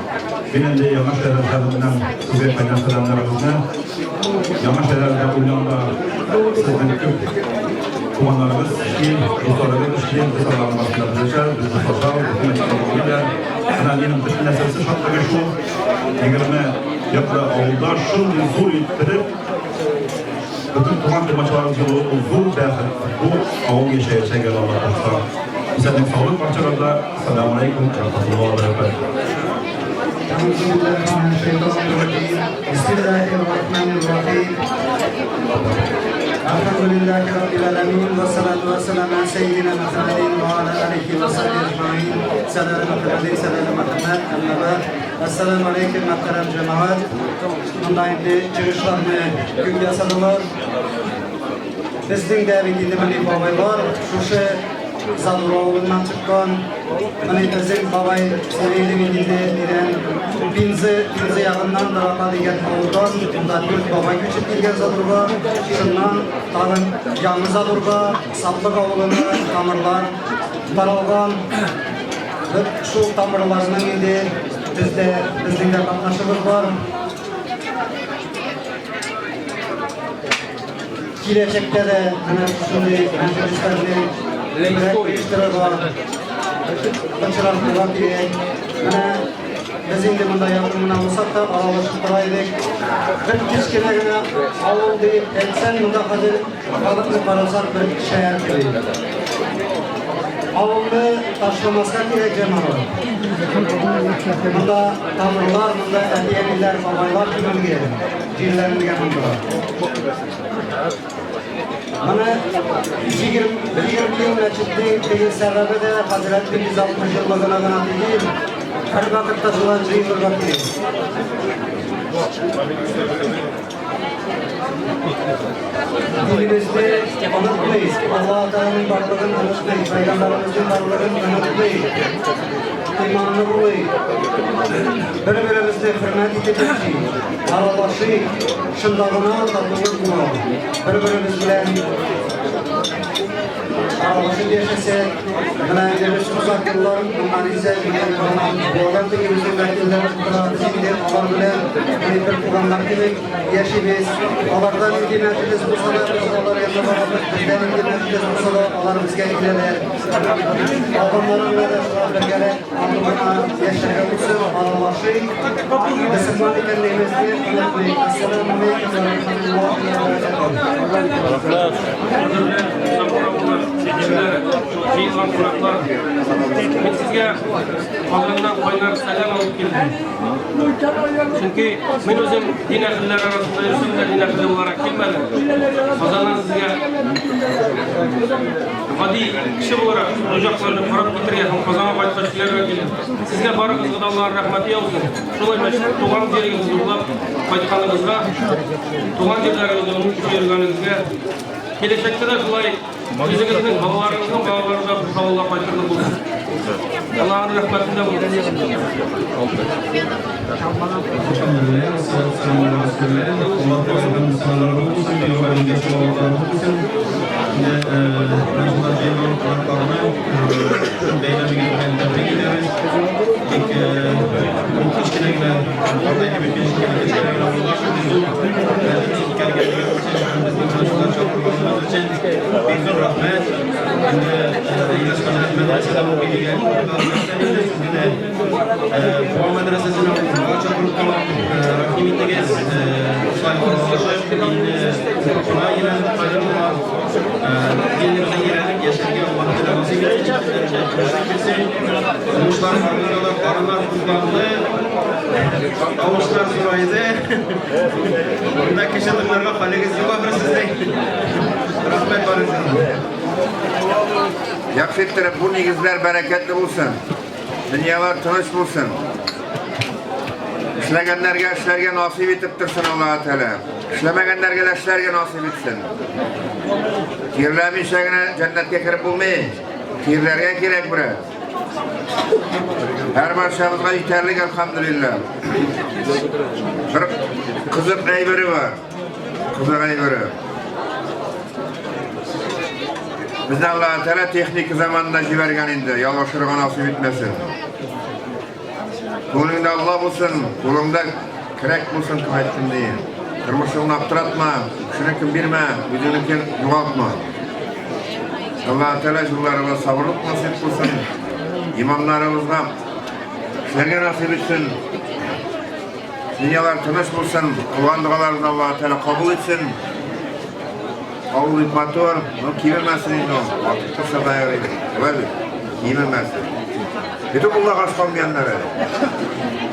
Мин инде Яңа шәһәр шәһәреннән сезгә кайнар сәламнәребезне. Яңа шәһәрдә уйланда сезнең күп туганнарыбыз эшли, дусларыбыз эшли, без аларның арасында белешәбез, без дуслашабыз, безнең мәчетләр. Менә минем бөтен нәрсәсе шатлыгы шул. 20 яклы авылда шундый зур иттереп бөтен туган тумачаларыбыз җыелуы ул зур бәхет. Бу авыл яшәячәк әле Алла кушса. Исәнлек саулык барчагызга. Ассаламу алейкум ва рахматуллаһи ва баракатуһ. أعوذ بالله من الشيطان الرجيم بسم الله الرحمن الرحيم الحمد لله رب العالمين والصلاة والسلام على سيدنا محمد وعلى آله وصحبه أجمعين سلام محمد سلام محمد أما بعد Ассаламу алейкум, мөхтәрәм җәмәгать. Монда инде чыгышларны күп ясадылар. Безнең дә бит инде менә бабайлар шушы Задур авылыннан чыккан. Менә безнең бабай сөйли бит инде нидән Пинзы, Пинзы ягыннан Драка дигән авылдан монда дүрт бабай күчеп килгән Задурга. Шуннан тагын Яңы Задурга, Саплык авылына тамырлар таралган. Бер шул тамырларның инде бездә безнең дә катнашыбыз бар. Киләчәктә дә менә шундый мәҗлесләрне күбрәк оештырырга, пычратырга кирәк. Менә без инде монда якын гына булсак та аралашып тора идек. Бер кечкенә генә авыл дип әйтсәң, монда хәзер халыкны карасак бер шәһәр кебек. Авылны ташламаска кирәк, җәмәгать. Монда тамырлар, монда әти-әниләр, бабайлар күмелгән, җирләнелгән монда. Моны 20 ел мәчетнең теге сәбәбе дә хәзрәтнең 160 еллыгына гына түгел, һәрвакытта шулай җыелырга кирәк. Динебезне онытмыйк, Аллаһ Тәгаләнең барлыгын онытмыйк, пәйгамбәребезнең барлыгын онытмыйк. Иманлы булыйк. Бер-беребезне хөрмәт итеп яшик, аралашыйк, шунда гына татулык була. Бер-беребез белән аралашып яшәсәк, менә инде без озак еллар моннан исә Буадан тегебезнең вәкилләре утыра, без инде алар белән бер туганнар кебек яшибез. Аларда нинди мәҗлес булса да, без алар янына барабыз, бездә нинди мәҗлес булса да, алар безгә киләләр. Калганнары белән дә шулай бергәләп матур гына яшәргә булсын, аралашыйк. Мөселман икәнлегебезне онытмыйк. Ассаламу алейкум ва рахматуллахи ва баракатуһ. Җыелган кунаклар, мин сезгә Казаннан кайнар сәлам алып килдем. Чөнки мин үзем дин әһелләре арасында йөрсәм дә, дин әһеле буларак килмәдем. Казаннан сезгә гади кеше буларак бу якларны карап китәргә һәм Казанга кайткач сөйләргә килдем. Сезгә барыгызга да Аллаһның рәхмәте яусын. Шулай мәчет туган җирегезне зурлап кайтканыгызга, туган җирләрегезне онытмый йөргәнегезгә, киләчәктә дә шулай үзегезнең балаларыгызның балалары да шушы авылга кайтырлык булсын. Аллаһның рәхмәтендә булсын. Мәдрәсәдә укый дигән. Сез генә Буа мәдрәсәсенә укырга чакырып калам. Рәхим итегез, шулай аралашып, динне гына өйрәнеп кайтырга, динебезне өйрәнеп яшәргә Аллаһ Тәгалә насыйп итсен, тынычлык бирсен. Уңышлар, гармонияләр, карыннар тукланды, тавышлар зурайды. Монда кеше тыңларга хәлегез юк ахры сезнең. Рәхмәт барыгызга. Яхшы иттереп, бу нигезләр бәрәкәтле булсын. Дөньялар тыныч булсын. Эшләгәннәргә эшләргә насыйп итеп торсын Аллаһ Тәгалә. Эшләмәгәннәргә дә эшләргә насыйп итсен. Тирләмичә генә җәннәткә кереп булмый. Тирләргә кирәк бераз. Һәр барчабызга җитәрлек, әлхәмдүлилләһ. Бер кызык әйбере бар. Кызык әйбере. Безне Аллаһ Тәгалә техника заманында җибәргән инде, ялгышырга насыйп итмәсен. Күңелеңдә Алла булсын, кулыңда көрәк булсын, кем әйттем ди. Тормышыңны аптыратма, кешенекен бирмә, үзеңнекен югалтма. Аллаһ Тәгалә юлларыбызга сабырлык насыйп кылсын, имамнарыбызга эшләргә насыйп итсен. Дөньялар тыныч булсын, кылган догаларыбызны Аллаһ Тәгалә кабул итсен. Авыл бик матур, но кимемәсен инде ул. Артык торса да ярый. Шулай бит? Кимемәсен. Бөтен муллага калмаганнар әле.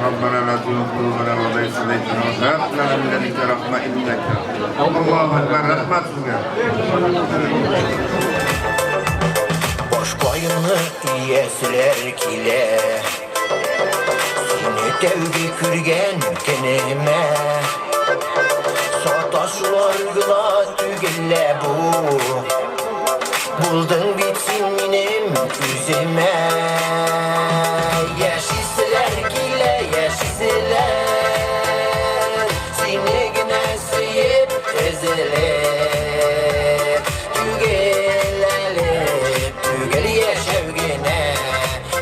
Раббана ла тузигъ кулубана бәгъдә из һәдәйтәнә ва һаб лана мин ләдүнкә рахмә иннәкә. Аллаһу әкбәр, рәхмәт сезгә. Башкаеңны ияселәр килә. Сине тәүге күргән көнемә. Саташулар гына түгел лә бу. Булдың бит син минем үземә. Яшиселәр килә, яшиселәр. Сине генә сөеп өзелеп. Түгел әле, түгел яшәү генә.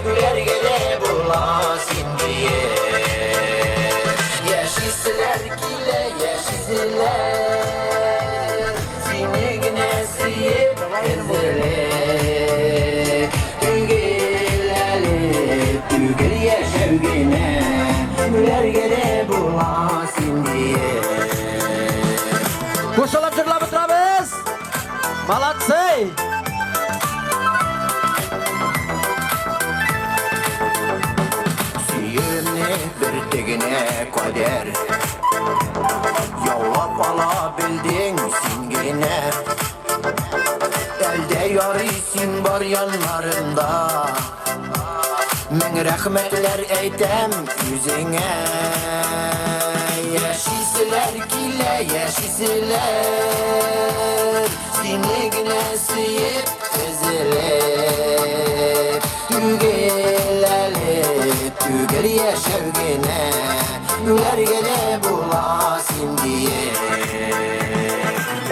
Үләргә дә була син диеп. Яшиселәр килә, яшиселәр. Сине генә сөеп өзелеп. Түгел әле, түгел яшәү генә. Үләргә дә була син диеп. Кушылып җырлап утырабыз. Молодцы! Сөюемне бөртегенә кадәр Яулап ала белдең син генә. Әлдә ярый син бар яннарымда. Мең рәхмәтләр әйтәм үзеңә. Яшиселәр килә, яшиселәр. Сине генә сөеп өзелеп. Түгел әле, түгел яшәү генә. Үләргә дә була син диеп.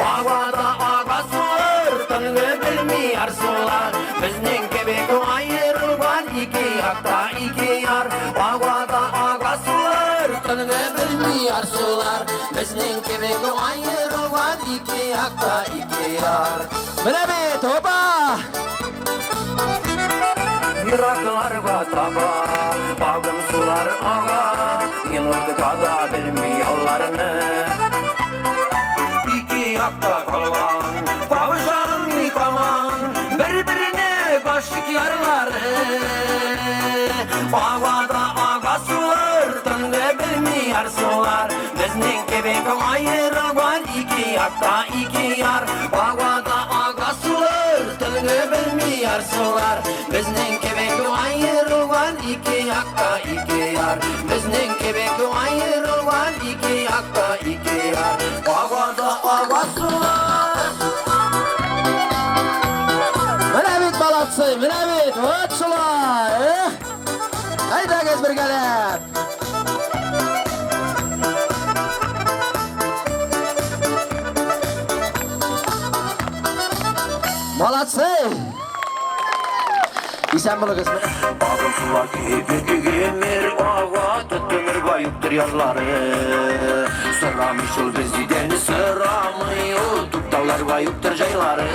Агада ага сулар, тынгы белми ярсулар. Безнең кебек аерылган ике якта ике яр. Агада ага сулар, тынгы белми ярсулар. Безнең кебек аерылган ике якта ике яр. Менә бит, опа! Еракларга таба агым сулар ага, Минутка да белми аларны. Ике якта калган, кавышалмый каман, бер-беренә гашыйк ярлары. Агада ага сулар, тынгы белми ярсулар. Безнең кебек аерылган ике якта ике яр. Агада ага сулар, тынгы белми ярсулар. Безнең кебек аерылган ике якта ике яр. Безнең кебек аерылган ике якта ике яр. Агада ага сулар. Менә бит, молодцы, менә бит, вот шулай. Эх! Әйдәгез бергәләп. Молодцы! Исән булыгыз. Агым сулар кебек гомер ага, тотынырга юктыр ярлары. Сорамый шул бездән, сорамый ул, туктауларга юктыр җайлары.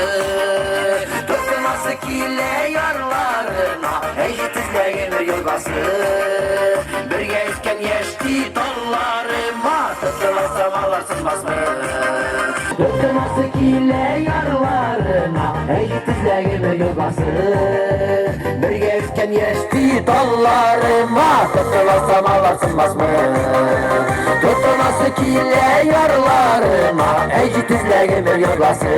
Тотынасы килә ярларына, Әй җитезләгән елгасы. Бергә үскән яшьти талларыма, Тотынасам алар сынмасмы? Тотынасы килә ярларына, Әй җитезләгән елгасы. Бергә үскән яшьти талларыма, Тотынасам алар сынмасмы? Тотынасы килә ярларыма, Әй җитезләгән елгасы.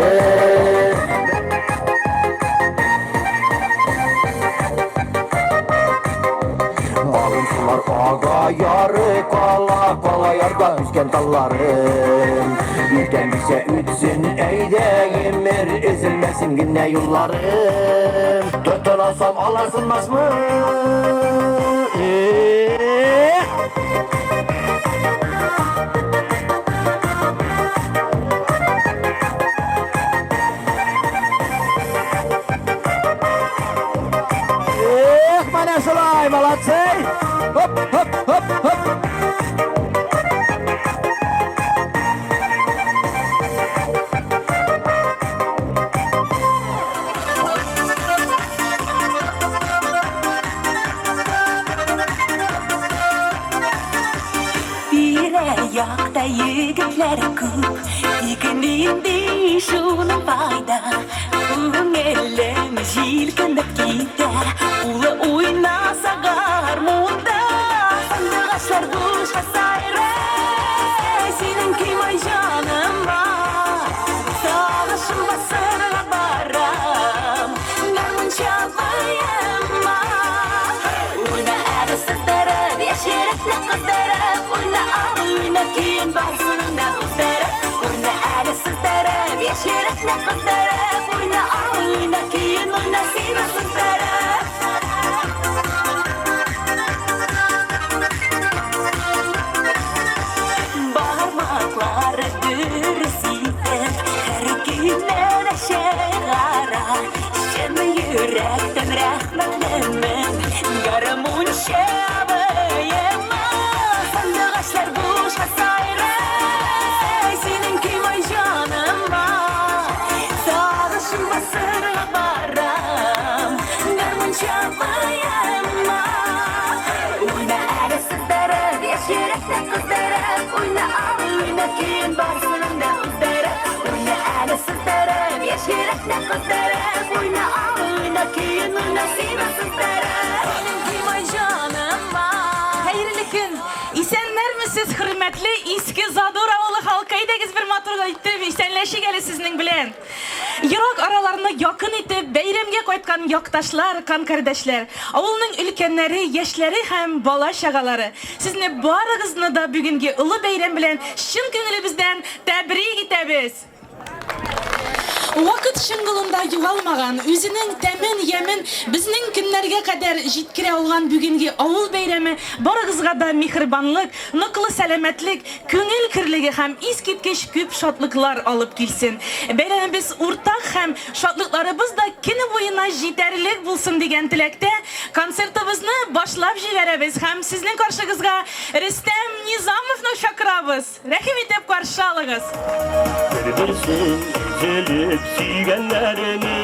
Агын сулар ага яры кала, кала ярда үскән талларым. Иртән бисә үтсен, әйдә гомер, өзелмәсен генә юлларым. Тотынасам алар сынмасмы? Эх! Эх, менә шулай, молодцы! Хоп, хоп, хоп, хоп. Тирә-якта егетләр күп, тик нинди шуның файда? Күңелем җилкенеп китә, Улы уйнаса гармунда, Сандугачлар бушка сайрый, Синең көймай җаныма. Сагышым басырга барам, Гармунчы абыема. Уйна әле сыздырып, яшь йөрәкне кыздырып, Уйна ал, уйна көен барсын да уздырып. Уйна әле сыздырып, яшь йөрәкне кыздырып, Уйна ал, уйна көен, уйна син сыздырып. Бармаклары дөрес итеп, һәр көйне чыгара. Чын йөрәктән рәхмәтлемен гармунчы абыема. Сандугачлар бушка сайрый, Синең көймай җаныма. Сагышым басырга барам, гармунчы абыема. Уйна әле сыздырып, яшь йөрәкне кыздырып, Уйна ал, уйна көен барсын да уздырып. Уйна әле сыздырып, яшь йөрәкне кыздырып, Уйна ал, уйна көен, уйна син сыздырып. Синең көймай җаныма. Хәерле көн! Исәннәрмесез, хөрмәтле Иске Задур авылы халкы! Әйдәгез бер матур итеп исәнләшик әле сезнең белән. Ерак араларны якын итеп, бәйрәмгә кайткан якташлар, кан-кардәшләр, авылның өлкәннәре, яшьләре һәм бала-чагалары, сезне барыгызны да бүгенге олы бәйрәм белән чын күңелебездән тәбрик итәбез! Вакыт чоңгылында югалмаган, үзенең тәмен, ямен безнең көннәргә кадәр җиткерә алган бүгенге авыл бәйрәме барыгызга да миһербанлык, ныклы сәламәтлек, күңел көрлеге һәм искиткеч күп шатлыклар алып килсен. Бәйрәмебез уртак һәм шатлыкларыбыз да көне буена җитәрлек булсын дигән теләктә концертыбызны башлап җибәрәбез һәм сезнең каршыгызга Рөстәм Низамовны чакырабыз. Рәхим итеп каршы алыгыз! Бер-берсен өзелеп сөйгәннәрне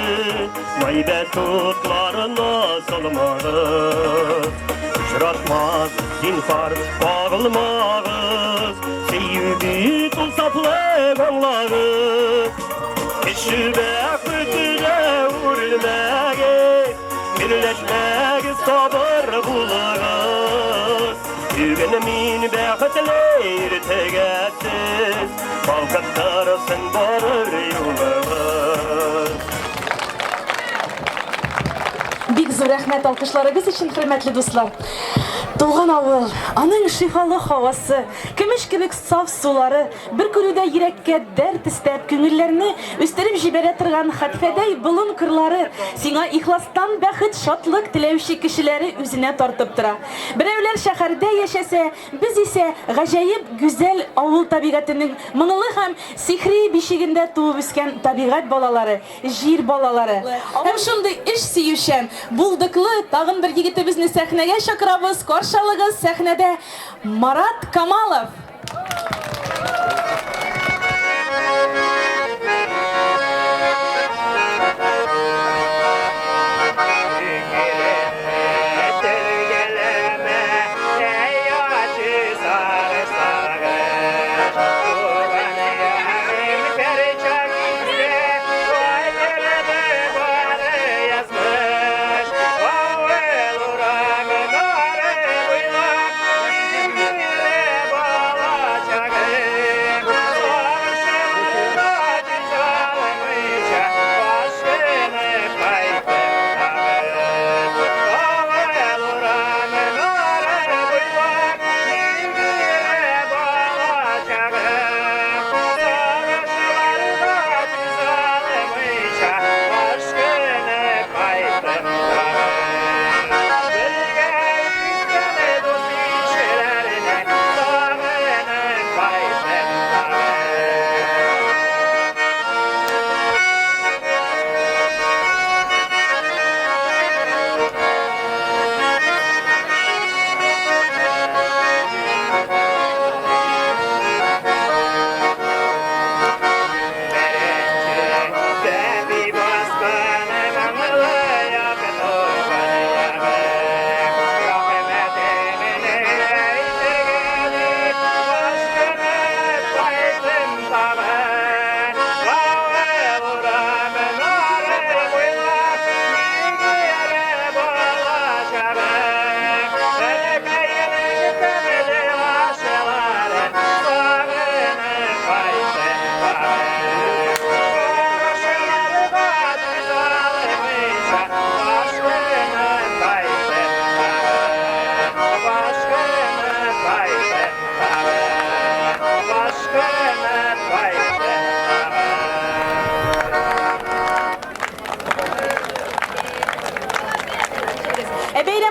Гайбәт утларына салмагыз. Очратмагыз, зинһар, кагылмагыз. Сөю бит ул сафлык, аңлагыз. Кеше бәхетенә үрелмәгез. Берләшмәгез, сабыр булыгыз. Бүген мин бәхетле, иртәгә сез. Балкып торсын барыр юлыгыз. Бик зур рәхмәт алкышларыгыз өчен, хөрмәтле дуслар. Туган авыл, аның шифалы һавасы, көмеш кебек саф сулары, бер күрүдә йөрәккә дәрт өстәп, күңелләрне үстереп җибәрә торган хәтфәдәй болын кырлары, сиңа ихластан бәхет, шатлык теләүче кешеләре үзенә тартып тора. Берәүләр шәһәрдә яшәсә, без исә гаҗәеп гүзәл авыл табигатенең моңлы һәм сихри бишегендә туып үскән табигать балалары, җир балалары. Һәм шундый эш сөючән, булдыклы тагын бер егетебезне сәхнәгә чакырабыз, каршы алыгыз, сәхнәдә Марат Камалов!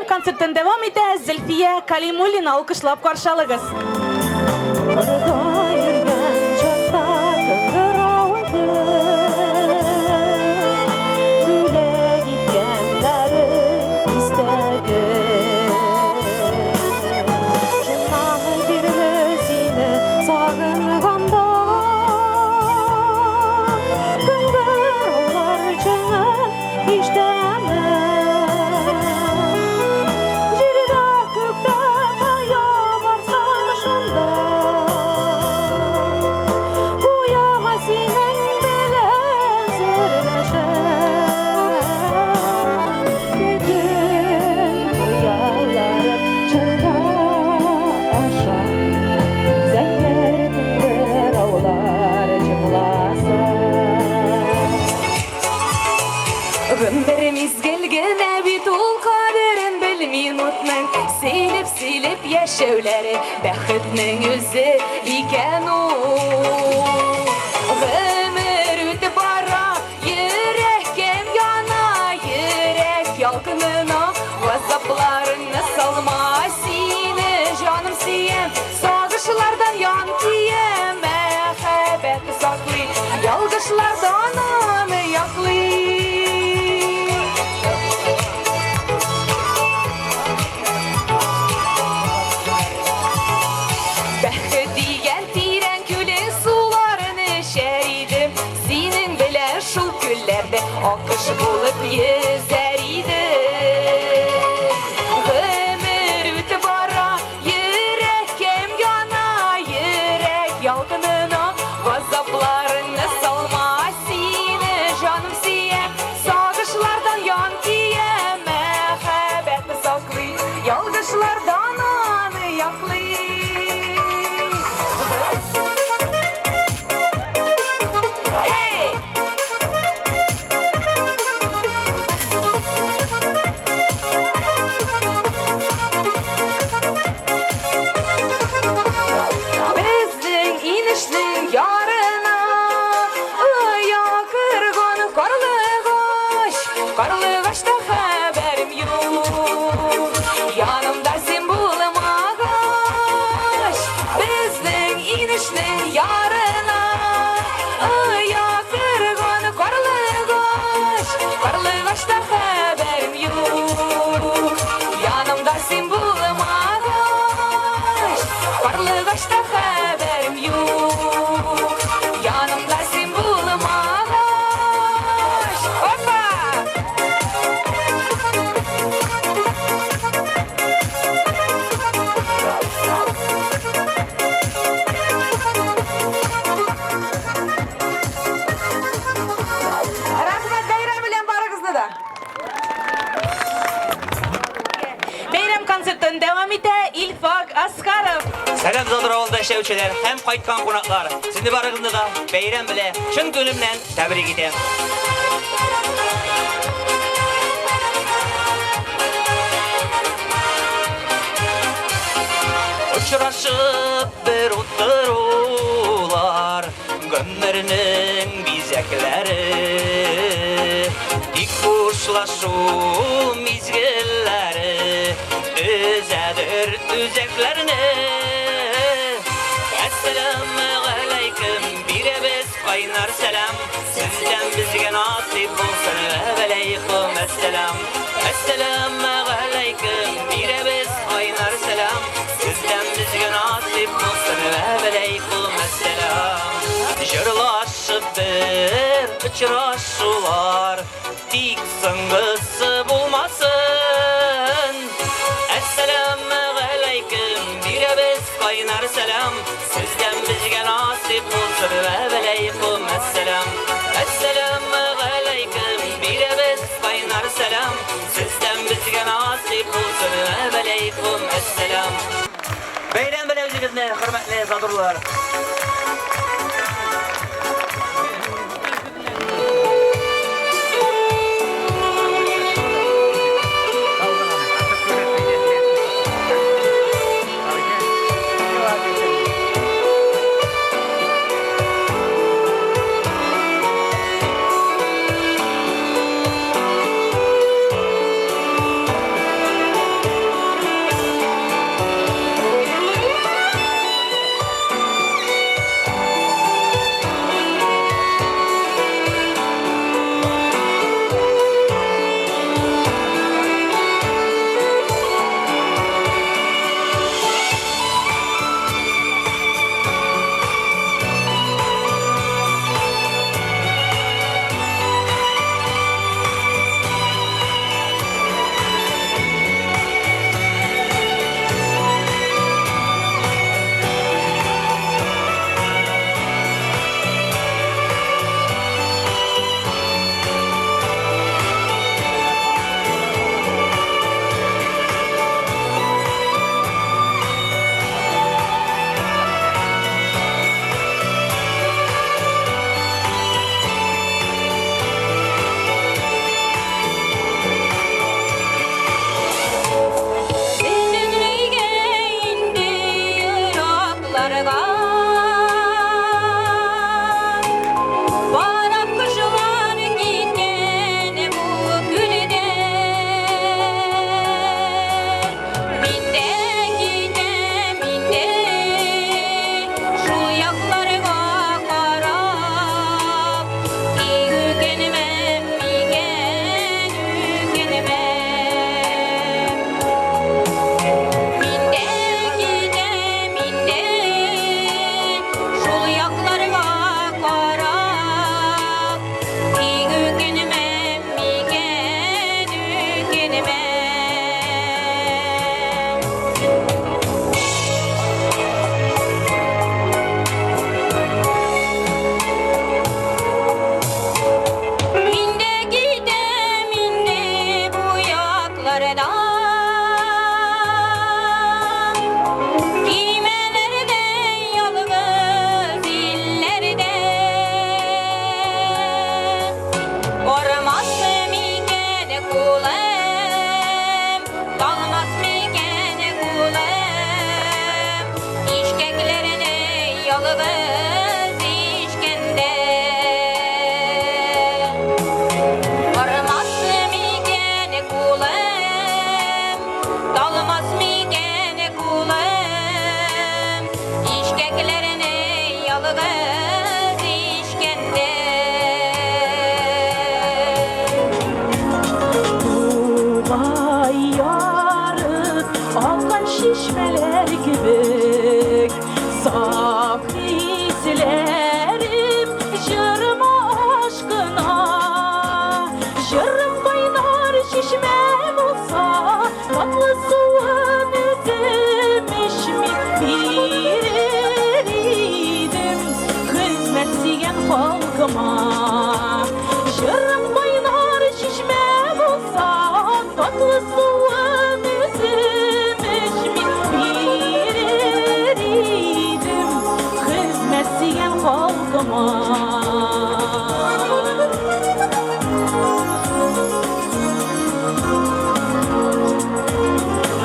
Бәйрәм концертын дәвам итә Зөлфия Калимуллина. Алкышлап каршы алыгыз. Гомер мизгел генә бит ул, кадерен бел минутның. Сөйләп, сөйләп яшәүләре бәхетнең үзе икән ул. Гомер үтеп бара, йөрәкем яна, йөрәк ялкынына газапларыңны салма. Сине җаным сөям, сагышлардан ян киям, мәхәббәт саклый, ялгышлардан аны яклый. Бәхет дигән тирән күлнең суларын эчәр идем, синең белән шул күлләрдә акыш булып йөзәр идем. Гомер үтеп бара, йөрәкем яна, йөрәк ялкынына газапларыңны салма. Сине җаным сөям, сагышлардан ян киям, мәхәббәтне саклый, ялгышлардан аны яклый. Hey! Безнең инешнең ярына оя кергән карлыгач, карлыгачта хәбәрем юк. Янымда син булмагач, безнең инешнең ярына оя кергән карлыгач, карлыгачта хәбәрем юк. Янымда син булмагач, карлыгачта хәбәрем юк. Янымда син булмагач. Опа! Рәхмәт, бәйрәм белән барыгызны да. Бәйрәм концертын дәвам итә Илфак Аскаров. Сәлам Задыр авылында эшләүчеләр һәм кайткан кунаклар. Сезне барыгызны да бәйрәм белән чын күңелемнән тәбрик итәм. Очрашып бер утырулар, гомернең бизәкләре. Тик хушлашу мизгелләре өзәдер үзәкләрне. Әссәламу галәйкем, бирәбез кайнар сәлам. Сездән безгә насыйп булсын, вә алейкум әссәлам. Әссәламу галәйкем, бирәбез кайнар сәлам. Сездән безгә насыйп булсын, вә алейкум әссәлам. Җырлашып бер очрашулар, тик соңгысы булмасын. Әссәламу галәйкем, бирәбез кайнар сәлам. Сездән безгә насыйп булсын, вә алейкум әссәлам. Әссәламу галәйкем, бирәбез кайнар сәлам. Сездән безгә насыйп булсын, вә алейкум әссәлам. Бәйрәм белән үзегезне, хөрмәтле задурлар. Мин дә китәм инде шул якларга карап, тик үкенмәм микән, үкенмәм. Мин дә китәм инде шул якларга карап, тик үкенмәм микән, үкенмәм. Мин дә китәм инде бу яклардан, Көймәләрдә ялгыз илләрдә. Бармас микән кулым, талмас микән кулым, Ишкәкләрне ялгыз ишкәндә. Бармас микән кулым, талмас микән кулым, Ишкәкләрне ялгыз ишкәндә. Тугай ярып аккан чишмәләр кебек саф хисләрем җырыма ашкына. Җырым кайнар чишмә булса, татлы суын үзем эчми бирер идем хезмәт сөйгән халкыма. Җырым кайнар чишмә булса, татлы суын үзем эчми бирер идем хезмәт сөйгән халкыма.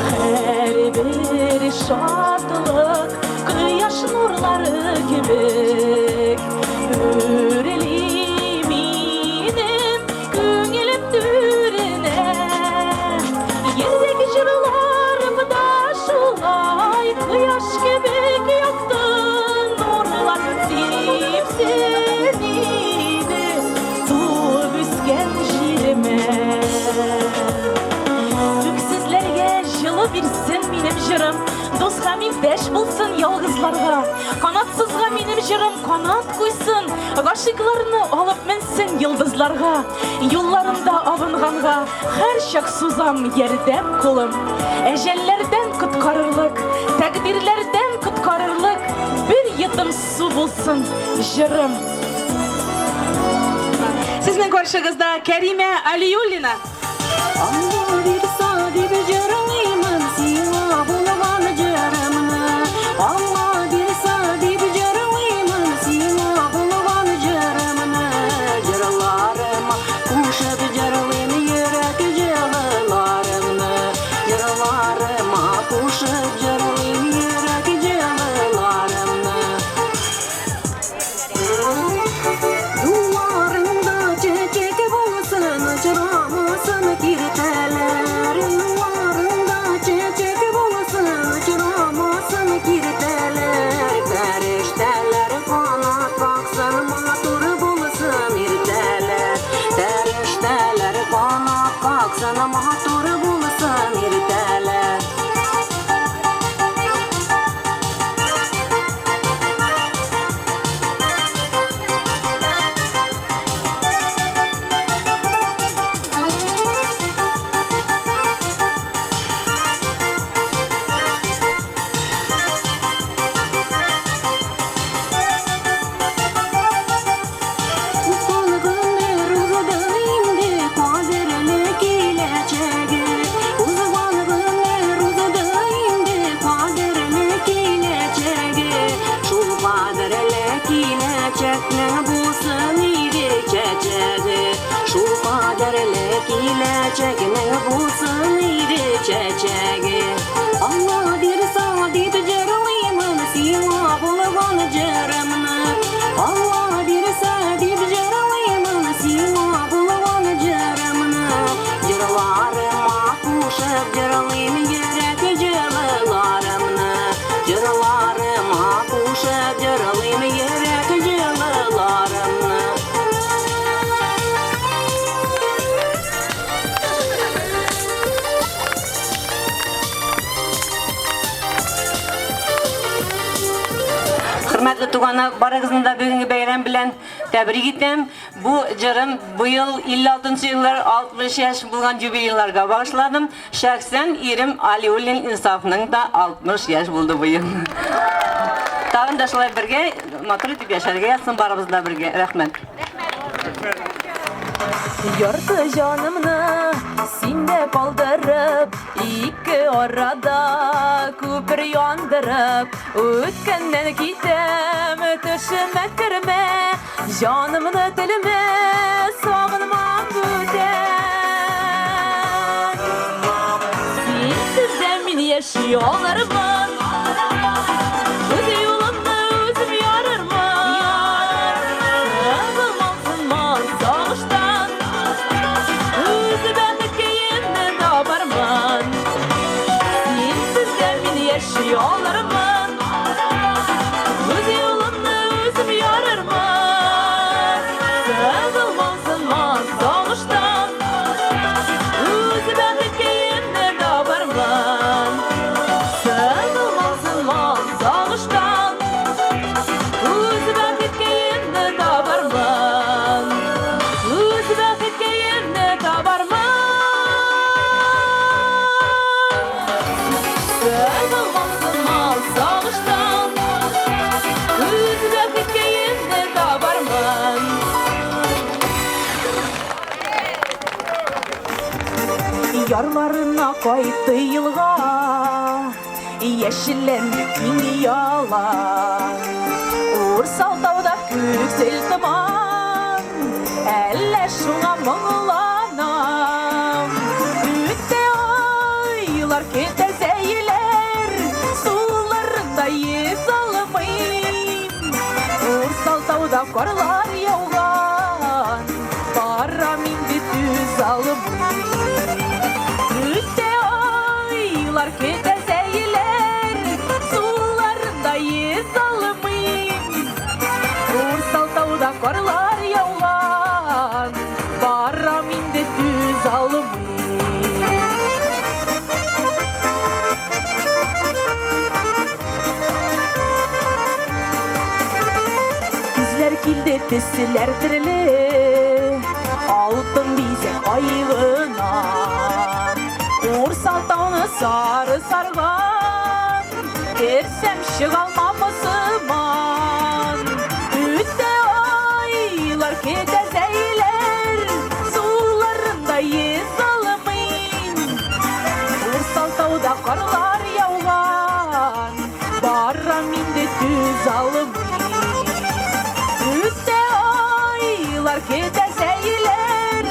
Һәрбер шатлык кояш нурлары кебек үрели минем күңелем түренә. Йөрәк җырларым да шулай кояш кебек якты нурлар сипсен иде туып үскән җиремә. Үксезләргә җылы бирсен минем җырым, дус һәм иптәш булсын ялгызларга. Канатсызга минем җырым канат куйсын, гашыйкларны алып менсен йолдызларга. Юлларында абынганга һәрчак сузам ярдәм кулым. Әҗәлләрдән коткарырлык, тәкъдирләрдән коткарырлык бер йотым су булсын җырым. Сезнең каршыгызда Кәримә Алиуллина. Алла бирса дип җырлыймын сиңа булган җырымны. Алла бирса дип җырлыймын сиңа булган җырымны. Җырларыма кушып җырлыйм йөрәк җылыларымны. Җырларыма кушып җырлыйм йөрәк җылыларымны. Юлларыңда чәчәк булсын, очрамасын киртәләр. Юлларыңда чәчәк булсын, очрамасын киртәләр. Фәрештәләр канат каксын, матур булсын иртәләр. Фәрештәләр канат каксын, матур булсын иртәләр. Узган гомер узды инде, кадерле киләчәге. Узган гомер узды инде, кадерле киләчәге. Шул кадерле киләчәкнең булсын иде чәчәге. Шул кадерле киләчәкнең булсын иде чәчәге. Алла бирса дип җырлыймын сиңа булган җырымны. Алла бирса дип җырлыймын сиңа булган җырымны. Җырларыма кушып җырлыйм йөрәк. Хөрмәтле туганнар, барыгызны да бүгенге бәйрәм белән тәбрик итәм. Бу җырым быел 56 нчы еллар 60 яшь булган юбилейларга багышладым. Шәхсән ирем Алиуллин Инсафның да 60 яшь булды быел. Тагын да шулай бергә матур итеп яшәргә язсын барыбыз да бергә. Рәхмәт. Ярты җанымны синдә калдырып, ике арада күпер яндырып, үткәннән китәм, төшемә кермә, җанымны телмә, сагынмам бүтән. Синсез дә мин яши алырмын, үз юлымны үзем ярырмын. Сыгылмам, сынмам сагыштан, үз бәхеткәемне табармын. Синсез дә мин яши алырмын, үз юлымны үзем ярырмын. Сыгылмам, сынмам сагыштан, үз бәхеткәемне табармын. Сыгылмам, сынмам сагыштан, үз бәхеткәемне табармын. Үз бәхеткәемне табармын. Сыгылмам, сынмам сагыштан, үз бәхеткәемне табармын. Ярларына кайтты елга, яшелләнде киң ялан. Урсал тауда күксел томан, әллә шуңа моңланам. Үтә айлар, көтә зәйләр, суларында йөз алмыйм. Урсал тауда карлар яуган, барам инде түз алмыйм. Үтә айлар, көтә зәйләр, суларында йөз алмыйм. Урсал тауда карлар яуган, барам инде түз алмыйм. Күзләр килде, төсләр төрле, алтын бизәк айгына. Урсал тауны сары сарган, керсәм чыгалмам сыман. Үтә айлар, көтә зәйләр, суларында йөз алмыйм. Урсал тауда карлар яуган, барам инде түз алмыйм. Үтә айлар, көтә зәйләр,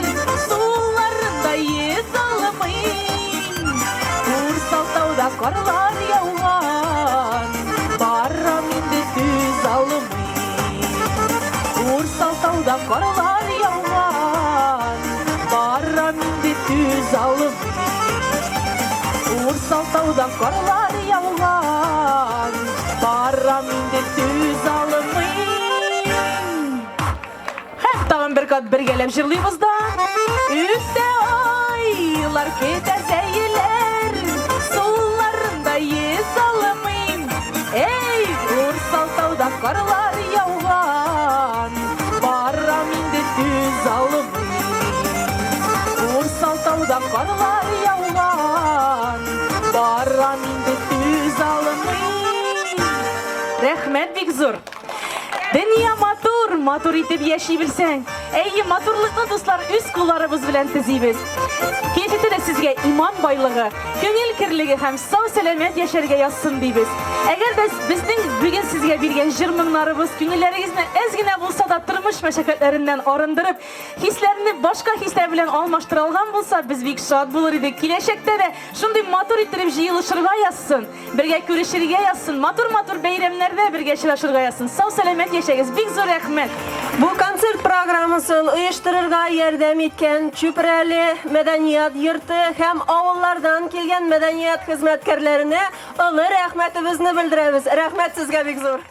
суларында йөз алмыйм. Урсал тауда карлар яуган, барам инде түз алмыйм. Урсал тауда карлар яуган, барам инде түз алмыйм. Урсал тауда карлар яуган, барам инде түз алмыйм. Һәм тагын бер кат бергәләп җырлыйбыз да. Үтә айлар, көтә зәйләр, суларында йөз алмыйм. Эй, Урсал тауда карлар яуган, барам инде түз алмыйм. Урсал тауда карлар яуган, барам инде түз алмыйм. Рәхмәт бик зур. Дөнья матур, матур итеп яши белсәң. Әйе, матурлыкны, дуслар, үз кулларыбыз белән төзибез. Киләчәктә дә сезгә иман байлыгы, күңел керлеге һәм сау-сәламәт яшәргә язсын дибез. Әгәр дә безнең бүген сезгә биргән җыр моңнарыбыз күңелләрегезне әз генә булса да тормыш мәшәкатьләреннән арындырып, хисләрне башка хисләр белән алмаштыра алган булса, без бик шат булыр идек. Киләчәктә дә шундый матур иттереп җыелышырга язсын. Бергә күрешергә язсын, матур-матур бәйрәмнәрдә бергә очрашырга язсын. Сау-сәламәт яшәгез. Бик зур рәхмәт. Бу концерт программасын оештырырга ярдәм иткән Чүпрәле мәдәният йорты һәм авыллардан килгән мәдәният хезмәткәрләренә олы рәхмәтебезне белдерәбез. Рәхмәт сезгә бик зур.